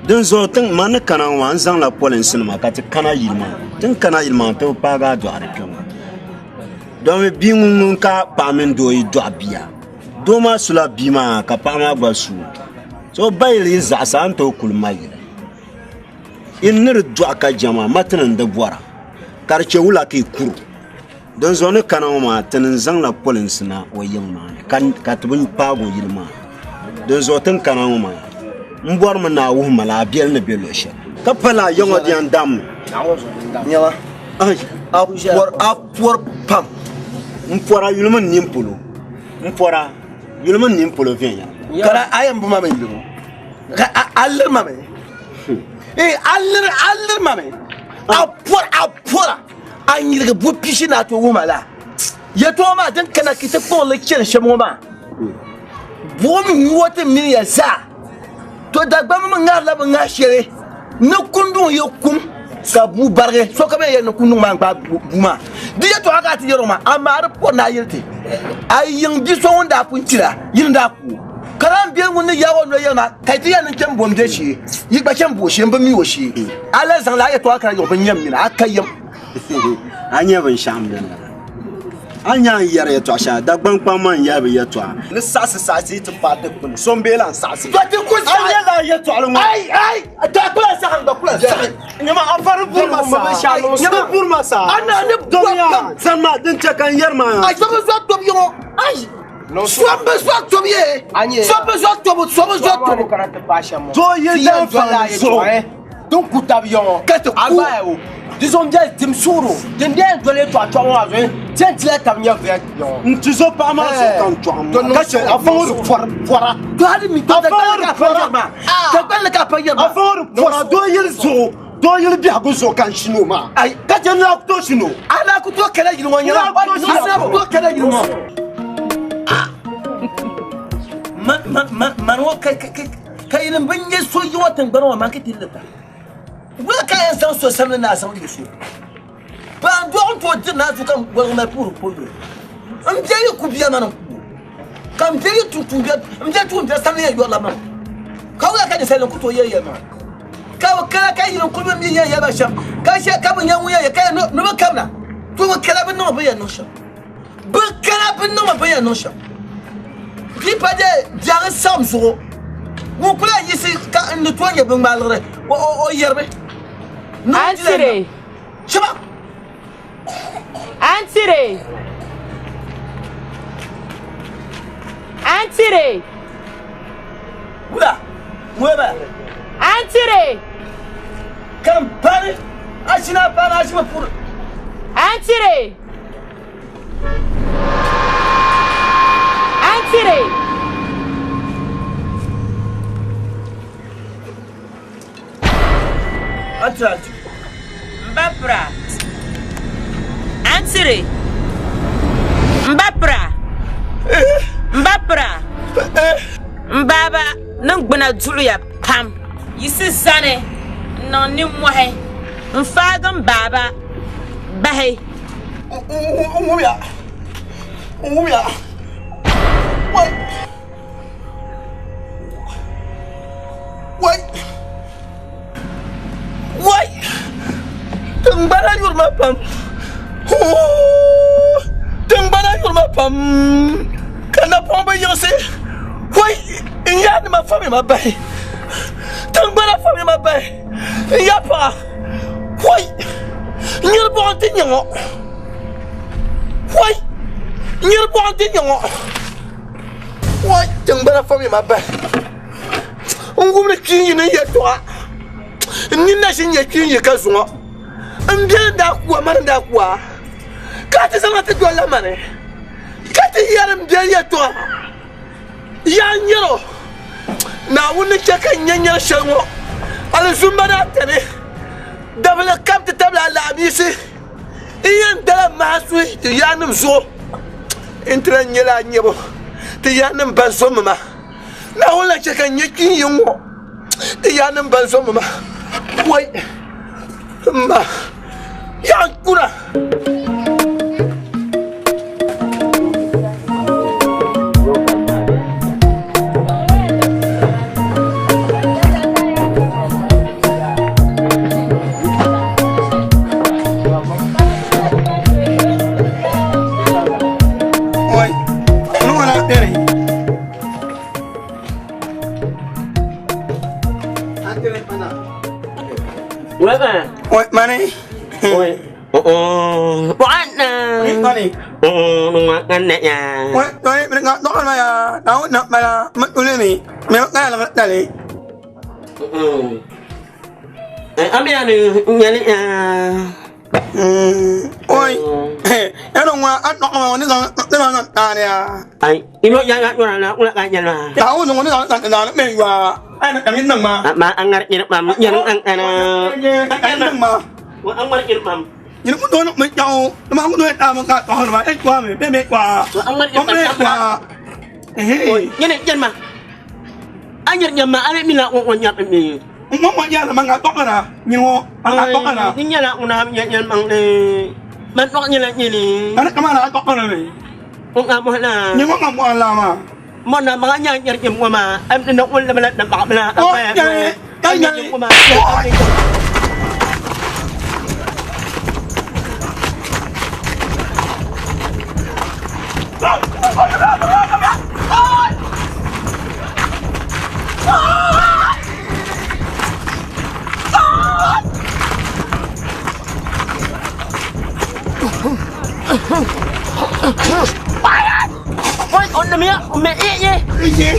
Dinzuɣu tiŋ man ni kana ŋɔ maa n zaŋla polinsi nima ka ti kana yili maa. Ti ni kana yili maa ti bi paagi a dɔɣiri kpɛ ŋɔ. Domi bia ŋun ŋun ka paɣa mini doo yi dɔɣi bia, doo maa sula bia maa ka paɣa maa gba su o. So bayili yi zaɣisi a ni tooi kuli ma yili. In ni di dɔɣi ka jɛma ma ti ni di bɔra ka di chɛ wula ka yi kuro. Dinzuɣu ni kana ŋɔ maa ti ni zaŋla polinsi na o yiŋ maa ni ka ti bi paagi o yili maa. Dinzuɣu ti ni kana ŋɔ maa m bɔrimi ni a wuhi ma la a biɛli ni be luɣ shɛli ka pa lala ya ŋɔ di yɛn dammi. Nyama, a pɔri pam. M pɔra yulimi n nini polo. M pɔra yulimi n nini polo viɛnyɛla. Ka a yɛn bo ma mi yuli ŋɔ? Ka a liri ma mi? Ee, a liri, a liri ma mi. A pɔra, a pɔra. A nyirigi bu pishi ni a tooi wuhi ma la. Yɛtɔɣa maa din kana ka ti kpuɣi li chani shɛm ŋɔ maa, buɣim nyuo ti mini ya zaa. To Dagbamba mi ŋarila bɛ ŋahi shɛli ni kunduŋ yi kum ka bua barigi, sokam yɛn yɛli ni kunduŋ maa n-gbaai bua maa. Di yɛtɔɣa ka a ti yɛri o maa, amaa di pɔri ni a yɛli ti a yiŋ bi so ŋun daa pun kpira yi ni daa ku o. Ka lan be ŋun ni yaag o noli yɛli ma, Ka yi ti yɛli ni n chani bo m be shee, yi gba chani bo o shee, m bi mi o shee. A lan zaŋla a yɛtɔɣa kana yuɣu bi nyam mini a ka yɛm. A nya binshɛɣu m-beni la? A nya a ni yɛri yɛtɔɣ shɛli Dagbaŋ kpaŋ maa n-yɛli bɛ yɛtɔɣa. Ni saɣisi saɣisi yi ti paai dikpuni, so m-bee lan saɣisi. Ba ti ku saɣi. A nya lala yɛtɔɣili ŋɔ? Ai, ai, a ku lan saɣi, n gba ku lan saɣi. Nyama, a fari buri ma saa. Nyama, buri ma saa. A na ni bɔbi pam. Zani maa, din chɛ ka n yɛri maa. A so bi zɔri tɔbu yiŋɔ. Ai, so bi zɔri tɔbu ye. So bi zɔri tɔbu, so bi zɔri tɔbu. Doo yi dan faŋ zuɣu. Din ku tabi ya ŋɔ ka ti ku a gbaai o di zuɣu m-beli tim suhuri o din dee n-doli yɛtɔɣa chɔɣu ŋɔ maa zuɣu ti yɛn tila tab nyɛvuya ya ŋɔ. N tizo paɣa maa zuɣu ka n chɔɣi m ka chɛ afa ŋɔ di pɔri pɔra. To hali mi Afa ŋɔ di pɔra. Dagbanli ka a pa yɛri maa. Afa ŋɔ di pɔra doo yili zuɣu doo yili biɛhigu zuɣu ka n shini o maa. Ayi ka chɛ n daa ku tooi shini o. A daa ku tooi kala yili ŋɔ nyɛla a daa ku tooi kala yili ŋɔ. Mani ŋɔ ka yinim bi nya so yi ŋɔ tiŋgbani ŋɔ man ka ti lita. Wula ka a yɛn zaŋ so samli ni a zaŋ yo so? Paɣa n-dɔɣi n-tooi diri naanzuu ka woligi mali puhiri ka o yo. M bia yi ku bia mani n-ku o, ka m bia yi tum tuumbiɛri, m bia tuumbiɛri samli yɛn yɔrila mani. Ka wula ka ninsalinim ku tooi yɛli yɛlimaŋli? Ka bɛ kana ka yinim kuli bi mi yɛn yɛli ba shɛm, ka shɛli ka bɛ nya ŋun yɛn yɛli ka yɛli ni bɛ kabina, to bɛ kana bɛ niŋmi bɛ ni yɛn niŋ shɛm. Bɛ kana bɛ niŋmi bɛ ni yɛn niŋ shɛm. Di pa dee biɛɣu saɣim zuɣu ŋun ku lahi yiɣisi ka n ni tooi nyɛ binŋmaaliɣiri o yɛrimi. Antire. Shɛba. Antire. Antire. Wula, ŋun bala. Antire. Ka m bari a ʒini a paana a ʒimi puri. Antire. Antire. Antire antire. Mba pira. Antire. Mba pira. Mba pira. Mbaaba niŋgbuna duɣuya pam. Yiɣisi zani n-niŋ nimmɔhi n-faagi m baaba bahi. N ŋubiya n ŋubiya wai wai wai tiŋgbana yuri ma pam tiŋgbana yuri ma pam ka napɔŋ bi yiɣisi wai n yaa nima fami ma bahi tiŋgbana fami ma bahi n ya paɣa Woi! Nyiri buɣa n-ti nyɛ ŋɔ. Woi! Nyiri buɣa n-ti nyɛ ŋɔ. Wai tiŋgbana fami ma bahi. N wumdi kpiin yi ni yɛltɔɣa. N nini na ʒi n-nyɛ kpiin yi ka zuŋɔ. N biɛli n-daa ku a, mani n-daa ku a. Ka a ti zaŋ a ti dolila mani, ka ti yɛri m biɛli yɛltɔɣa. Yaa n nyɛr o, Naawuni ni chɛ ka n nya nyɛri shɛli ŋɔ, alizumba daa kani dabili kam ti tabili alaamiisi. N yɛn dala maha suhi ti yaannim zuɣu nti lan nyɛla a nyabu ti yaannim ban zommi ma. Naawuni lan chɛ ka n nya kpiin yiŋ ŋɔ ti yaannim ban zommi ma. Wai! M ma, yaa n kuna! Oi, mani. Oi. Oh, buat na. Mani. Oh, nunga ngan ya. Oi, mani, mereka nak ma ya. Tahu nak bala, metuli ni. Memang kan nak tali. Eh, ami ani nyali ya. Oi. Ya dong wa at nok ma ni ga ni ma ta ni ya. Ai, ino ya ya na na ula ka nyal ma. Tahu nung ni ga na na me wa. Ai na ni nang ma. Ma angar ni ma nyal ang ana. Ai nang ma. Wa angar ni ma. Ni ku do me chao. Ma ku do ta ma ka to ma ai kwa me me kwa. Wa angar ni ma kwa. Eh, nyal nyal ma. Anyar nyal ma ale mi na o nyap mi. Mo mo ya ma nga to na. Ni wo nga to na. Ni nyala una nyal nyal mang ni. Man to nyal nyal ni. Ana kama na to na ni. O nga mo na. Ni mo nga mo ala ma. Mo na mga nyal nyal nyal mo ma. Am ni no ul la na ba na. Oh, nyal. Kai nyal mo ma. Oi, on na miya, me e ye. Ye.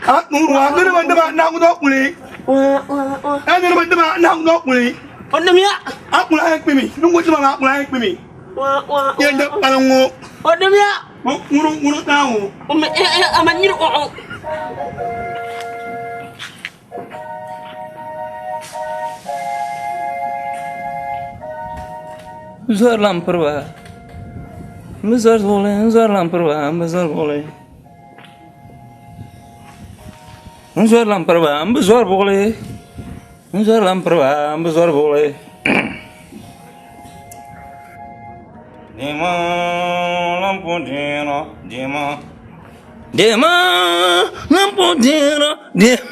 Ah, nuru wa nuru man dama na ku do kuli. Ah, nuru man dama na ku do kuli. On na miya. Ah, kula ay kpimi. Nungu dama na kula ay kpimi. Ye de palango. On na miya. Nguru nguru tawo. O me e e ama nyiru o o. Zor lan piriba n bi zori buɣuli n zori lan piriba n bi zori buɣuli n zori lan piriba n bi zori buɣuli n zori lan piriba n bi zori buɣuli Dima lampo dina dima dima lampo dina dima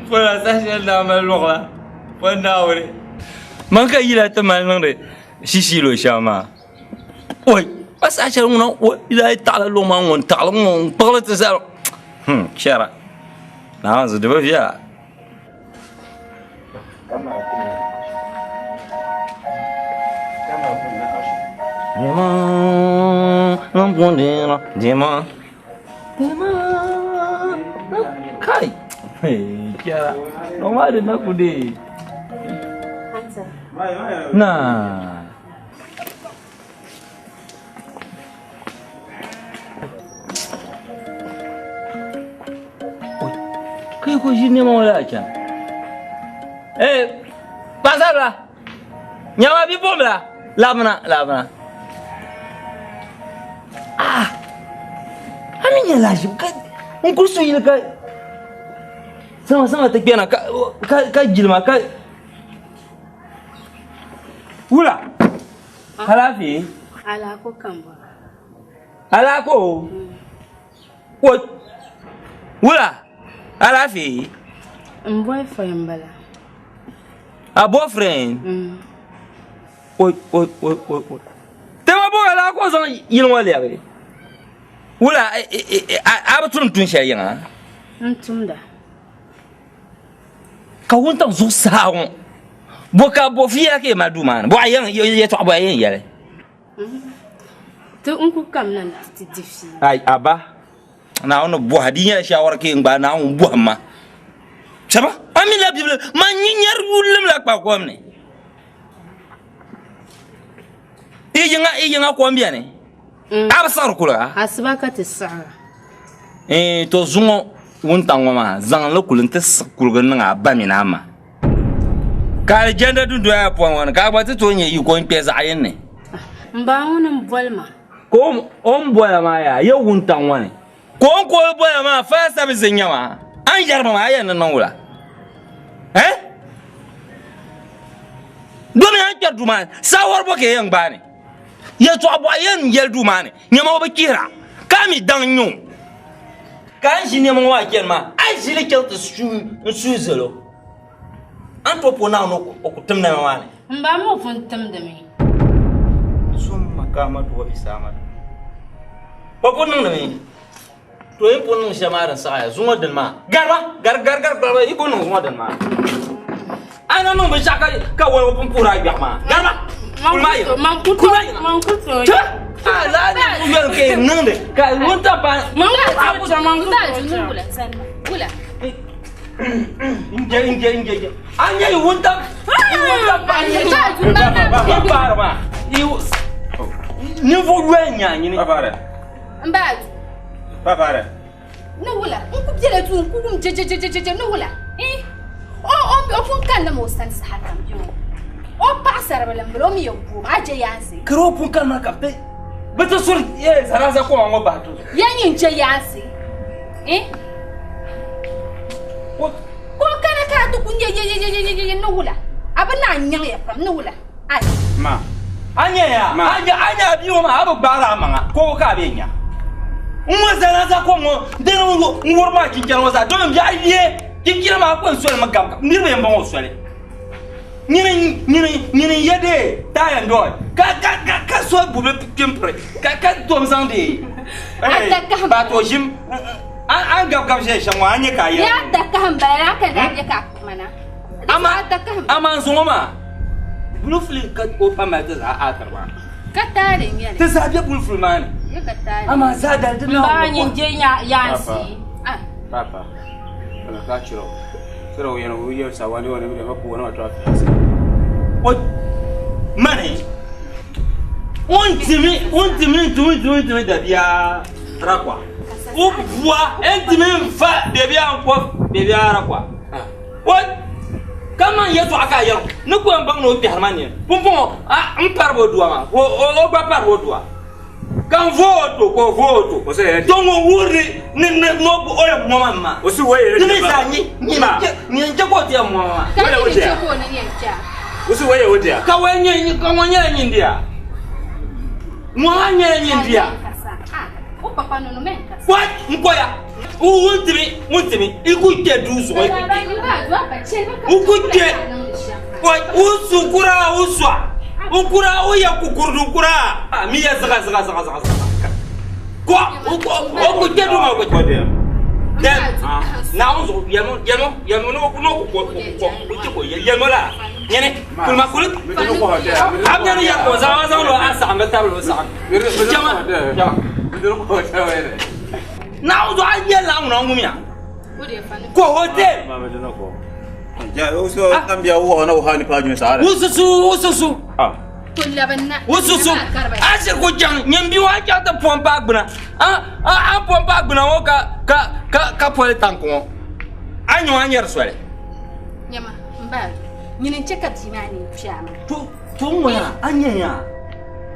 Pɔla saha shɛli daa mali luɣa pɔ Naawuni man ka yila ti mali niŋdi shishilo shɛm maa oi pa saha shɛli ŋuna o daa yi taɣila luɣa maa ŋun taɣili ŋɔ n kpuɣili ti zali chɛra Naawuni zuɣu di bi viɛla. Dima Kai chɛra o maa di na ku dee na Kai ko ʒi nɛma ŋɔ laa chana ee paɣasarila nyama bipuɣimbila labina labina ah a mi nyɛla ʒim ka n kuli su yili ka sama sama ti kpɛna ka ka ka jilima ka wula alaafee Alaako ka n bɔra. alaako o wula alaafee N boyfriend bala. a boyfriend o o o o o tema bo alaako zaŋ yili ŋɔ lɛbi wula a bi tum tun shɛli yiŋa N tumda. ka wuntaŋ zuɣusaa ŋɔ bo ka bo fiya ka yi mali duu maa ni bo a yɛn yɛltɔɣa bo a yɛn yɛli Ti n ku kamina ni ti ti di fiila. Ai, aba. Naawuni bɔha, di nyɛla shawara ka yɛn gbaai Naawuni bɔhim ma. Chama, a mi la bibili, man yi nyari yulinim la kpa kom ni. I yiŋa, i yiŋa kom beni. A bi siɣiri kuliga? Asiba ka ti siɣira. Ee, to zuŋɔ wuntaŋ ŋɔ maa, zaŋ li kuli nti siɣi kuliga niŋ a ba mini a ma. Ka alijanda dundoya pɔi ŋɔ ni, ka a gba ti tooi nya yiko n-kpe zaɣ yini ni. M ba ŋuni m-boli ma. Ka o ni bola maa yaa, ya wuntaŋ ŋɔ ni. Ka o ni kuli bola maa, fire service n-nyɛ maa. A ni yɛri ba maa, a yɛn ni niŋ wula? Eh? Domi a ni kpɛri duu maa ni, saawari bɔ ka ya yɛn gbaai ni? Yɛltɔɣa bɔɣu yɛn yɛli duu maa ni, nyama o bi chihira, ka a mi daŋ n-nyɛ o. Ka a ni ʒi nɛma ŋɔ maa chani maa, a yi ʒi li chaŋ ti suui zali o, a ni tooi puhi Naawuni o ku tim nɛma maa ni. M ba mi o pun timdimi. Summa ka Amadu wa bisa Amadu. O pun niŋdimi. To yi pun niŋ shɛli maa din saɣiya zuŋɔ dini maa. Gariba, gari gari gari gariba yi pun niŋ zuŋɔ dini maa. A na niŋ binshɛɣu ka ka waligu pun puhiri a gbɛɣu maa. Gariba, kuli maa yina. Kuli maa yina. Chɛ! A laa ni yoli ka yi niŋdi ka wuntaŋ paai. Nje nje nje nje. A nyɛ yi wuntaŋ yi wuntaŋ paai yi paari maa. Ninvuɣ yoli n-nyɛ a nyini. N ba du. Papare. Ni wula n ku bela duu n ku wum jejejejeje ni wula eh o o o pun kanna ma o sani saha kam bɛ o o paɣasaribili n bala o mi yɛn boom a je yaansi. Kari o pun kanna ka bɛ bɛ ti suri eh zaraza koma ŋɔ bahi to. Ya nyin je yaansi eh ka o kana ka a ti ku nyɛ yeyeyeyeye ni wula a bi naan nyaŋ ya pam ni wula ai. Ma. A nya ya, a nya a nya bia ŋɔ maa a bi gbaari a maŋa ka o ka a bɛ nya. N ŋɔ zanaza kom ŋɔ dini n wuri maa chinchina ŋɔ zaa domi biɛɣu ye chinchina maa kpɛn soli mi gam niriba yɛn baŋ o soli. Nyini nyini nyini n ye dee tie and dye ka ka ka ka so bubi kpimpiri ka ka tom zaŋ dee ba to ʒim a ni gabi gabi ʒɛya shɛm ŋɔ a nya ka a yɛli. Ya dakahi n bala la ka daa bɛ ka a kpuma na. Amaa n zuŋɔ maa blue film ka o pa mali ti zaa aatiri maa. Ka taali n nyɛli. Ti zaa bɛ blue film maa ni. Ye ka taali. Amaa zaa dali di N ba nyin je yaansi. Papa. Kana ka chiro. Sira o yɛn o yɛ sawani wani mi ma ku wani ma to afi. O mani o ntumi o ntumi ntumi ntumi ntumi dabiya rakwa. O bua ntumi nfa dabiya nkɔ dabiya rakwa. O kaman yɛltɔɣa ka a yɛri ni ku yɛn baŋ ni o kpɛhiri ma nini pumpɔŋɔ a n pari o dua maa ka o gba pari o dua ka n vooi o to ka o vooi o to to ŋun wuhiri ni ni ni o yɛn mɔma m maa di mi zaa nyi nyi n chɛ ka o ti yɛn mɔma maa ka wai nyɛ ka ŋɔ nyɛla nyin diya ŋɔ maa nyɛla nyin diya what n koya Wuntimi, wuntimi, i ku kpe duu zuɣu. U ku kpe, u su kura u sɔɣ, u kura u yɛ kukurudu kura mi yɛ ziɣa ziɣa ziɣa ziɣa ziɣa. Ko o ku kpe duu maa ku kpe. Dɛm Naawuni zuɣu yɛlimo yɛlimo yɛlimo ni o ku ko ko ko ko ti ko yɛlimo la nyini kulima kuli. A bɛ ni yɛ ko zaŋ zaŋ lo a saɣim bi tabili o saɣim. Chama chama. Naawuni zuɣu a yɛlila ŋuna ŋumya ko hotel. Wususu wususu wususu a shiri ku chaŋ nyin bia ŋɔ a chaŋ ti pɔmpi a gbuna a pɔmpi a gbuna ŋɔ ka ka ka ka poli tanki ŋɔ a nya a nyari soli. Nyama n ba nyini n chɛ ka bia maa nini kpɛa maa. To to ŋɔ yaa a nya yaa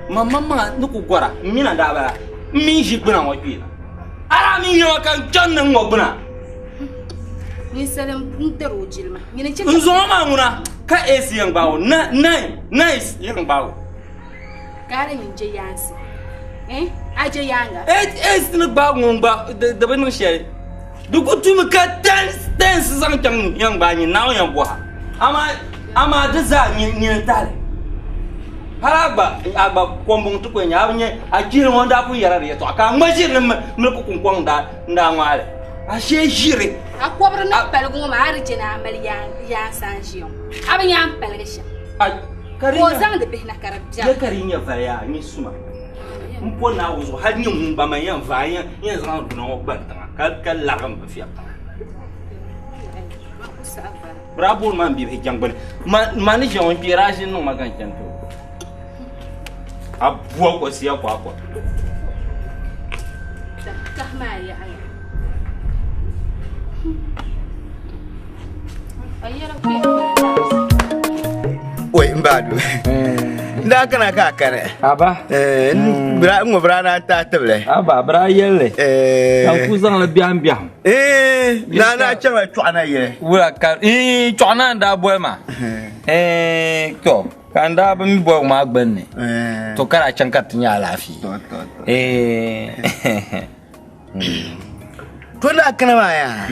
mam maŋmaŋa ni ku gɔra n mina daa bala n mini ʒi gbuna ŋɔ kpee na. A daa mi nya ma ka n chaŋ ni n ŋɔ gbuna. Ninsali n-tiri o jilima. Nyini n-chɛ N zuŋɔ maa ŋuna ka AC yɛn gbaag o, nice yɛn gbaag o. Ka a di nyin je yaansi. Eh? A je yaaŋa? AC ni gbaag ŋun gba di bi niŋ shɛli. Di ku tumi ka tens zaŋ chaŋ yɛn gbaai nyin Naawuni yɛn bɔha. Amaa amaa di zaa nyini n-tahili. Hal a gba a gba kɔmbuŋ ti ku yɛn nya a bi nya a chihili ŋɔ n-daa pun yɛra di yɛtɔɣa ka a ŋma ʒiri ni miliki kuŋkɔŋ n-daa ŋmaai li. A shee ʒiri. A kɔbiri ni paligi ŋɔ maa a di je ni a mali yaansi a ni ʒiya ŋɔ. A bi nya a ni paligi shɛm. Ka o zaŋdi bihi na ka di biɛri. Ya ka di nyɛ valiya, nyin suma. N po Naawuni zuɣu hali nyɛ ŋun gba man yɛn vaai n yɛn zaŋ n duna ŋɔ gbani tiŋa ka larigi m bi fiɛbi tiŋa. Bɛ daa booni ma n bibihi jɛŋgbuni. Ma ni ʒiya ŋɔ n kpeeri a ʒini niŋ ma ka n chani ti o. A bua ko siya kwakwa. Kahi maa yaɣiya. Oi n ba du. N daa kana ka a kani. Aba. N ŋɔ bira na ta tibili. Aba bira yɛlli. Ka n ku zaŋli biɛhim biɛhim. Na na chaŋla chɔɣu na yɛli. Wula ka chɔɣu na n daa boli ma. To ka n daa bi mi boligu maa gbunni. To ka daa chaŋ ka ti nyɛ alaafee. To daa kana maa yaa.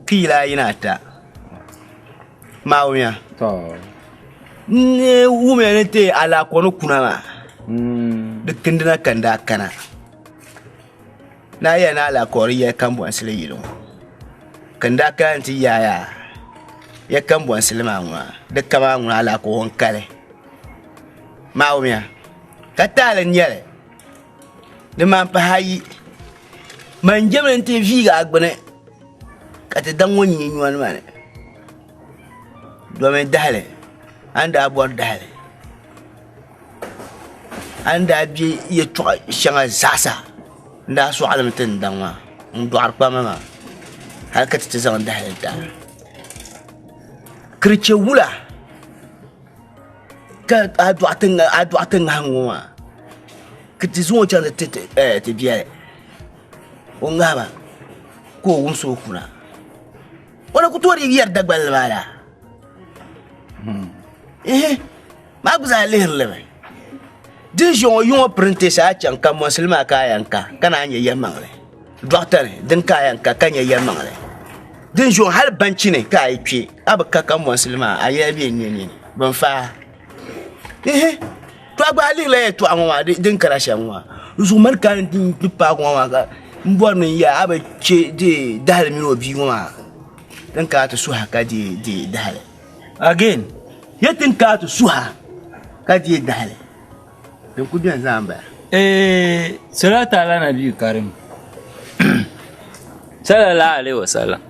Kiila ayi ni ata. Maawuya. N wumiya ni ti alaako ni kuna maa. Di kindina ka n daa kana. Naa yɛli ni alaako di yɛli kambɔnsili yili ŋɔ. Ka n daa kana nti yaaya ya kambɔnsili maa ŋuna di kama ŋuna alaako ŋɔ n-kali. Maawuya. Ka taali n-nyɛ li. Di maan pahi ayi. Man jɛmli nti viigi a gbuni. Ka ti daŋ ŋɔ nyee nyɔni ma ni, domin dahali a ni daa bɔri dahali a ni daa bɛ yɛltɔɣa shɛŋa zaasa n daa sɔɣilimi ti n daŋ maa n dɔɣiri kpamba maa hali ka ti ti zaŋ dahali n-ti a. Kirichɛ wula ka a dɔɣi ti ŋahi ŋɔ maa ka ti zaŋ o chaŋ ti ti ti biɛli o ŋahi ba ka o wumsi o kuna o na ku tooi dii yɛri Dagbanli maa laa ehe maa gba zaa lihiri li mi din ʒi ŋɔ yiŋɔ pirinti a chaŋ ka mɔnsili maa ka a yɛn ka ka naan nyɛ yɛlimaŋli dɔɣita ni din ka a yɛn ka ka nyɛ yɛlimaŋli din ʒi ŋɔ hali banchi ni ka a yi kpe a bi ka ka mɔnsili maa a yɛla bɛ n nini bin faai ehe To a gba a lihila yɛltɔɣa ŋɔ maa din kana shɛm ŋɔ maa di zuɣu mani ka n ti paagi ŋɔ maa ka n bɔri ni n ya a bi chɛ dee dahali mini o bia ŋɔ maa din kana ti suha ka deei dahali again ya tin kana ti suha ka deei dahali din ku beni zaa n bala. Eh, salatu ala nabi karim sallallahu alaihi wasallam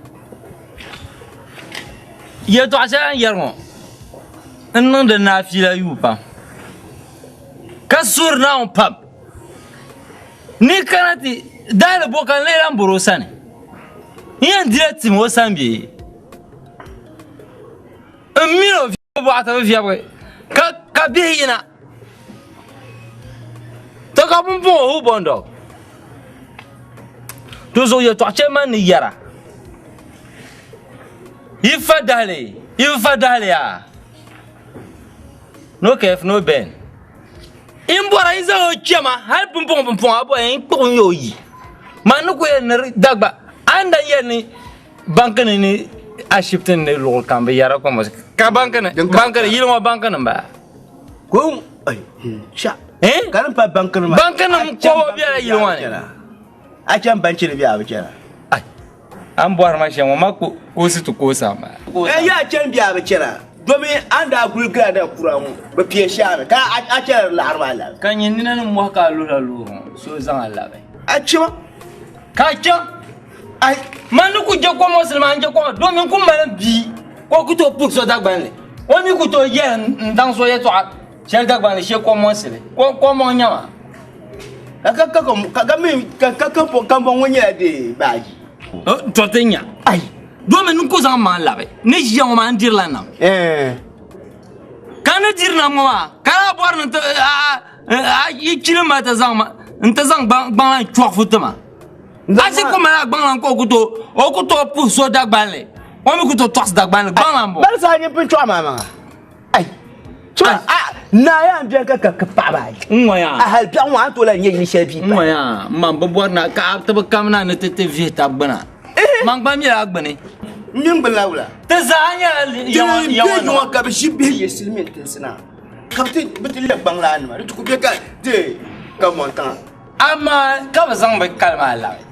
yɛltɔɣa shɛli a ni yɛri ŋɔ n niŋdi naafila yuu pam ka suhuri Naawuni pam ni kana ti dahali bo ka n lee lahi bɔri o sani n yɛn dila tim o sani bee n mini o bɔɣa ti bi viɛbigi ka bihi yina to ka pumpɔŋɔ hu bɔndɔg di zuɣu yɛltɔɣa chɛ man ni yɛra yi fa dahali yi bi fa dahali yaa no kef no ben in bɔra yi zaŋ o chɛma hali pumpɔŋɔ pumpɔŋɔ a bɔya n kpuɣi n yɛ o yi man ni ku yɛli ni dagba a ni dan yɛli ni banki ni ni ashibiti ni luɣuli kam bi yɛra kom ka banki ni banki ni yili ŋɔ banki ni n bala ko sha eh ka din pa banki ni maa banki nim kɔbɔ biɛla yili ŋɔ ni a chɛni banchi ni bɛ a bi chɛna a ni bɔhiri ma shɛm ŋɔ ma koosi ti koosa maa eh ya chɛni bɛ a bi chɛna domin a ni daa guli gila da kura ŋɔ bi pie shaami ka a chɛni di laɣiri maa labi ka nyɛ nina ni mɔhi ka a luhila loori ŋɔ so zaŋ a labi a chɛma ka a chaŋ ai man ni ku je kom ŋɔ silima n je kom domin ku mali bia ka o ku tooi puhi so Dagbanli o mi ku tooi yɛli n daŋ so yɛltɔɣa shɛli Dagbanli shee kom ŋɔ sili kom ŋɔ nyɛ maa ka ka ka ka ka mi ka ka ka kambɔŋ ŋɔ nyɛla de baaji to ti nya ai domin n ku zaŋ maŋ labi ni ʒiya ŋɔ maa n dirila nam ka ni diri nam ŋɔ maa ka daa bɔri ni a yi chilim ma ti zaŋ ma n ti zaŋ gbaŋ la n chɔɣifu ti ma A ʒi ku mali a gbaŋlan ka o ku tooi o ku tooi puhi so Dagbanli o mi ku tooi tɔɣisi Dagbanli gbaŋlan bɔ. Bali saa nyini pun chɔɣu maa maŋa. Ai chɔɣu a naa yaa n-beni ka ka paɣaba ayi. N ŋɔ yaa. A hali biɛɣu ŋɔ a ni tooi lahi nyɛ yili shɛli bia N ŋɔ yaa m ma bi bɔri na ka a ti bi kamina ni ti ti vihi tab gbuna. Man gba mila a gbuni. N mi n gbuni la wula? Ti zaa nyɛla yaŋɔ Ti bɛ yaŋɔ ka bi ʒi bihi yi silimiin tinsi na ka bi ti lɛbi gbaŋlaanima di ti ku bɛ ka ti ka mɔntiŋa. Amaa ka bɛ zaŋ bɛ kali maa labi.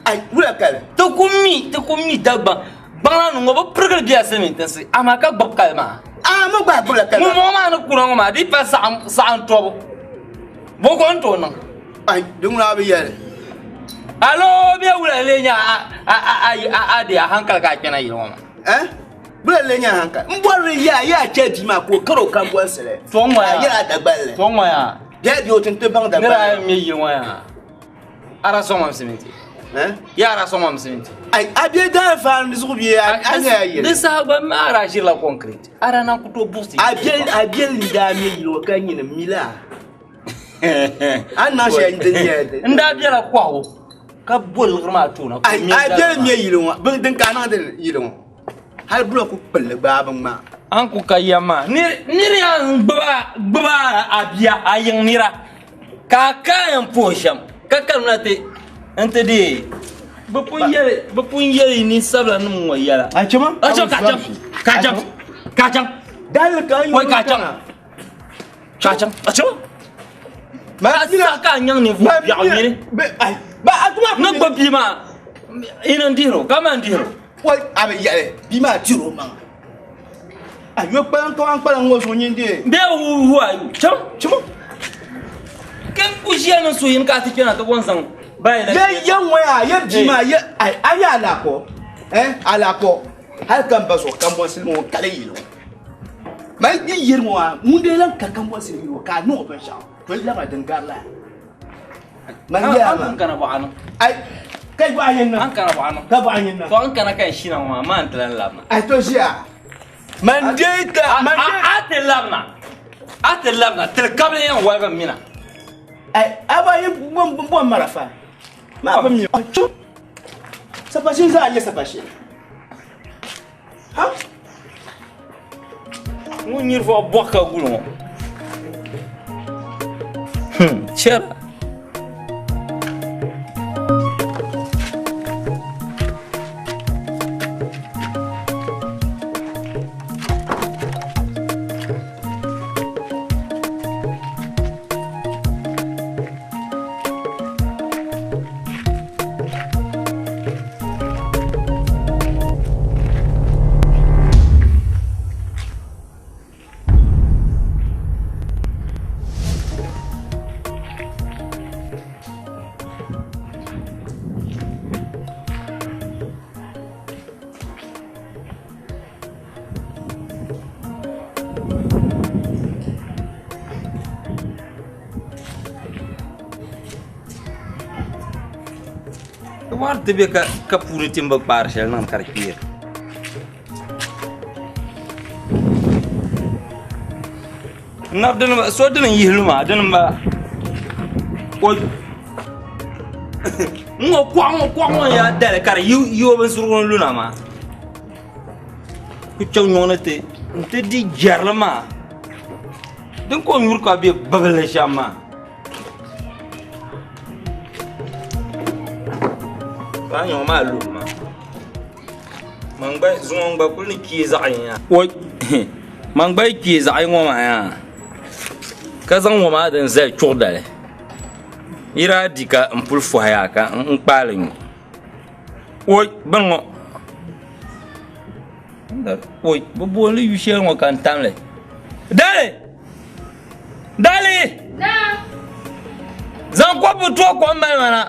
Ai, wula kali? Ti ku mi, ti ku mi Dagbaŋ. Gbaŋla ŋɔ bi pirigili bela silimiin tinsi, amaa ka gbubi kali maa. Aa, mi gba gbubila kali maa. Ŋun bɔŋɔ maa ni kuna ŋɔ maa, di pa saɣim tɔbu. Bɔ ka o ni tooi niŋ? Ai, din ŋuna bi yɛli. Alo bɛ wula le nya a a a a a de a hankali ka a kpɛna yili ŋɔ maa. Eh? Wula le nya hankali. N bɔri ni yaa yaa chɛ bia maa ka o kari o kambɔnsili. To ŋɔ ya. Ka yɛla Dagbanli. To ŋɔ ya. Bia bia o ti n ti baŋ Dagbanli. Nira ayi mi yili ŋɔ ya. Ara sɔŋ mam siminti. Eh? Ya ara sɔŋ mam siminti. Ai, a bia daa faani zuɣu bia a nya yili. Di saha gba mi ara ʒirila concrete. Ara na ku tooi buɣisi. A bia a bia n daa mi yili ŋɔ ka nyini mi la. A niŋ shɛli din nyɛ N daa bela kɔhigu ka bo liɣiri maa toona. Ai, a bia n mi yili ŋɔ bin din ka a niŋ din yili ŋɔ. Hali buloku kpulli gbaai bi ŋmaa. An ku ka yɛm maa nir yaa n gbubi a bia a yiŋ nira ka a ka a yɛn puhi shɛm ka karimna ti n ti deei bɛ pun yɛli ninsabila nim ŋɔ yɛla. A chɛma? A chɛ ka chaŋ ka chaŋ ka chaŋ. Daliri ka n Wai ka chaŋ ka chaŋ a chɛma. Ma sa ka a nyaŋ ninvuɣ biɛɣu nyini. Ni gbubi bia maa ina n dihiro ka man dihiro. Wai a bi yɛli bia maa diri o maŋa. A yo kpalaŋ ka wan kpalaŋ ŋɔ zuɣu nyin dee. Bee who are you? Chɛma chɛma. Kɛ ku ʒiya niŋ suhuyini ka a ti kpɛna ti bɔn zaŋ bayi la. Ye ye ŋɔ yaa ye bia maa ye ai a nyɛ alakɔ eh alakɔ hali ka n ba zuɣu kambɔnsi ŋɔ kali yili ŋɔ. Mali yi yiri ŋɔ maa ŋun dee lan ka kambɔnsi yili ŋɔ ka a niŋ o binshɛɣu to yi labila din gari la. Man yɛla maa. An kana bɔɣa niŋ. Ai ka yi bɔɣa yɛn niŋ. An kana bɔɣa niŋ. Ka bɔɣa yɛn niŋ. To an kana ka n shina ŋɔ maa maa n ti lan labina. Ai to ʒiya. Man dee ta man dee. A ti labina. A ti labina tili kabili yɛn waligi m mina. Ai a ba yi bɔn marafa. Maa bi mi. Sapashin zaa nyɛ sapashin. Ha? Ŋun nyiri fɔ bɔɣu ka guli ŋɔ. Chɛra. Wari ti bɛ ka puuni ti ni bi kpaari shɛli niŋdi ka di kpeeri so dini n yihili maa dini n bala n ŋɔ kuɣa ŋɔ kuɣa ŋɔ n yaa dali ka di yi o binsurigu ni luna maa ku chaŋ nyɔŋ ni ti n ti di jɛrili maa din ka o nyuri ka bɛ bibili shɛm maa Paɣa nyɔŋ maa lu ma man gba zuŋɔ n gba kuli ni kpee zaɣ yini oi man gba yi kpee zaɣ yini ŋɔ maa yaa ka zaŋ ŋɔ maa din zali chuɣu dali yi daa di ka n puli fohi yaa ka n kpaali nyu oi bini ŋɔ oi bi booni yu shɛli ŋɔ ka n tamli dali Dali! Zaŋ kɔpu tooi kom mali ma na.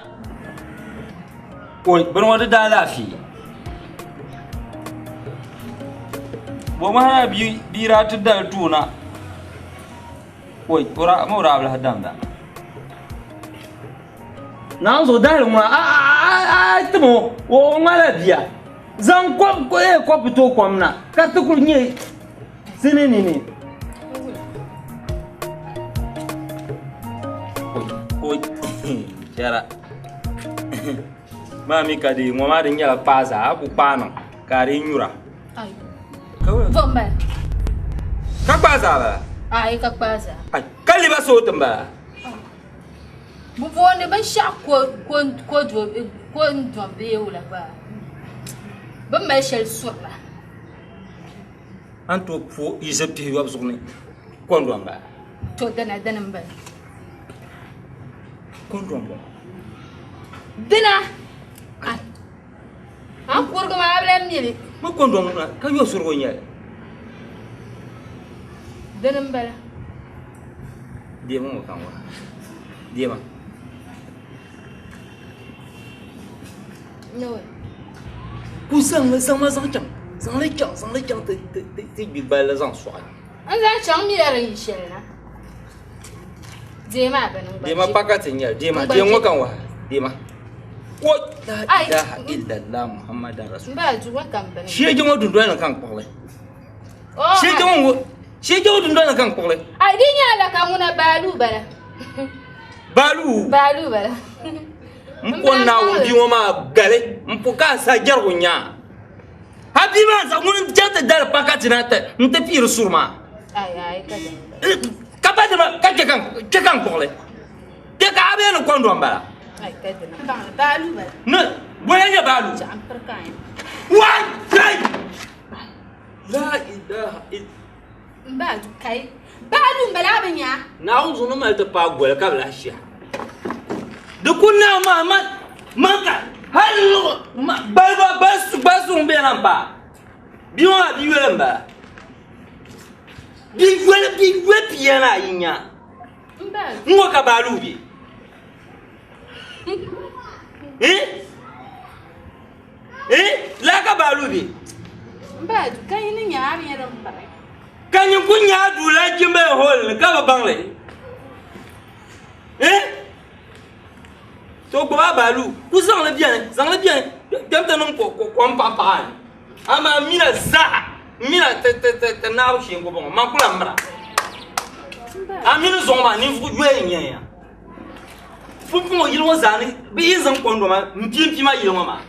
Oi, bini ŋɔ di daa laafee. Bo mahana bia daa ti dali toona. Oi, o daa bi lahi damda. Naawuni zuɣu dahili ŋuna a a a tim o o ŋmanila bia. Zaŋ kɔpu tooi kom na ka ti kuli nyɛ Sini nini. Oi, chɛra. Maa mi ka di ŋɔ maa di nyɛla kpaa zaa, a ku kpaa niŋ ka a di nyura. Vɔmba. Ka kpaa zaa bala? Ayi ka kpaa zaa. Ka liba sooti m-bala? Bɛ booni binshɛɣu ko n-dom bee wula gba bɛ ni mali shɛli suri la. A ni tooi po yi ʒe pihiyɔbu zuɣu ni kɔndɔŋ bala? To dina dini m-bala. Kɔndɔŋ bɔŋɔ. Dina! A ni kurigi maa a bi lahi mi li. Bɛ kɔndɔŋ ŋuna ka yo surigu n-nyɛ li. Dini m-bala. Deemi ŋɔ ka n wara. Deema. Ku zaŋ li zaŋma zaŋ chaŋ zaŋ li chaŋ zaŋ li chaŋ ti ti ti ti gbi gballi zaŋ sɔɣi. N zaŋ chaŋ mila din yi shɛli na. Deema a bini n gba Deema je. pakati n-nyɛli deema N gba deem ŋɔ je. ka n wahi deema. Ko la Ai. ilaha illallah muhammadan rasul. N ba du ŋɔ ka n bini. Sheeji ŋɔ dundoli ni ka n kpuɣili. Oh, Sheeji ŋɔ ŋɔ sheeji ŋɔ dundoli ni ka n kpuɣili. Ai di nyɛla ka ŋuna baalu bala. Baalu. Baalu bala. N po Naawuni bia ŋɔ maa gali n po ka a sa jɛrigu nyaa. A bia maa zaŋ ŋuni n-chaŋ ti dali pakati na n-ti piiri suri maa. Ai ai ka dini. Ka pa dima ka chɛ ka n kpuɣili. Kpe ka a bee ni kɔndɔm bala. Ai ka dini. Baŋli baalu bala. Ni bɔya nyɛ baalu. Chaɣ m piri ka a yɛn. Wai kai! La ilaha illa. N ba du kai. Baalu n bala a bi nya. Naawuni zuɣu ni mali ti paai goli ka bi lahi shɛha. Di ku naai maa man man ka hali baliba bali suŋ bɛ na m-paai. Bia ŋɔ maa bia yoli m-bala. Bia yoli bia yoli pia ni ayi n-nya. N ŋɔ ka baalu be. Eh? Eh? Laa ka baalu be. N ba du ka yi ni nya a bi nya din pari. Ka nyin ku nya a duu la jimbe hall ni ka bi baŋ li. Eh? To gbubi a baalu ku zaŋ li beni, zaŋ li beni kpɛm ti niŋ kom paɣa paɣa ni. Amaa mina zaa, mina ti ti ti ti naabu shee n-ku bɔŋɔ, man ku lahi mira. A mini zuŋɔ maa ninvuɣ yoya n-nyɛ ya. Pumpɔŋɔ yili ŋɔ zaa ni bɛ yi zaŋ kɔndoma m-piimpi ma yili ŋɔ maa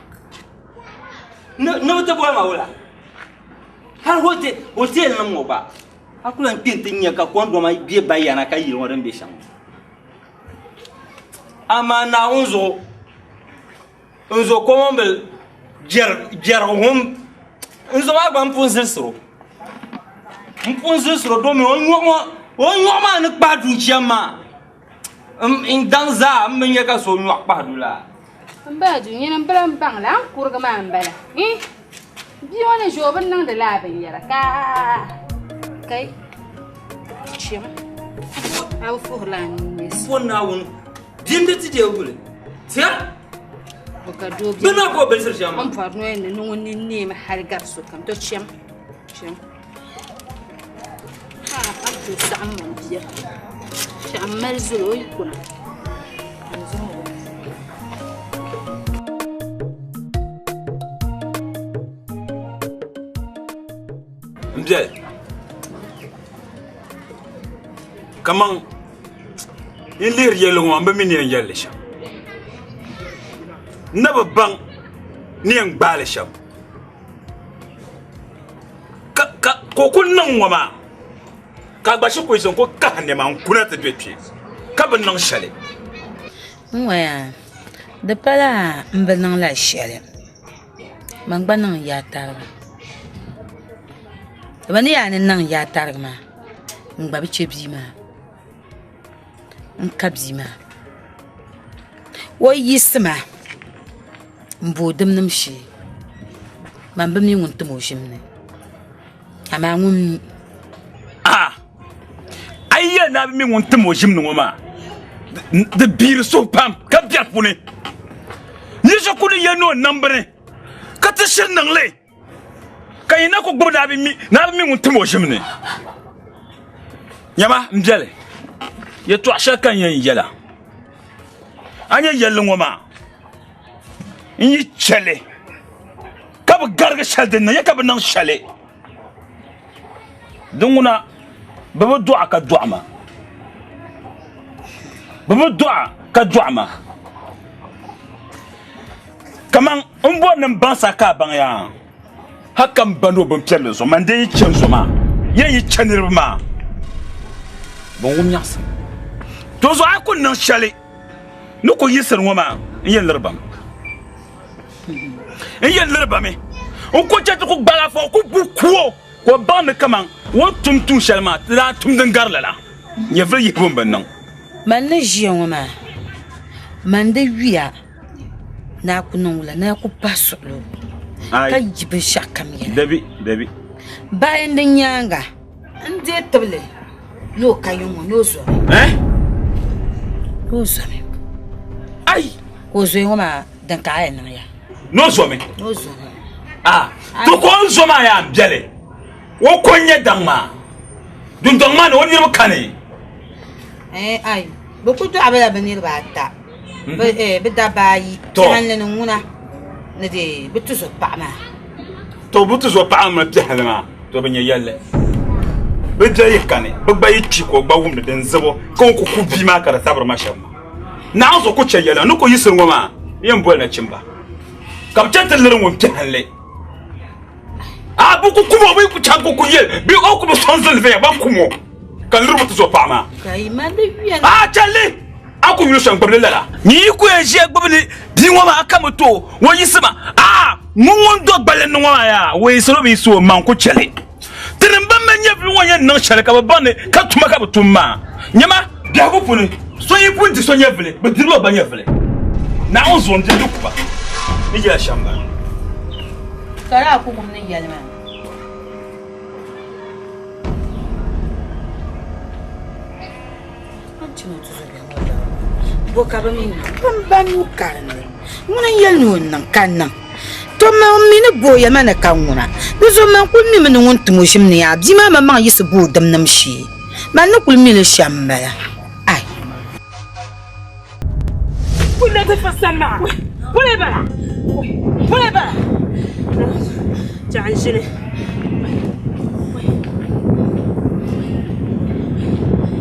ni ni bɛ ti boli ma wula? Hali hotel nim ŋɔ gba a ku lan kpe nti nya ka kɔndoma be bayana ka yili ŋɔ din be shɛm. Amaa Naawuni zuɣu n zo komambil jɛrigu ŋun n zo maa gba m pun zilisiri o m pun zilisiri o domi o nyɔɣu maa ni kpahi duu chani maa n daŋ zaa m bi nya ka so nyɔɣu kpahi duu laa. M ba du nyini m bila m baŋ la, a ni kurigi maa m bala. Ih! Bia ŋɔ ni ʒe o bi niŋdi laa binyɛra ka kai chɛmi a bi fuhirila a nuu M po Naawuni bimdi ti deei guli tiya Bɛ ka doo bɛ na ka o bilisiri shɛm maa. O ni bɔri ni o yɛn ni ŋun nini neemi hali gari sokam to chɛm chɛm ha a ni tooi saɣim ma m bia shɛɣu m mali zoli o yi kuna ka n zaŋ o. M biɛli kaman n lihiri yɛlli ŋɔ maa m bi mi ni yɛn yɛli li shɛm n na bi baŋ ni yɛn gbaai li shɛm ka ka o ku niŋ ŋɔ maa ka a gba shikuru yiɣisi n-ku kahi nɛma n-kuna ti be kpe ka bi niŋ shɛli. N waya, di pala m bi niŋla shɛli, man gba niŋ yaatariga. Bɛ ni yaa ni niŋ yaatariga maa, n gba bi chɛ bia maa. N ka bia maa. O yiɣisi ma m-bo o dimnim shee. Man bi mi ŋun tim o ʒim ni, amaa ŋun mi. A a yi yɛli ni a bi mi ŋun tim o ʒim ni ŋɔ maa, di biiri suhu pam ka biɛri puuni. Ni so ku ni yɛli ni o niŋ bini ka ti shiri niŋ li, ka yi na ku gbubi ni a bi mi ŋun tim o ʒim ni. Nyama m biɛli, yɛtɔɣ shɛli ka n yɛn yɛl a, a nya yɛlli ŋɔ maa, n yi chɛ li ka bi garigi shɛli din ni, ya ka bi niŋ shɛli. Di ŋuna bɛ bi dɔɣi ka dɔɣi ma. Bɛ bi dɔɣi ka dɔɣi ma. Kaman n bɔri ni m baŋsi a ka a baŋ yaa, hal ka m ba ni o bimpiɛlli zuɣu, man dee yi chɛ n zo maa, yɛn yi chɛ niriba maa, bɛn wum nyaɣisim. To zuɣu a ku niŋ shɛli ni ku yiɣisiri ŋɔ maa, n yɛn liri ba mi. N yɛn liri ba mi. N ku chɛ ti ku gbaag a fa, ku bu ku o, ka o baŋ ni kaman o ni tum tuun shɛli maa, ti daa tum din gari lala. Nyɛvili yihibu m-bi niŋ. Man ni ʒiya ŋɔ maa, man di yuya ni a ku niŋ wula, ni a ku pahi suɣilo ka yi binshɛɣukam yɛla. Dabi, dabi. Bahi di nyaaŋa n-deei tibili ni o ka yiŋ ŋɔ ni o zomi. Eh? Ni o zomi. Ai! Ka o zoya ŋɔ maa din ka a yɛn niŋ ya. Ni o zomi. Ni o zomi. A to ka o ni zo maa yaa bɛli. O ko n-nyɛ daŋ maa. Dundɔŋ maa ni o niriba kani. Eh, ai, bɛ ku dɔɣi ba la bɛ niriba ata. Bɛ, eh, bɛ dabba ayi. To. Piɛhanli ni ŋuna ni de bɛ tuzo paɣa maa. To bɛ tuzo paɣa mini piɛhanli maa, to bɛ nyɛ yɛlli. Bɛ bia yi kani, bɛ gba yi kpi ka o gba wumdi din zibo ka o ku ku bia maa ka di sabiri ma shɛm maa. Naawuni zuɣu ku chɛ yɛla ni ku yiɣisiri ŋɔ maa yɛn boli nachimba ka bɛ chɛ ti liri ŋun piɛhanli. A bɛ ku kum o, bɛ ku chaŋ ku ku yɛli bɛ o ku bi sɔŋ zilli viɛnyɛla, bɛ kum o ka liri o ti zo paɣa maa. A chɛli a ku yuli shɛm gbibili lala. Nyin yi ku yɛn ʒiya gbibi li bia ŋɔ maa a ka mi ti o, o yiɣisi ma. A ŋun ŋun do gbali ni ŋɔ maa yaa, o yiɣisiri o bi yiɣisi o maŋ ku chɛli. Tinim ban mali nyɛvili ŋɔ yɛn niŋ shɛli ka bɛ baŋ ni ka tuma ka bɛ tum maa. Nyama, biɛhigu puuni, so yi pun di so nyɛvili, bɛ dirila o gba nyɛvili. Naawuni zuɣu n-diri di ku ba ni yɛla shɛm bala. Ka daa ku wum ni yɛli maa. Bo ka bɛ mi niŋ? Bɛ ba nuu karinli. Ŋuni n-yɛli ni o niŋ ka niŋ. To man mi ni bo o yɛlima ni ka ŋuna. Di zuɣu man kul mimi ni ŋun tim o ʒim ni yaa bia maa maŋmaŋ yiɣisi bo o dimnim shee. Man ni kul mi li shɛm m-bala. Ai! Kuli ti fa sani maa. Kuli bala. Kuli bala. Chaɣ n ʒini.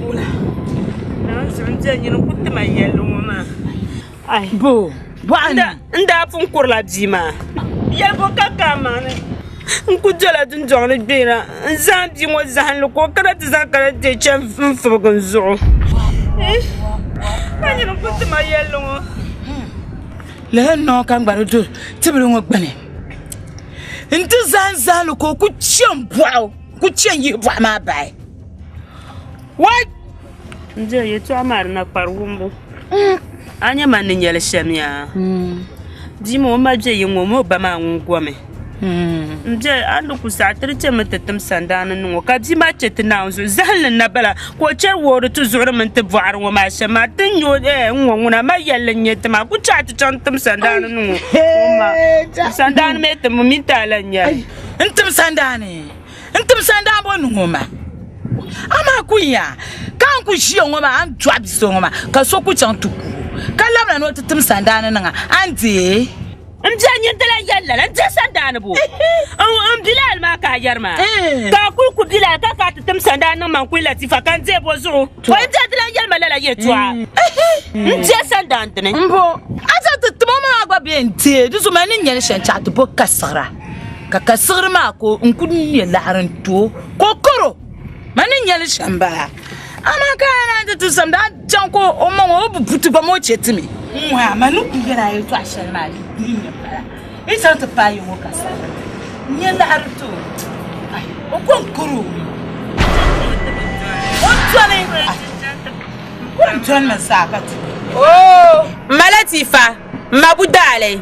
Wula. Naawuni zuɣu n diɛl nyini ku ti ma yɛlli ŋɔ maa. Ai. Bo. Bɔɣa N daa pun kurila bia maa. Yɛlibo ka ka a maŋ ni. N ku dola dundɔŋ ni gbɛra n zaŋ bia ŋɔ zahinli ka o kana ti zaŋ karantɛ chɛ n fibigi n zuɣu. Ka nyini ku ti ma yɛlli ŋɔ. Lala n-niŋ ka n gba di do tibili ŋɔ gbuni nti zahim zahim li ka o ku chɛ m-bɔɣu ku chɛ n-yihi bɔɣu maa bahi. Wai! N diri yɛtɔɣa maa di na kpari wumbu. A nya man ni nyɛli shɛm yaa? Bia maa o ma bɛ yiŋ ŋɔ o mi o ba maa ŋun gomi. N bɛ a ni ku saɣi ti di chɛmi ti tim sandaani niŋ o ka bia maa chɛ ti Naawuni zuɣu zahinli n-na bala ka o chɛri woori ti zuɣuri mini ti bɔɣiri ŋɔ maa shɛm maa ti ni nya o ɛɛh n-ŋɔ ŋuna ma yɛlli n-nyɛ ti maa ku chɛ a ti chaŋ tim sandaani niŋ o sandaani mi timbu mini ti a lahi nyɛli. N tim sandaani N tim sandaani bɔ niŋ o ma amaa ku nya ka n ku ʒiya ŋɔ maa a ni dɔɣi bi so ŋɔ maa ka so ku chaŋ ti ku o ka labina ni o ti tim sandaani niŋ a, a ni deei? M bia nyin ti lan yɛli lala, n dihi sandaani bo? M Bilal maa ka a yɛri maa? Ka a kul ku Bilal ka ka a ti tim sandaani niŋ ma n-kuli Latifa ka n deei bo zuɣu? O yi bia ti lan yɛli ma lala yɛtɔɣa, n dihi sandaani dini. M-bo, a zaŋ ti tim o maa gba bee n-deei di zuɣu man ni nyɛli shɛm chaɣ ti bo kasiɣira. Ka ka siɣiri maa ka n ku ŋme laɣiri n-ti o ka o kar o. Man ni nya li shɛm m-bala. Amaa ka a naan ti ti samdi a chaŋ ka o maŋ o bi buti gba ma o chɛ ti mi. N-ŋɔya, man ni kul yɛl a yɛtɔɣ shɛli maa di yi nya m-bala. Yi chaŋ ti paai yi ŋɔ ka siɣiri n-nya laɣiri ti o, ai, o ko n-kar o. O doli, ai, kul n-doli ma zaa ka ti. Oo, m ma Latifa, m ma Budaali.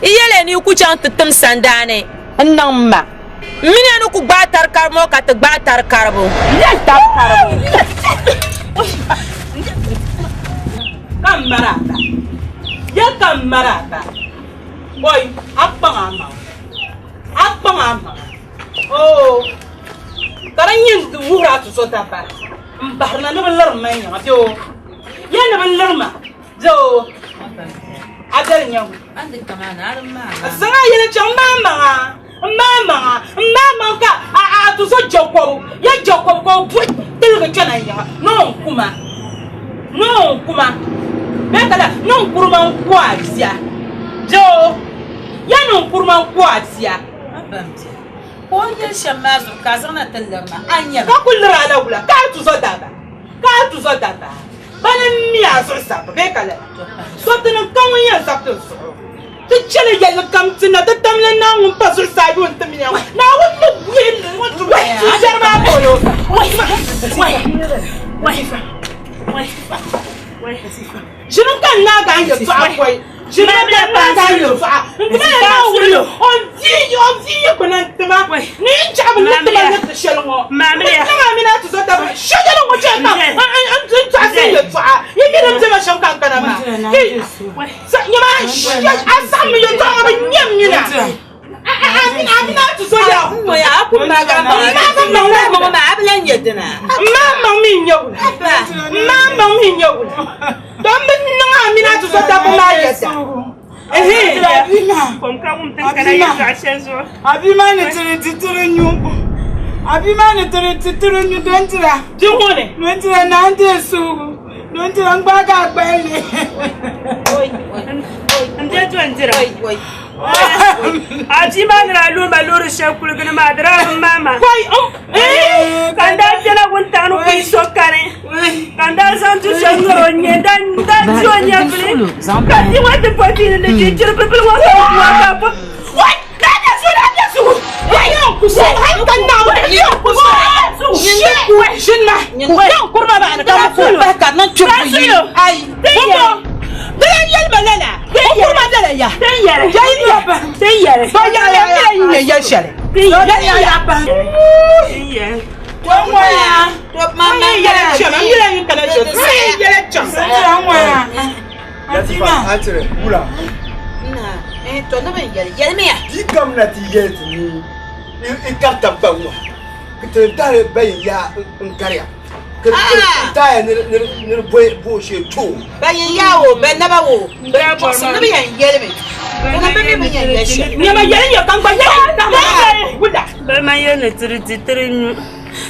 Yi yɛliya ni yi ku chaŋ ti tim sandaani n-niŋ ma. M mini ya ni ku gbaai tari karibu ŋɔ ka ti gbaai tari karibu. Tari karibu. Ka m mari a ba. Ya ka m mari a ba. Oi, a kpaŋ a maŋa. A kpaŋ a maŋa. Oo, ka di nyɛ n wuhiri a tuzo dabari m-bahirina ni bɛ liri ma yiŋa bee o? Ya ni bɛ liri ma. Doo, a bɛri nyɛ ŋun. Zaŋ a yɛli chaŋ m maa maŋa, m maa maŋa, m maa maŋ ka a a ti zo Jɛkɔbu, ya Jɛkɔbu ka o buɣi tiligi kpɛna yiŋa ni o n-ku ma, ni o n-ku ma bee ka la ni n kuri ma n-ku a bia. Doo, ya ni n kuri ma n-ku a bia. Ka o ni yɛli shɛm maa zuɣu ka a zaŋ na ti liri ma, a nya Ka ku liri a la wula? Ka a tuzo daba, ka a tuzo daba. Bani m-mi a zuɣu sabbu bee ka lala? So ti niŋ ka ŋun yɛn sabiti n zuɣu. Ti chɛli yɛlli kam ti na ti tamli Naawuni pa zuɣusaa yuun ti miya ŋɔ. Naawuni ni wuhi ŋun tu biɛri maa polo. Ʒini ka n naagi a yɛltɔɣa pɔi. Ʒini ka n naagi a yɛltɔɣa. N ti mali Naawuni o ni o bia yi gbuna n-tima ni yi chaɣi bi ni tima ni ti shɛli ŋɔ. Maamiliya. N niŋ a mini a tuzo taba shɛli ŋɔ chɛ ka n tɔɣisi n yɛltɔɣa. Yi mi din bɛ ma shɛm ka n kana maa. Nyama a saɣim yɛltɔɣa ŋɔ bi nyam nyina. A mini a tuzo yaa M maŋ mi n-nyɛ wula. M maŋ mi n-nyɛ wula. To m bi niŋ a mini a tuzo taba maa yɛda. Abi maa ni tiri ti tiri nyu. Abi maa ni tiri ti tiri nyu don tira. Di ŋuni. Don tira naan deei suugu. Don tira n gbaagi a gbali. N de don dira. A bia maa ni daa luhi ma loori shɛli kuligi ni maa di daa bi maai ma. Ka n daa kpɛna wuntaŋ ni kuli so kani ka n daa zaŋ du shɛli ŋari o nyee n daa di o nyɛvili ka bia ŋɔ ti po bia ni ni jiri bibili ŋɔ ka o bua ka po Di kam na ti yɛli ti ni i kari tab gba ŋɔ ti dahiri bayin yaa n kariya ka ti taaya ni di bo shee too. Bayin yaa wo bɛ naba wo bɛ chɔɣisi ni bɛ yɛn yɛlimi ŋuna bɛ mi bi yɛn yɛli shɛli. Nyama yɛli nyɛ ka n gba yɛli tahi wula. Balima yɛli ni tiri di tiri nyu.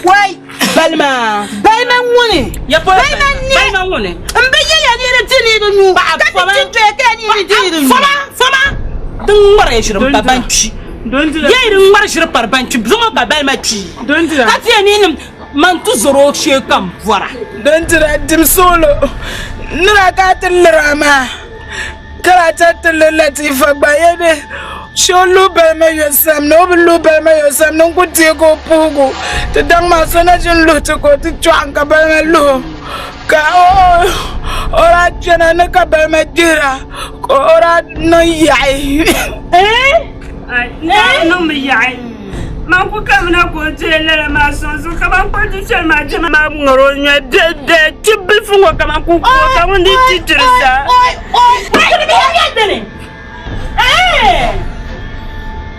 Wai! Balima. Balima ŋuni. Balima ni. Balima ŋuni. N bi yɛliya ni di di ni di nyu. Ka ti ti doya ka ni di di ni di nyu. Fama fama din ŋmari ʒiri m pa ban kpi. Yɛi din ŋmari ʒiri pari ban kpi zuŋɔ ka balima kpi. Ka ti yɛn ni nim man ti zɔri o shee ka m bɔra. Dondira dim suɣulo ni daa ka ti liri a maa ka daa chɛ ti liri Latifa gba yɛli shee o luhi balima yo sam ni o bi luhi balima yo sam ni n ku deegi o puhigu ti daŋ maa so na ʒini luhi ti ka o ti chɔɣim ka balima luhi o ka o daa kpɛna ni ka balima gbihira ka o daa niŋ yaɣi. Niŋmi yaɣi man ku kamina ka o deei lala maa sɔŋ zuɣu ka ban kuli du shɛli maa jɛma maa ŋari o noli bɛhi ti bilifu ŋɔ kaman ku ku ka ŋun di ti diri zaa.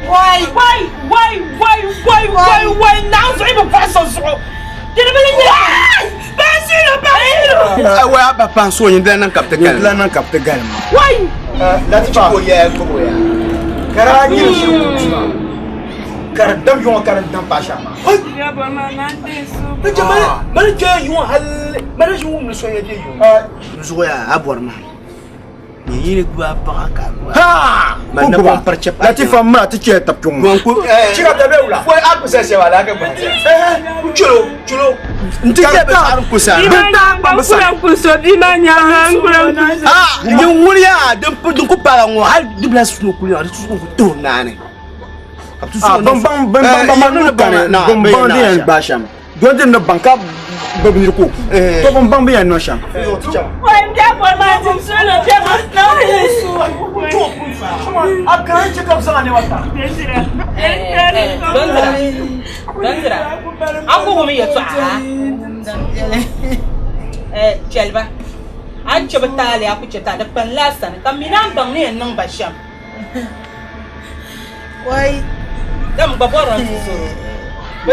Wai wai wai wai wai wai wai naɣ zuɣu bi bɔhi so zuɣu diribili nyɛ baasilo baasilo. Wai a ba paŋ so nyin dila niŋ ka bi ti galim. Nyin dila niŋ ka bi ti galim. Wai. Latifa ko yɛ gbubi o ya. Ka daa nyini shɛli o tima ka di dam yuŋɔ ka di dam paɣa shɛm maa. Mali kpɛ yuŋɔ hali mali ʒi wumdi so yɛ bɛ yuŋɔ. N zuɣu yaa a bɔri ma. Nyɛ yili gbubi a paɣa ka a gbubi Ha! Man na pɔn pari chɛ Latifa m mira ti chɛ tab kpiɔŋ ŋɔ. Chika da bɛ wula. Fɔi a kusa shɛba ala ka gbahi. N chɛlo chɛlo. N ti chɛ bɛ saɣiri kusa. Bin taa kpa bi sani. Ah, nyin ŋuni yaa din din ku paagi ŋɔ hali dibila suno kuli yaa di suno ku tuhi naani. Ah, bin baŋ bin baŋ ba maa ni kani bin baŋ din yɛn gbaai shɛm. Don din ni baŋ ka gbubi niri ku to bin baŋ bɛ yɛn niŋ shɛm. Chɛliba a ni chɛ bi taali a ku chɛ taali di kpanila a sani ka mi naan baŋ ni yɛn niŋ ba shɛm. Dam gba bɔrila n tuzo bɛ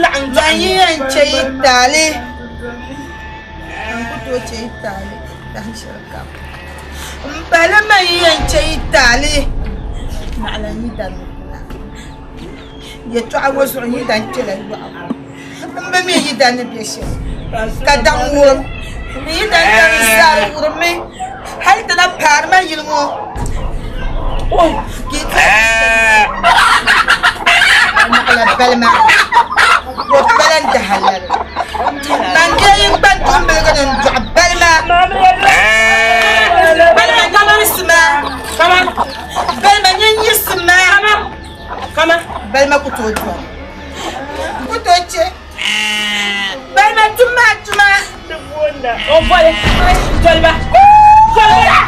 laɣim Man yi yɛn chɛ yi taali, n ku tooi chɛ yi taali dahin shɛli kam. M pahila man yi yɛn chɛ yi taali, naɣila n yi dan ni kuna. Yɛtɔɣa ŋɔ zuɣu n yi dan kpɛla yɔɣu. M bi mi yi dan ni be shɛli, ka daŋ wurim. N yi dan dari zaa wurimmi hal ti na paari ma yili ŋɔ. Ka yi ti naɣila balima, o pala n-dahi lari. Man bee yi kpa n-tumbiligi ni n-dɔɣi balima. Balima nyin yiɣisima, balima nyin yiɣisima. Balima ku tooi dɔɣi. Ku tooi chɛ. Balima tum maa tuma. O boli doliba. Doliba.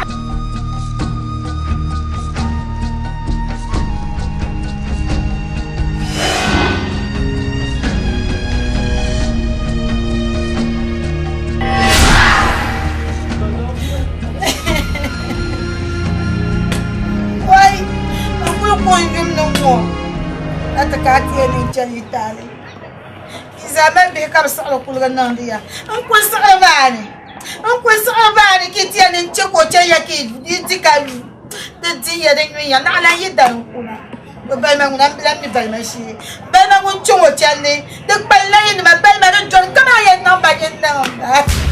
yum ni ŋɔ ka ti ka a ti yɛn ni n chɛli yi taali. Yi zaa mali bihi ka bi siɣiri kuliga niŋdi ya. N kuli siɣiri maa ni, n kuli siɣiri maa ni ka yi ti yɛn ni n chɛ ka o chɛ ya ka yi di ka nyu. Di di ya di nyun ya naɣila yi dari n kuna. Bɛ balima ŋuna m bi lahi mi balima shee. Balima ŋun chaŋ o chandi di kpalila yi nima balima di doli kaman yɛn niŋ ba nyin niŋ ba.